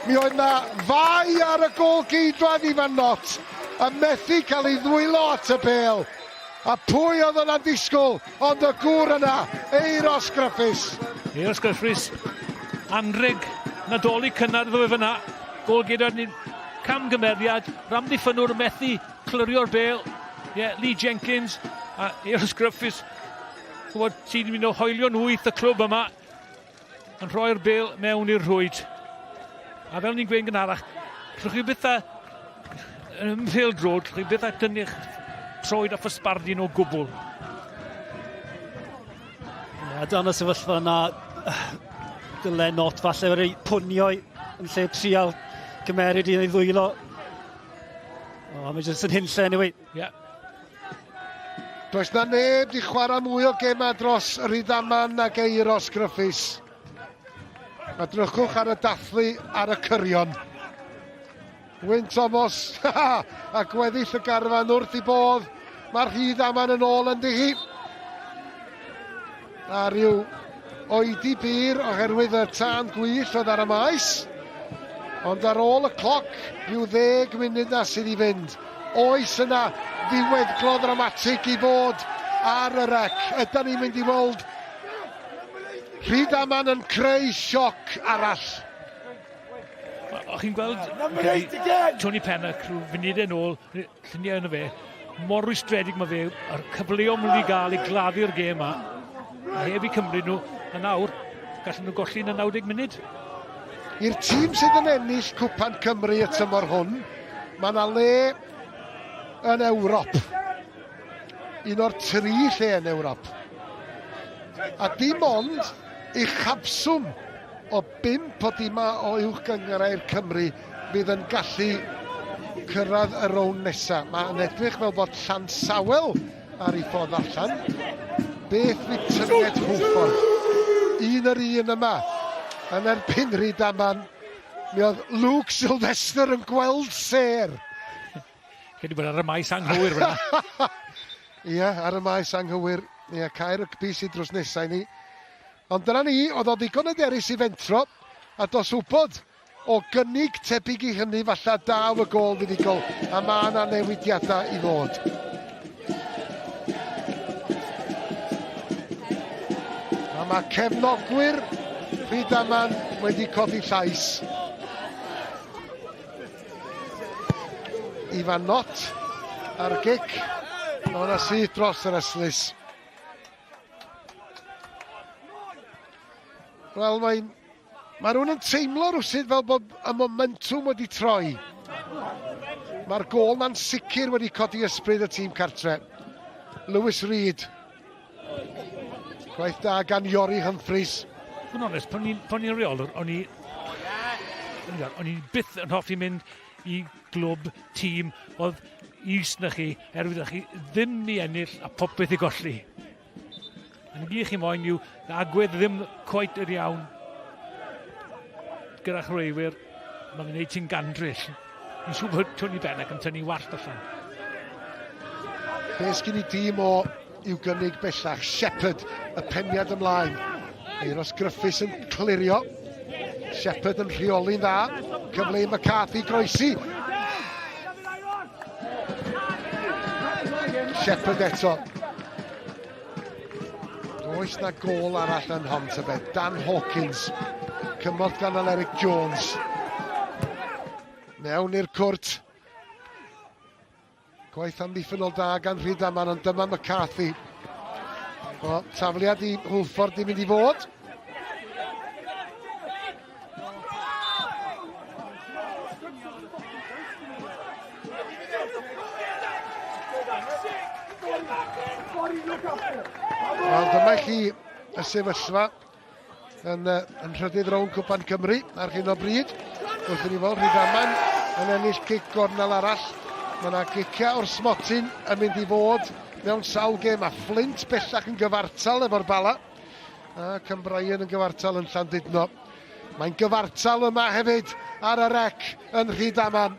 Mi oedd na fai ar y gôl geidwad Ifan Knott, yn methu cael ei ddwylo at y bêl. A pwy oedd yna'n disgwyl ond y gŵr yna, Eiros Griffiths. Eiros Griffiths, anrheg Nadolig cynnar iddo fe fyna. Gôl geidwad ni camgymeriad, yr amddiffynnwr methu clirio'r bêl. Ie, yeah, Lee Jenkins a Eros Griffiths, ch'mod, sy'n mynd o hoelion wyth y clwb yma, yn rhoi'r bel mewn i'r rhwyd. A fel ni'n gweud yn gynharach, llwch chi byth a ym mhêl-droed, llwch chi byth a dynnu'ch troed off y sbardun o gwbl. Ie, dan y sefyllfa yna, dyle not falle wedi pwnio yn lle trial cymeryd i ei ddwylo. O, mae jyst yn hunlle anyway. Ie. Yeah. Does na neb di chwarae mwy o gemau dros Rydaman nag Eiros Griffiths. A drychwch ar y dathlu ar y cyrion. Wyn Thomas a gweddill y garfan wrth i bodd. Mae'r Rhydaman yn ôl ynddi hi. A rhyw oedi byr oherwydd y tân gwyllt oedd ar y maes. Ond ar ôl y cloc, rhyw ddeg munud na sydd i fynd. Oes yna ddiweddglo ddramatig i fod ar y rec? Ydan ni'n mynd i weld Rhydaman yn creu sioc arall? O'ch chi'n gweld Tony Pennock rhyw funudau nôl, lluniau yno fe, mor rwystredig mae fe, a'r cyfleon maen nhw wedi gael i gladdu'r gêm yma, a heb i cymryd nhw, a nawr, gallen nhw golli yn y 90 munud. I'r tîm sydd yn ennill Cwpan Cymru y tymor hwn, mae yna le yn Ewrop. Un o'r tri lle yn Ewrop. A dim ond uchafswm o bump o dimau o Uwch Gynghrair Cymru fydd yn gallu cyrraedd y rownd nesaf. Mae'n edrych fel bod Llansawel ar ei ffordd allan. Beth fydd tynged Hwlffordd? Un yr un yma yn erbyn Rhydaman. Mi oedd Luke Sylvester yn gweld sêr. Credu bod ar y maes anghywir fyna. Ie, ar y maes anghywir. Ie, cae rygbi sydd drws nesau ni. Ond dyna ni, oedd o ddigon hyderus i fentro, a dos wybod o gynnig tebyg i hynny falla daw y gôl fuddugol, a mae yna newidiadau i ddod. A mae cefnogwyr Rhydaman wedi codi llais. Ifan Nott ar y gic. Mae yna syth dros yr ystlys. Wel, mae'n... Mae rhywun yn teimlo rhywsut fel bod y momentwm wedi troi. Mae'r gôl na'n sicr wedi codi ysbryd y tîm cartre. Lewis Reid. Gwaith da gan Iori Humphreys. Yn onest, pan ni'n reolwr, o'n i... O'n i byth yn hoffi mynd i glwb, tîm, oedd is na chi, erwydd chi ddim i ennill a popeth i golli. Yn gyd chi moyn yw agwedd ddim cweit yr iawn gyda chwaraewyr, mae'n gwneud ti'n gandryll. Fi'n siŵr bod Tony Bennock yn tynnu wallt allan. Be sgyn i dîm o i'w gynnig bellach? Shepherd, y peniad ymlaen. Eiros Griffiths yn clirio. Shepherd yn rheoli'n dda. Cyfle i McCarthy groesi. Shepherd eto. Oes na gol arall yn hon tybed? Dan Hawkins. Cymorth gan Aleric Jones. Mewn i'r cwrt. Gwaith amddiffynnol da gan Rhydaman, ond dyma McCarthy. O, tafliad i Hwlffordd di mynd i fod. Wel, dyma chi y sefyllfa yn, yn rhydydd rownd Cwpan Cymru ar hyn o bryd. Wrth i ni fod Rhydaman yn ennill cic gornel arall. Mae yna giciau o'r smotyn yn mynd i fod mewn sawl gêm a Flint bellach yn gyfartal efo'r Bala. A Cymbrian yn gyfartal yn Llandudno. Mae'n gyfartal yma hefyd ar y rec yn Rhydaman.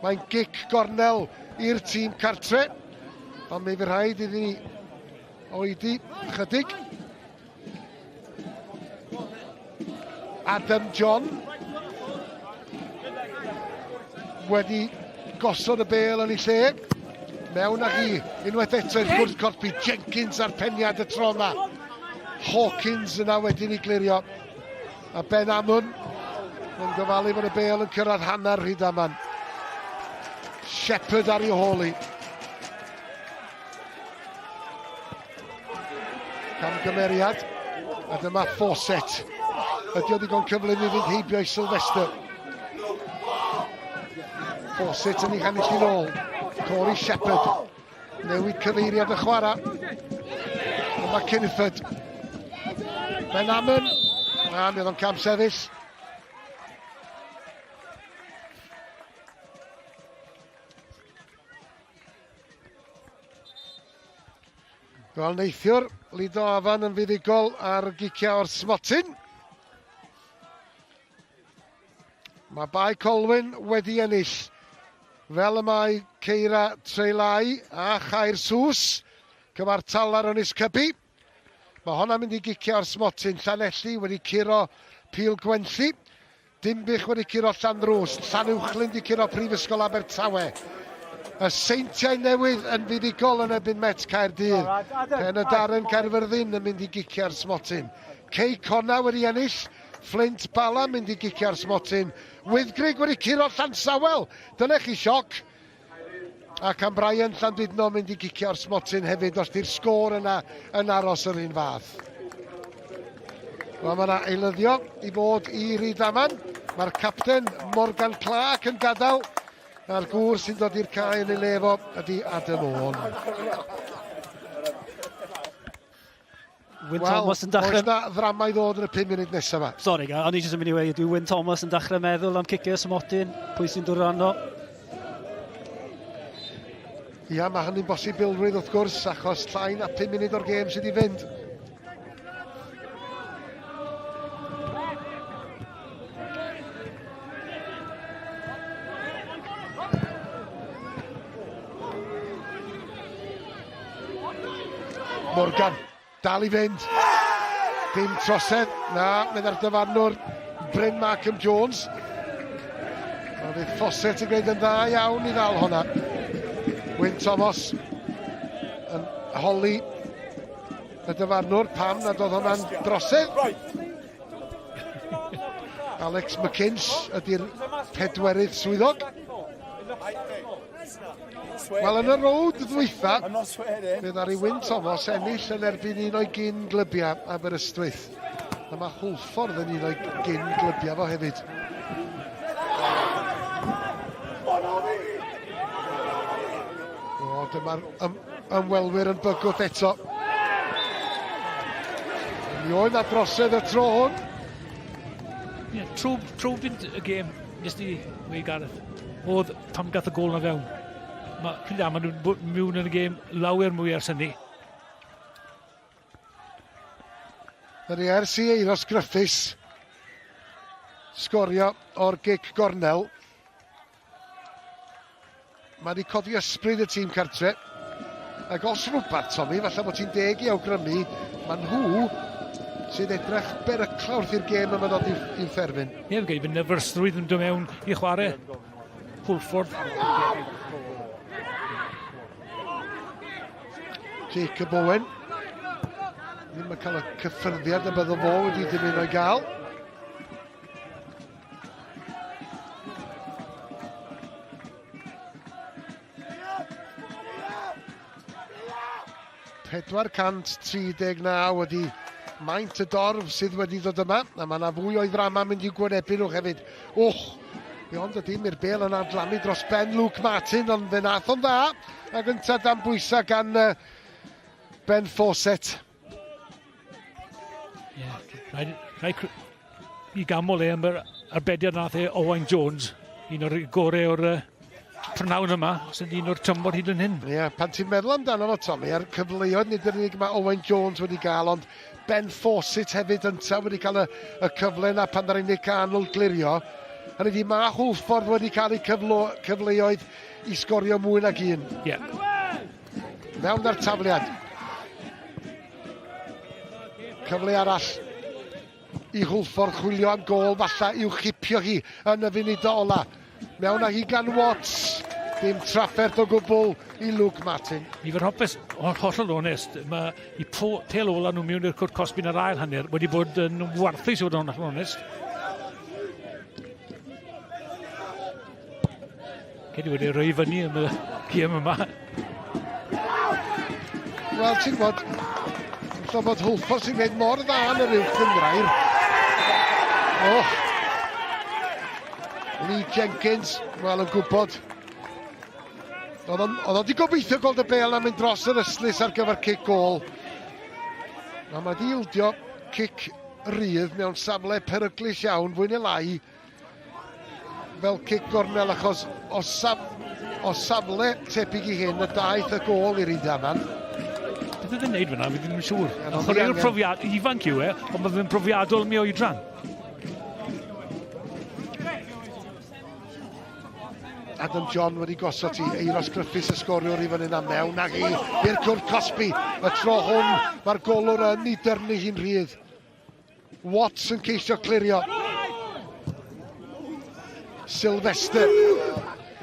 Mae'n gic gornel i'r tîm cartre. Ond mi fydd rhaid iddi ni oedi chydig. Adam John wedi gosod y bel yn ei lle. Mewn ag hi, unwaith eto i'r cwrt cosbi. Jenkins ar peniad y tro yma. Hawkins yna wedyn i glirio. A Ben Amwn yn gofalu fod y bel yn cyrraedd hanner Rhydaman. Shepherd ar ei hôl hi. Camgymeriad. A dyma Fawcett. Ydy o ddigon cyflym i fynd heibio i Sylvester. Fawcett yn ei hannill i'n ôl. Corey Shepherd. Newid cyfeiriad y chwarae. Dyma Kinford. Ben Amon. Na, mi oedd o'n cam sefyll. Wel, neithiwr, Lido Afan yn fuddugol ar giciau o'r smotyn. Mae Bae Colwyn wedi ennill, fel y mae Ceira Treulai a Chaer Sws, cyfartal ar Ynys Cybi. Mae honna'n mynd i gicio ar smotyn. Llanelli wedi curo Pil Gwenlli. Dinbych wedi curo Llanrwst. Llanuwchllyn wedi curo Prifysgol Abertawe. Y Seintiau Newydd yn fuddugol yn erbyn Met Caerdydd. Pen y Darren Caerfyrddin yn mynd i gicio ar smotyn. Cei Connah wedi ennill. Fflint Bala mynd i gicio'r smotyn. Wyddgrug wedi curo Llansawel. Dyna chi sioc. Ac am Brian Llandudno mynd i gicio'r smotyn hefyd os di'r sgôr yna yn aros yr un fath. Wel, mae yna eilyddio i fod i Rydaman. Mae'r capten Morgan Clark yn gadael. A'r gŵr sy'n dod i'r cae yn ei le fo ydy Adam Owen. Wyn well, Thomas yn dechrau... Oes na ddrama i ddod yn y 5 munud nesaf yma? Sorry, o'n i jyst yn mynd i weud, yw Wyn Thomas yn dechrau meddwl am cicio smotyn, pwy sy'n dod rhan o? Ia, mae hynny'n bosibilrwydd wrth gwrs, achos llai na 5 munud o'r gêm sydd i fynd. Morgan, dal i fynd. Dim trosedd, na, meddai'r dyfarnwr Bryn Markham Jones. Mae fydd Fawcett yn gwneud yn dda iawn i ddal honna. Wyn Thomas yn holi y dyfarnwr pam nad oedd hwnna'n drosedd. Alex McKinch ydy'r pedwerydd swyddog. Wel, yn y rownd ddwytha, fe ddaru Wyn Thomas ennill yn erbyn un o'i gyn glybiau Aberystwyth. A mae Hwlffordd yn un o'i gyn glybiau fo hefyd. O, dyma'r ym ymwelwyr yn bygwth eto. Mi oedd na drosedd y tro hwn. Ie, yeah, trwy, trwy fynd y gêm, nes di weud Gareth, oedd pam gath y gol na fewn. Mae, pryd am, maen nhw'n mewn yn y gêm lawer mwy ers hynny. Yr ers i Eiros Griffiths sgorio o'r gic gornel. Mae wedi codi ysbryd y tîm cartre. Ac os rhywbeth, Tommy, falle bod ti'n deg i awgrymu, mae nhw sydd edrych berycla wrth i'r gêm yma ddod i'w therfyn. Ie, yeah, fy nerfysrwydd yn dod mewn i chwarae. Hwlffordd. Jacob Owen. Ddim yn cael y cyffyrddiad y byddo fo wedi dymuno i gael. ...439 ydi maint y dorf sydd wedi dod yma, a mae yna fwy o'i ddrama mynd i'w gwynebu nhw hefyd. Wch! Mi ond ydy, mi'r bel yn adlamu dros ben Luke Martin, ond fe nath o'n dda, ac ynta dan bwysau gan Ben Fawcett. Yeah, rhaid, rhaid i gamol e am yr arbediad nath e Owain Jones, un o'r gorau o'r uh, prynawn yma, sy'n un o'r tymor hyd yn hyn. Ie, yeah, pan ti'n meddwl amdano fo, Tommy, a'r cyfleoedd nid yn unig mae Owain Jones wedi gael, ond Ben Fawcett hefyd ynta wedi cael y, y cyfle yna pan ddaru Nick Arnold glirio. Hynny ydi, mae Hwlffordd wedi cael eu cyflo, cyfleoedd i sgorio mwy nag un. Ie. Yeah. Mewn ar tafliad. Cyfle arall i Hwlffordd chwilio am gôl falla i'w chipio hi yn y funud ola. Mewn â hi gan Watts. Dim trafferth o gwbl i Luke Martin. I fod hopus, hollol onest, mae i pel ola nhw mewn i'r cwrt cosbi yn yr ail hanner wedi bod yn warthus i fod yn hollol onest. Cedi wedi rhoi fyny yn y gêm yma. Wel, ti'n gwybod, Ella bod Hwlffordd sy'n gwneud mor dda yn yr uwch gynghrair. Oh. Lee Jenkins, wel yn gwybod. Oedd o'n wedi gobeithio gweld y bel am mynd dros yr ystlys ar gyfer cic gol. Na, mae wedi ildio cic rydd mewn safle peryglus iawn, fwy neu lai. fel cic gornel achos o, saf, o safle tebyg i hyn y daeth y gôl i'r Rhydaman. Beth oedd e'n neud fyna, fi ddim yn siŵr. Chwaraewr profiad, ifanc yw e, ond mae fe'n profiadol mi oedran. Adam John wedi gosod ti, Eiros Griffiths y sgoriwr i fyny na mewn ag i i'r cwrt cosbi. Y tro hwn, mae'r golwr yn ei dyrnu hi'n rhydd. Watts yn ceisio clirio. Sylvester.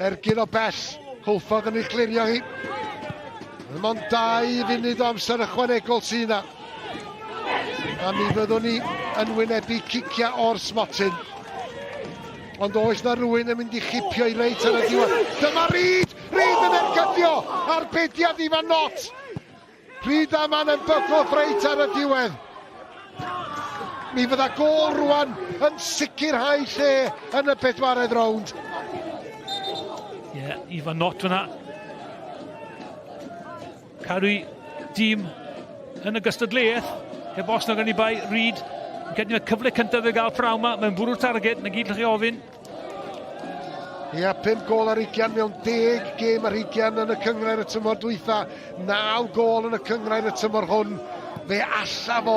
Ergyn o bell. Hwlffordd yn ei chlirio hi. Dim ond 2 funud o amser ychwanegol sydd yna. A mi fyddwn ni yn wynebu ciciau o'r smotyn. Ond oes na rhywun yn mynd i chipio i reit ar y diwedd. Dyma Reid! Reid yn ergydio! Arbediad Ifan Nott! Rhydaman yn bygwth reit ar y diwedd. Mi fydda gôl rwan yn sicrhau lle yn y bedwaredd rownd. Ie, yeah, Ifan Nott fyna. Cadw dîm yn y gystadleuaeth. Heb os na gan i bai, Reid. Yn credu y cyfle cyntaf i gael praw yma. Mae'n bwrw'r targed, na gyd chi ofyn. Ia, 5 gôl ar ugian mewn 10 gêm ar ugian yn y cynghrair y tymor dwytha. 9 gôl yn y cynghrair y tymor hwn. Fe alla fo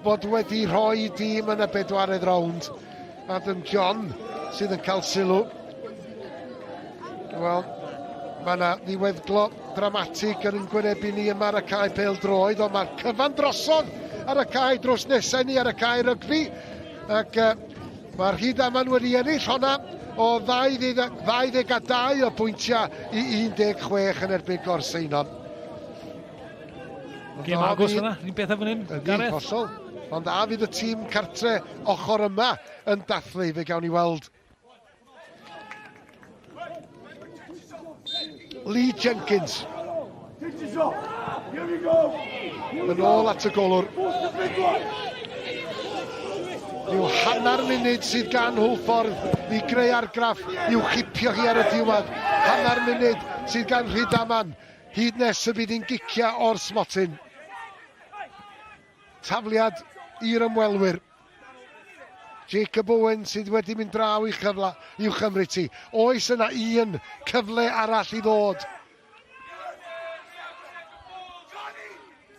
fod wedi rhoi dîm yn y bedwaredd rownd. Adam John sydd yn cael sylw. Wel, mae yna ddiweddglo dramatig yn ein gwynebu ni yma ar y cae pêl droed, ond mae'r cyfan drosodd ar y cae drws nesau ni ar y cae rygbi. Ac uh, Mae Rhydaman wedi ennill honna o 22 o bwyntiau i 16 yn erbyn Gorseinon. Gêm agos yna, un beth fan hyn, Gareth. Hollol. Ond a fydd y tîm cartre ochr yma yn dathlu, fe gawn ni weld. Lee Jenkins. Yn ôl at y golwr. Rhyw hanner munud sydd gan Hwlffordd i greu argraff i'w chipio hi ar y diwedd. Hanner munud sydd gan Rhydaman hyd nes y bydd hi'n gicio o'r smotyn. Tafliad i'r ymwelwyr. Jacob Owen sydd wedi mynd draw i'w chyfle, i'w chymryd ti. Oes yna un cyfle arall i ddod?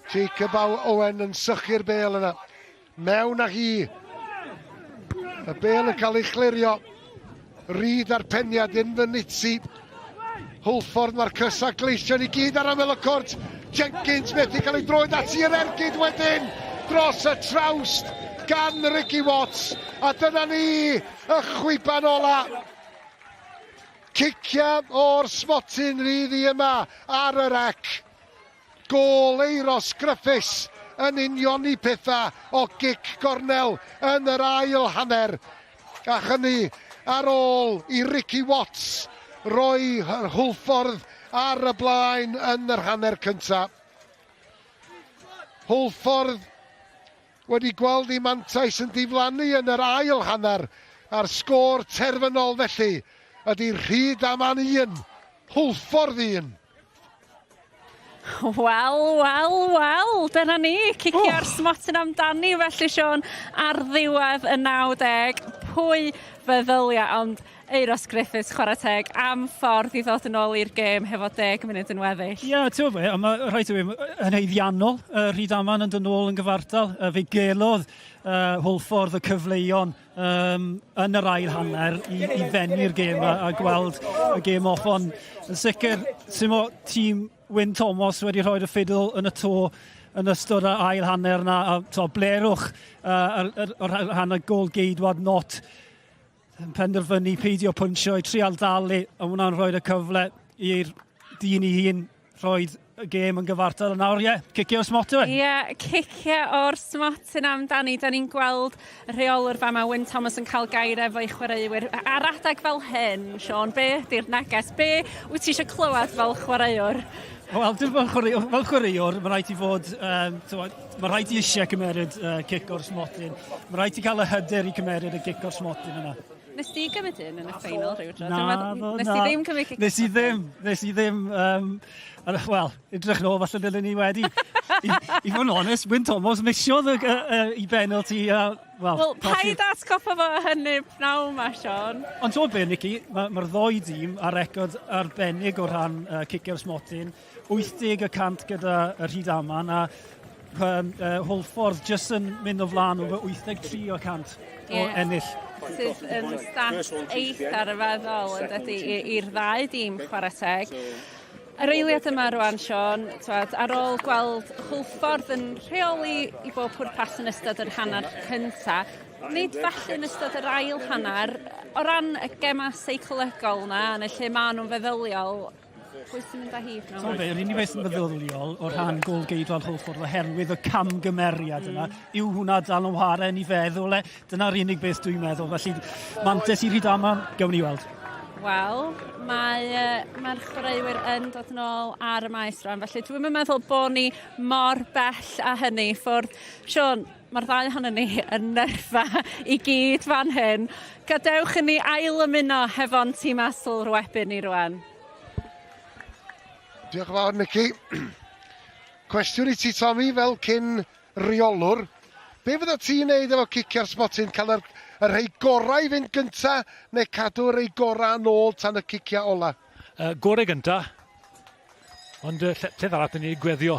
Jacob Owen yn sychu'r bel yna. Mewn â hi. Y bel yn cael ei chlirio. Reid a'r peniad yn fy nitsi. Hwlffordd mae'r cysa gleision i gyd ar ymyl y cwrt. Jenkins methu cael ei droed ati yr ergyd wedyn dros y trawst gan Ricky Watts. A dyna ni y chwiban ola. Ciciau o'r smotyn rydd i yma ar yr ec. Gôl Euros Griffiths yn unioni pethau o gic gornel yn yr ail hanner. A hynny ar ôl i Ricky Watts roi Hwlffordd ar y blaen yn yr hanner cyntaf. Hwlffordd wedi gweld ei mantais yn diflannu yn yr ail hanner a'r sgôr terfynol felly ydy Rhydaman 1, Hwlffordd 1. Wel, wel, wel, dyna ni, cicio'r oh. smotyn amdani felly Siôn, ar ddiwedd y 90, pwy feddylia, ond Euros Griffiths, chwarae teg, am ffordd i ddod yn ôl i'r gêm hefo 10 munud yn weddill. Ie, yeah, ti'n gwybod, mae rhaid i fi, yn haeddiannol, uh, Rhydaman yn dod nôl yn gyfartal. Uh, fe gelodd uh, Hwlffordd y cyfleuon um, yn yr ail hanner i, i fennu'r gêm a, a gweld y gêm off. Ond yn sicr, sy'n mo, tîm Wyn Thomas wedi rhoi'r y ffidl yn y to yn ystod yr ail hanner yna. A to, blerwch uh, yr, yr, yr rhan y gol geidwad not yn penderfynu peidio pwnsio i trial dalu, a hwnna'n rhoi'r y cyfle i'r dyn i hun. rhoi y gêm yn gyfartal yn nawr, ie, yeah, cicio o'r smotyn. Ie, yeah, cicio o'r smotyn amdani. Da ni'n gweld y rheolwr fama, Wyn Thomas, yn cael gair efo'i chwaraewyr. Ar adeg fel hyn, Sean, be ydy'r neges? Be wyt ti eisiau clywed fel chwaraewr? Wel, dim fel chwaraewr, fel chwaraewr, mae rhaid i fod, um, mae rhaid i eisiau cymeryd cic o'r smotyn. Mae rhaid i cael y hyder i cymeryd y cic o'r smotyn yna. Nes di gymryd un yn y ffeinal rhyw dro? Na, do, Nes di ddim cymryd cic? Nes i ddim, nes i ddim. Um, Wel, edrych nôl, falle dylen ni wedi. I, I fod yn onest, Wyn Thomas misiodd y, y, y, i benalty. Wel, well, paid atgoffa fo hynny pnawn ma, Sean. Ond ti'n be, Nicky, mae'r ma ddoi dîm ar record arbennig o rhan cicio'r smotyn. 80 y cant gyda y Rhydaman a um, Hwlffordd jyst yn mynd o flaen o 83 o cant o yeah. ennill. Sydd yn stat eitha ryfeddol yn dydy i'r ddau dîm chwarae teg. Yr eiliad yma rwan, Sean, twad, ar ôl gweld Hwlffordd yn rheoli i bob pwrpas yn ystod yr hanner cynta, nid falle yn ystod yr ail hanner, o ran y gema seicolegol na, neu lle maen nhw'n feddyliol, Pwy sy'n mynd â hi pnawn 'ma? Be, yr unig beth sy'n feddyliol o rhan gôl-geidwad Hwlffordd oherwydd y camgymeriad yna, yw hwnna dal yn whare yn ei feddwl e. Dyna'r unig beth dwi'n meddwl. Felly, mantais i Rhydaman, gawn ni weld. Wel, mae'r mae chwaraewyr yn dod yn ôl ar y maes rwan, felly dwi'm yn meddwl bod ni mor bell â hynny ffwrdd. Siôn, mae'r ddau ohonon ni yn nerfa i gyd fan hyn. Gadewch i ni ail ymuno hefo'n tîm sylwebu ni rwan. Diolch yn fawr, Nicky. Cwestiwn i ti, Tommy, fel cyn reolwr. Be fydda ti'n neud efo cicio'r smotyn? Cael yr, y rhai gorau i fynd gynta neu cadw'r rhai gorau yn ôl tan y ciciau ola? Gorau gynta, ond uh, lle, lle arall ni gweddio.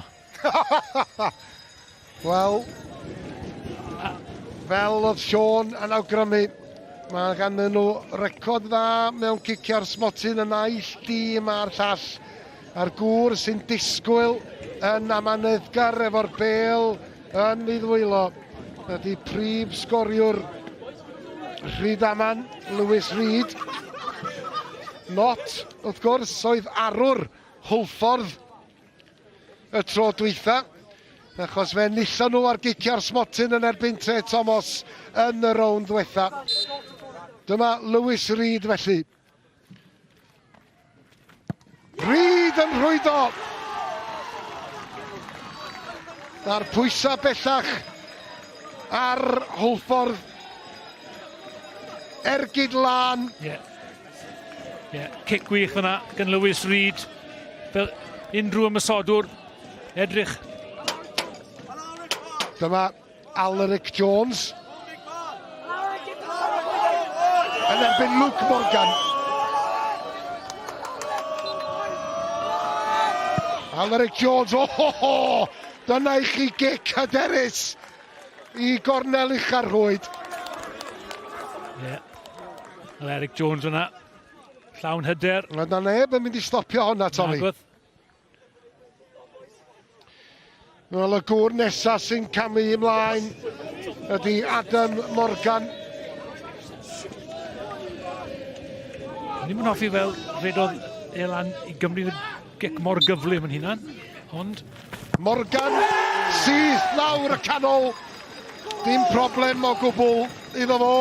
Wel, fel oedd Sean yn awgrymu, mae ganddyn nhw record dda mewn cicio'r smotyn y naill dîm a'r llall. A'r gŵr sy'n disgwyl yn amanyddgar efo'r bêl yn ei ddwylo ydy prif sgoriwr Rhydaman, Lewis Reid. Not, wrth gwrs, oedd arwr Hwlffordd y tro dwytha, achos fe enillon nhw ar gicio'r smotyn yn erbyn Tre Thomas yn y rownd ddwetha. Dyma Lewis Reid felly. Reid yn rhwydo! A'r pwysau bellach ar Hwlffordd. Ergyd lân. Ie. Yeah. Yeah. Cic gwych fyna gan Lewis Reid. Fel unrhyw ymosodwr. Edrych. Dyma Alaric Jones. Yn erbyn Luke Morgan. Alaric Jones, oh ho ho! Dyna i chi gic hyderus i gornel ucha'r rhwyd. Ie. Yeah. Alaric Jones yna. Llawn hyder. Mae yna neb yn mynd i stopio hwnna, Tommy. Nagwyd. Wel, y gŵr nesaf sy'n camu ymlaen ydy Adam Morgan. O'n i'n hoffi fel redodd Elan i gymryd y gic mor gyflym yn hunan, ond... Morgan syth lawr y canol. Dim problem o gwbl iddo fo.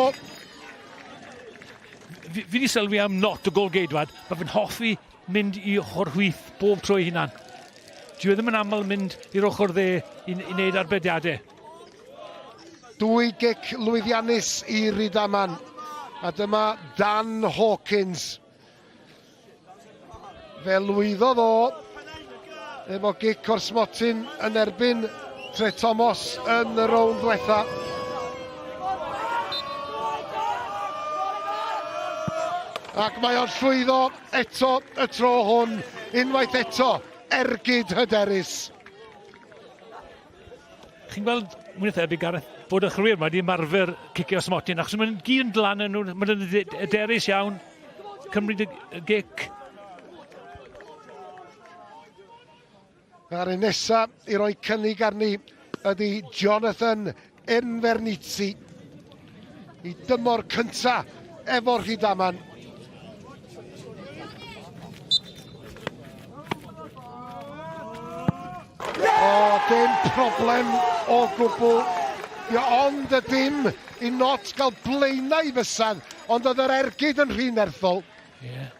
Fi, fi wedi sylwi am not y gol-geidwad, mae fe'n hoffi mynd i ochr chwith bob tro ei hunan. Dyw e ddim yn aml mynd i'r ochr dde i, i wneud arbediadau. Dwy gic lwyddiannus i Rydaman. A dyma Dan Hawkins. Fe lwyddodd o efo gic o'r smotyn yn erbyn Tre Thomas yn y rownd ddiwetha. Ac mae o'n llwyddo eto y tro hwn, unwaith eto, ergyd hyderus. Chi'n gweld, mwy na thebyg, Gareth, bod y chwaraewyr yma wedi ymarfer cicio smotyn, achos maen nhw'n gyd yn dlan yn nhw, maen nhw'n hyderus iawn, cymryd y gic. A'r un nesa i roi cynnig arni ydy Jonathan Invernizzi. I dymor cynta efo'r Rhydaman. problem o gwbl. Dio ond y dim i Not gael blaenau i fysedd, ond oedd yr ergyd yn rhy nerthol. Ie. Yeah.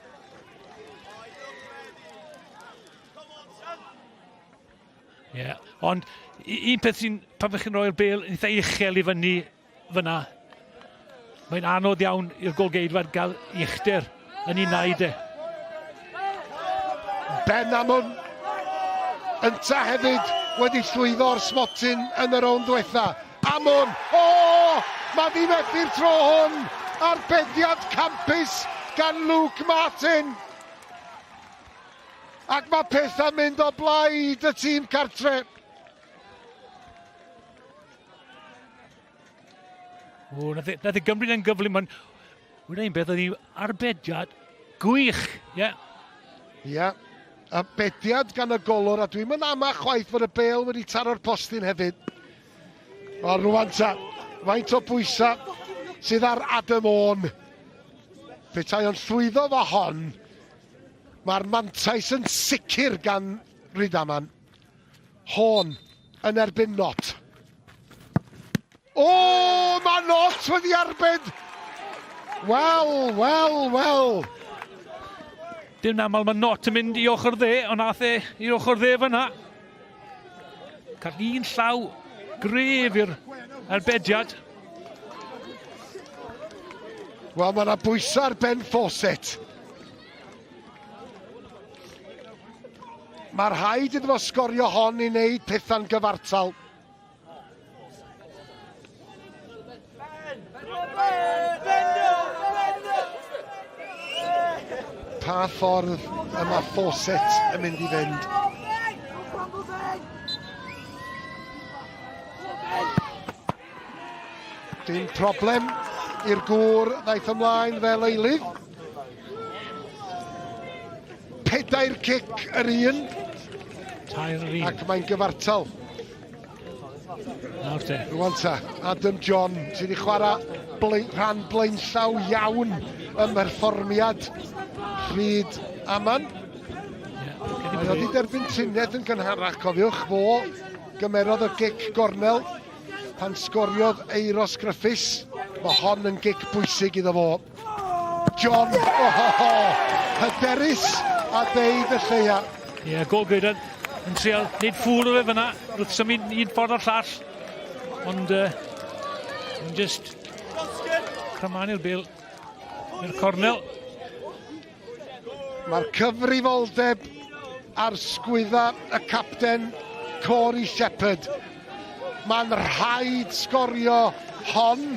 Ie, yeah. ond un peth sy'n, pan ydych chi'n rhoi'r bel yn eitha uchel i fyny fyna, mae'n anodd iawn i'r golgeidwad gael uchder yn ei naid e. Ben Amon ynta hefyd wedi llwyddo o'r smotyn yn y rownd ddiwetha. Amon, o! Oh, mae di methu'r tro hwn! Arbediad campus gan Luke Martin. Ac mae pethau'n mynd o blaid y tîm cartre. O, nath, e, nath e gymryd yn gyflym, ond wna un beth, oedd hi arbediad gwych, ie. Yeah. Ie, yeah. arbediad gan y golwr, a dwi'n mynd ama chwaith fod y bel wedi taro'r postyn hefyd. O, rwan ta, faint o bwysa sydd ar Adam Owen. Petai o'n llwyddo fo hon, Mae'r mantais yn sicr gan Rydaman. Horn yn erbyn Not. O, mae Not wedi arbed! Wel, wel, wel. Dim aml mae Not yn mynd i ochr dde, ond nath e i'r ochr dde fyna. Cael un llaw gref i'r arbediad. Wel, mae yna bwysau ar Ben Fawcett. Mae rhaid iddo fo sgorio hon i wneud pethau'n gyfartal. Pa ffordd y mae Fawcett yn mynd i fynd? Dim problem i'r gŵr ddaeth ymlaen fel eilydd. Pedair cic yr un. Tair yr un. Ac mae'n gyfartal. Nawr te. Rwan ta, Adam John sydd wedi chwarae blaen, rhan blaenllaw iawn ym mherfformiad Rhyd Aman. Yeah, Mae wedi derbyn triniaeth yn gynharach, cofiwch, fo gymerodd y gic gornel pan sgoriodd Eiros Griffiths. Mae hon yn gic bwysig iddo fo. John, oh, ho, ho, hyderus a deud y lleia. Ie, yeah, gol gyda yn trial wneud ffŵl o fe fyna, wrth symud un ffordd o'r llall. Ond uh, yn just crymanu'r bil i'r cornel. Mae'r cyfrifoldeb ar sgwydda y capten Corey Shepherd. Mae'n rhaid sgorio hon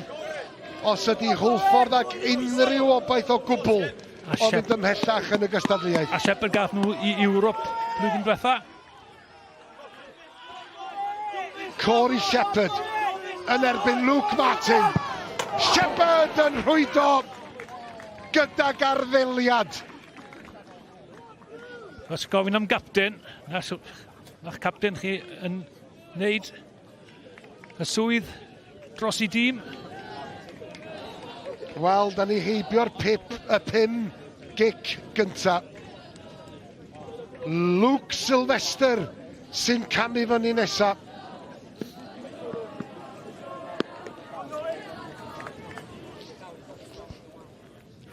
os ydy Hwlffordd ac unrhyw obaith o gwbl o fynd ymhellach yn y gystadleuaeth. A Shepherd gath nhw i Ewrop blwyddyn diwetha. Corey Shepherd yn erbyn Luke Martin. Shepherd yn rhwydo gydag arddeliad. Os gofyn am gapten, na'ch capten chi yn wneud y swydd dros i dîm. Wel, da ni heibio'r pip, y pum gic gynta. Luke Sylvester sy'n camu fyny nesa.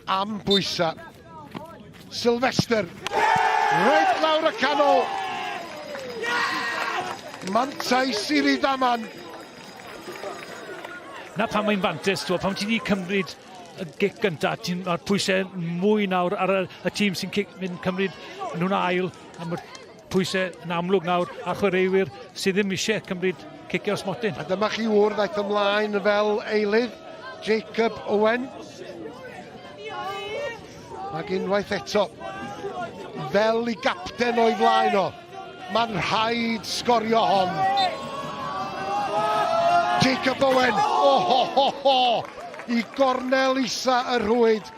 Am bwysa. Sylvester. Reit lawr y canol. Mantais i Rydaman. Na pam mae'n fantes, ti'n pam ti wedi cymryd y gic gyntaf, mae'r pwysau mwy nawr ar y, y tîm sy'n mynd cymryd nhw'n ail, a mae'r pwysau yn amlwg nawr ar chwaraewyr sydd ddim eisiau cymryd cicio smotyn. A dyma chi wr ddaeth ymlaen fel eilydd, Jacob Owen. Ac unwaith eto, fel i gapten o'i flaen o, mae'n rhaid sgorio hon. Jacob Owen, o oh, ho ho ho, i gornel isa y rhwyd.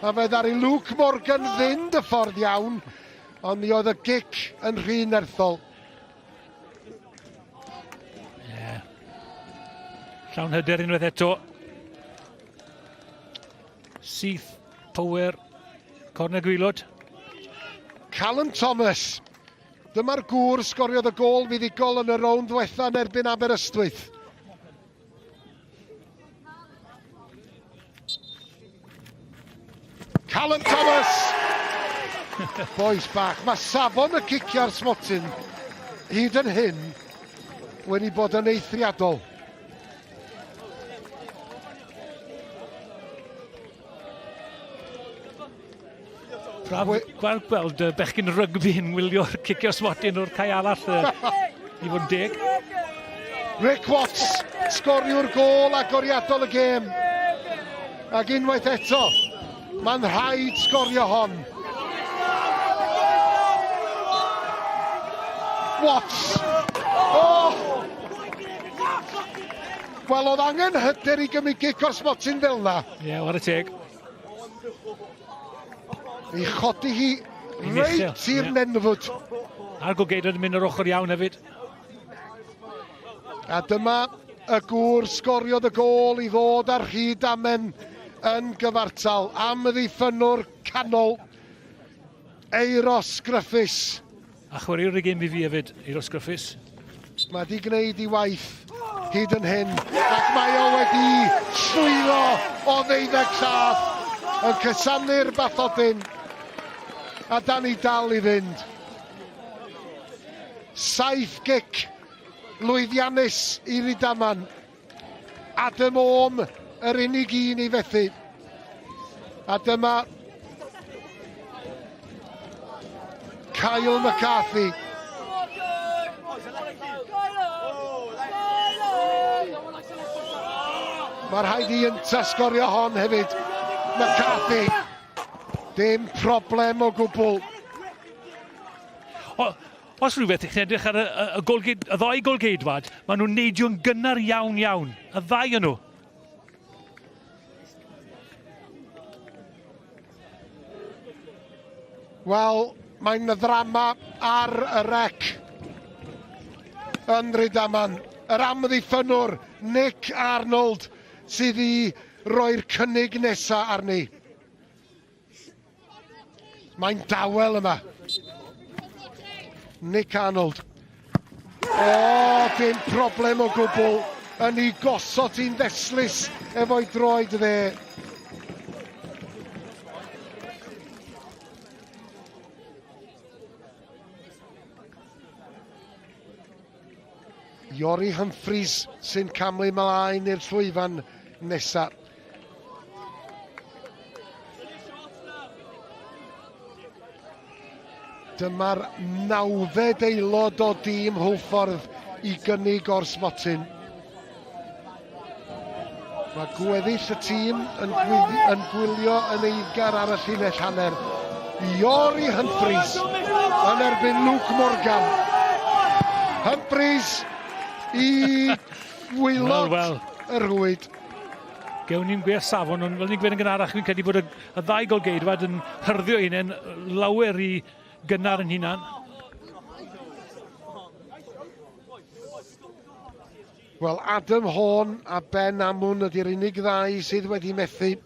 A fe ddaru Luke Morgan fynd y ffordd iawn, ond mi oedd y gic yn rhy nerthol. Yeah. Llawn hyder unwaith eto. Syth, power, corner gwylod. Callum Thomas. Dyma'r gŵr sgoriodd y gôl fuddugol yn y rownd ddwetha yn erbyn Aberystwyth. Callum Thomas! Boys bach, mae safon y cicio'r smotyn hyd yn hyn wedi bod yn eithriadol. Braf gweld gweld y bechgyn rygbi yn wylio'r cicio smotyn o'r cae arall i fod yn deg. Rick Watts, sgoriwr gôl agoriadol y gêm. Ac unwaith eto, mae'n rhaid sgorio hon. Watts! Oh! Wel, oedd angen hyder i gymryd gic o'r smotyn fel yna. Ie, yeah, whare teg. I chodi hi reit i'r yeah. nenfwd. A'r golgeidwad yn mynd yr ochr iawn hefyd. A dyma y gŵr sgoriodd y gôl i ddod ar hyd amen yn gyfartal am y ddiffynwr canol Eiros Griffiths. A chwaraewr y gêm i fi hefyd, Euros Griffiths. Mae di gwneud i waith hyd yn hyn, ac mae o wedi llwyddo o ddeuddeg llath yn cysannu'r bathodyn, a da ni dal i fynd. Saith gic lwyddiannus i Rydaman. Adam Orme, yr unig un i fethu. A dyma Kyle McCarthy. Mae rhaid i ynta sgorio hon hefyd. McCarthy. Dim problem o gwbl. O, Os rhywbeth, chi'n edrych ar y, y, y, golgeid, y ddau golgeidwad, maen nhw'n neidio'n gynnar iawn iawn. Y ddau yn nhw. Wel, mae'n ddrama ar y rec yn Rhydaman. Yr amddiffynnwr, Nick Arnold, sydd i roi'r cynnig nesaf arni. Mae'n dawel yma. Nick Arnold. O, dim problem o gwbl yn ei gosod hi'n ddestlus efo'i droed dde. Iori Humphreys sy'n camlu mlaen i'r llwyfan nesaf. Dyma'r nawfed aelod o dîm Hwlffordd i gynnig o'r smotyn. Mae gweddill y tîm yn, yn gwylio yn eiddgar ar y llinell hanner. Iori Humphreys yn erbyn Luke Morgan. Humphreys i waelod well, well. y rhwyd. Gewn ni'n gwell safon, ond fel ni'n gweud yn gynharach, fi'n credu bod y, y ddau golgeidwad yn hyrddio hunain lawer i gynnar yn hunan. Wel, Adam Horn a Ben Amwn ydy'r unig ddau sydd wedi methu,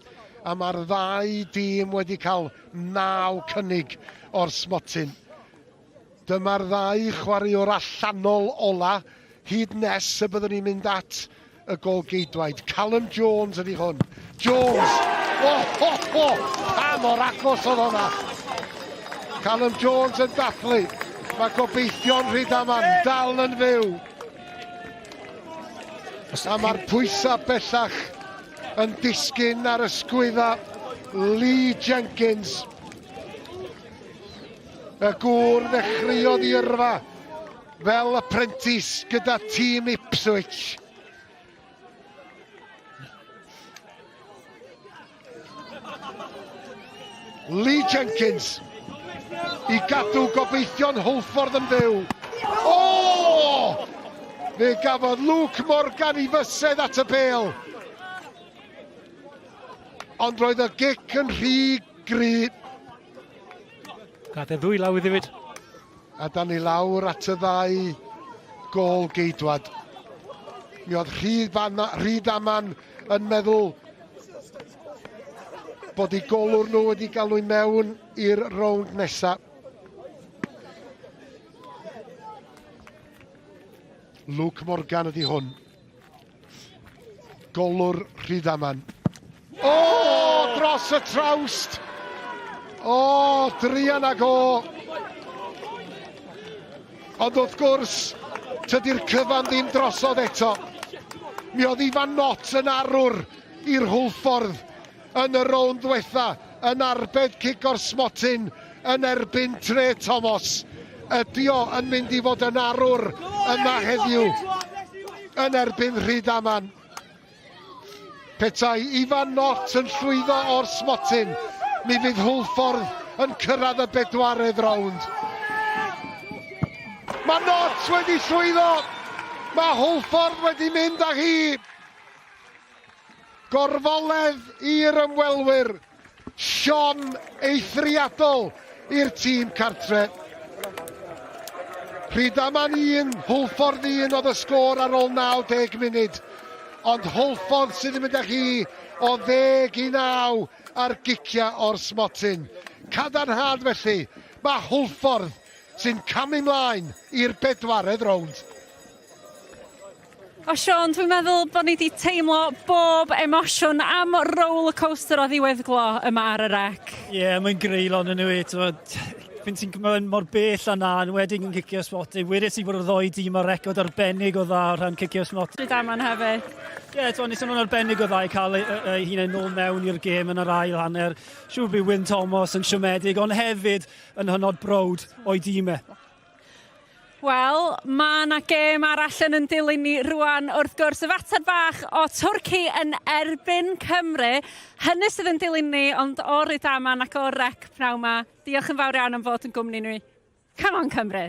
a mae'r ddau dîm wedi cael naw cynnig o'r smotyn. Dyma'r ddau chwaraewr allanol ola, hyd nes y byddwn ni'n mynd at y golgeidwaid. Callum Jones ydy hwn. Jones! O, ho, ho! Pa mor agos oedd hwnna! Callum Jones yn dathlu. Mae gobeithio'n Rhydaman dal yn fyw. A mae'r pwysau bellach yn disgyn ar ysgwydda Lee Jenkins. Y gŵr ddechreuodd i yrfa fel apprentice gyda tîm Ipswich. Lee Jenkins i gadw gobeithio'n Hwlffordd yn fyw. O! Fe gafodd Luke Morgan i fysedd at y bêl. Ond roedd y gic yn rhy gry. Gath e ddwy law iddi fyd. A dan ni lawr at y ddau gôl geidwad. Mi oedd Rhyd Aman yn meddwl bod eu golwr nhw wedi galw i mewn i'r rownd nesaf. Luke Morgan ydy hwn. Golwr Rhydaman. O, dros y trawst! O, druan ag o! Ond wrth gwrs, tydi'r cyfan ddim drosodd eto. Mi oedd Ifan Nott yn arwr i'r Hwlffordd yn y rownd ddwetha yn arbed cic o'r smotyn yn erbyn Tre Thomas. Ydy o yn mynd i fod yn arwr yma heddiw yn erbyn Rhydaman? Petai Ifan Nott yn llwyddo o'r smotyn, mi fydd Hwlffordd yn cyrraedd y bedwaredd rownd. Mae Nott wedi llwyddo! Mae Hwlffordd wedi mynd â hi! Gorfoledd i'r ymwelwyr, siom eithriadol i'r tîm cartre. Rhydaman 1, Hwlffordd 1 oedd y sgôr ar ôl 90 munud, ond Hwlffordd sydd yn mynd â hi o ddeg i naw ar giciau o'r smotyn. Cadarnhad felly, mae Hwlffordd sy'n camu mlaen i'r bedwaredd rownd. O Siôn, dwi'n meddwl bod ni wedi teimlo bob emosiwn am roller coaster o ddiweddglo yma ar y rec. Ie, yeah, mae'n greulon yn yw e, Fi'n ti'n mynd mor bell â na, yn wedig yn cicio smotyn. Wedes i bod y ddoi dîm ar record arbennig o dda o rhan cicio smotyn. Rhydaman hefyd. Ie, yeah, nes nhw'n arbennig o dda i cael ei, ei hunain nôl mewn i'r gêm yn yr ail hanner. Siŵr bydd Wyn Thomas yn siomedig, ond hefyd yn hynod browd o'i dîm e. Wel, mae yna gêm arall yn yn dilyn ni rwan, wrth gwrs, y fater bach o Twrci yn erbyn Cymru. Hynny sydd yn dilyn ni, ond o Rydaman ac o'r rec pnawn 'ma. Diolch yn fawr iawn am fod yn gwmni ni. Come on, Cymru!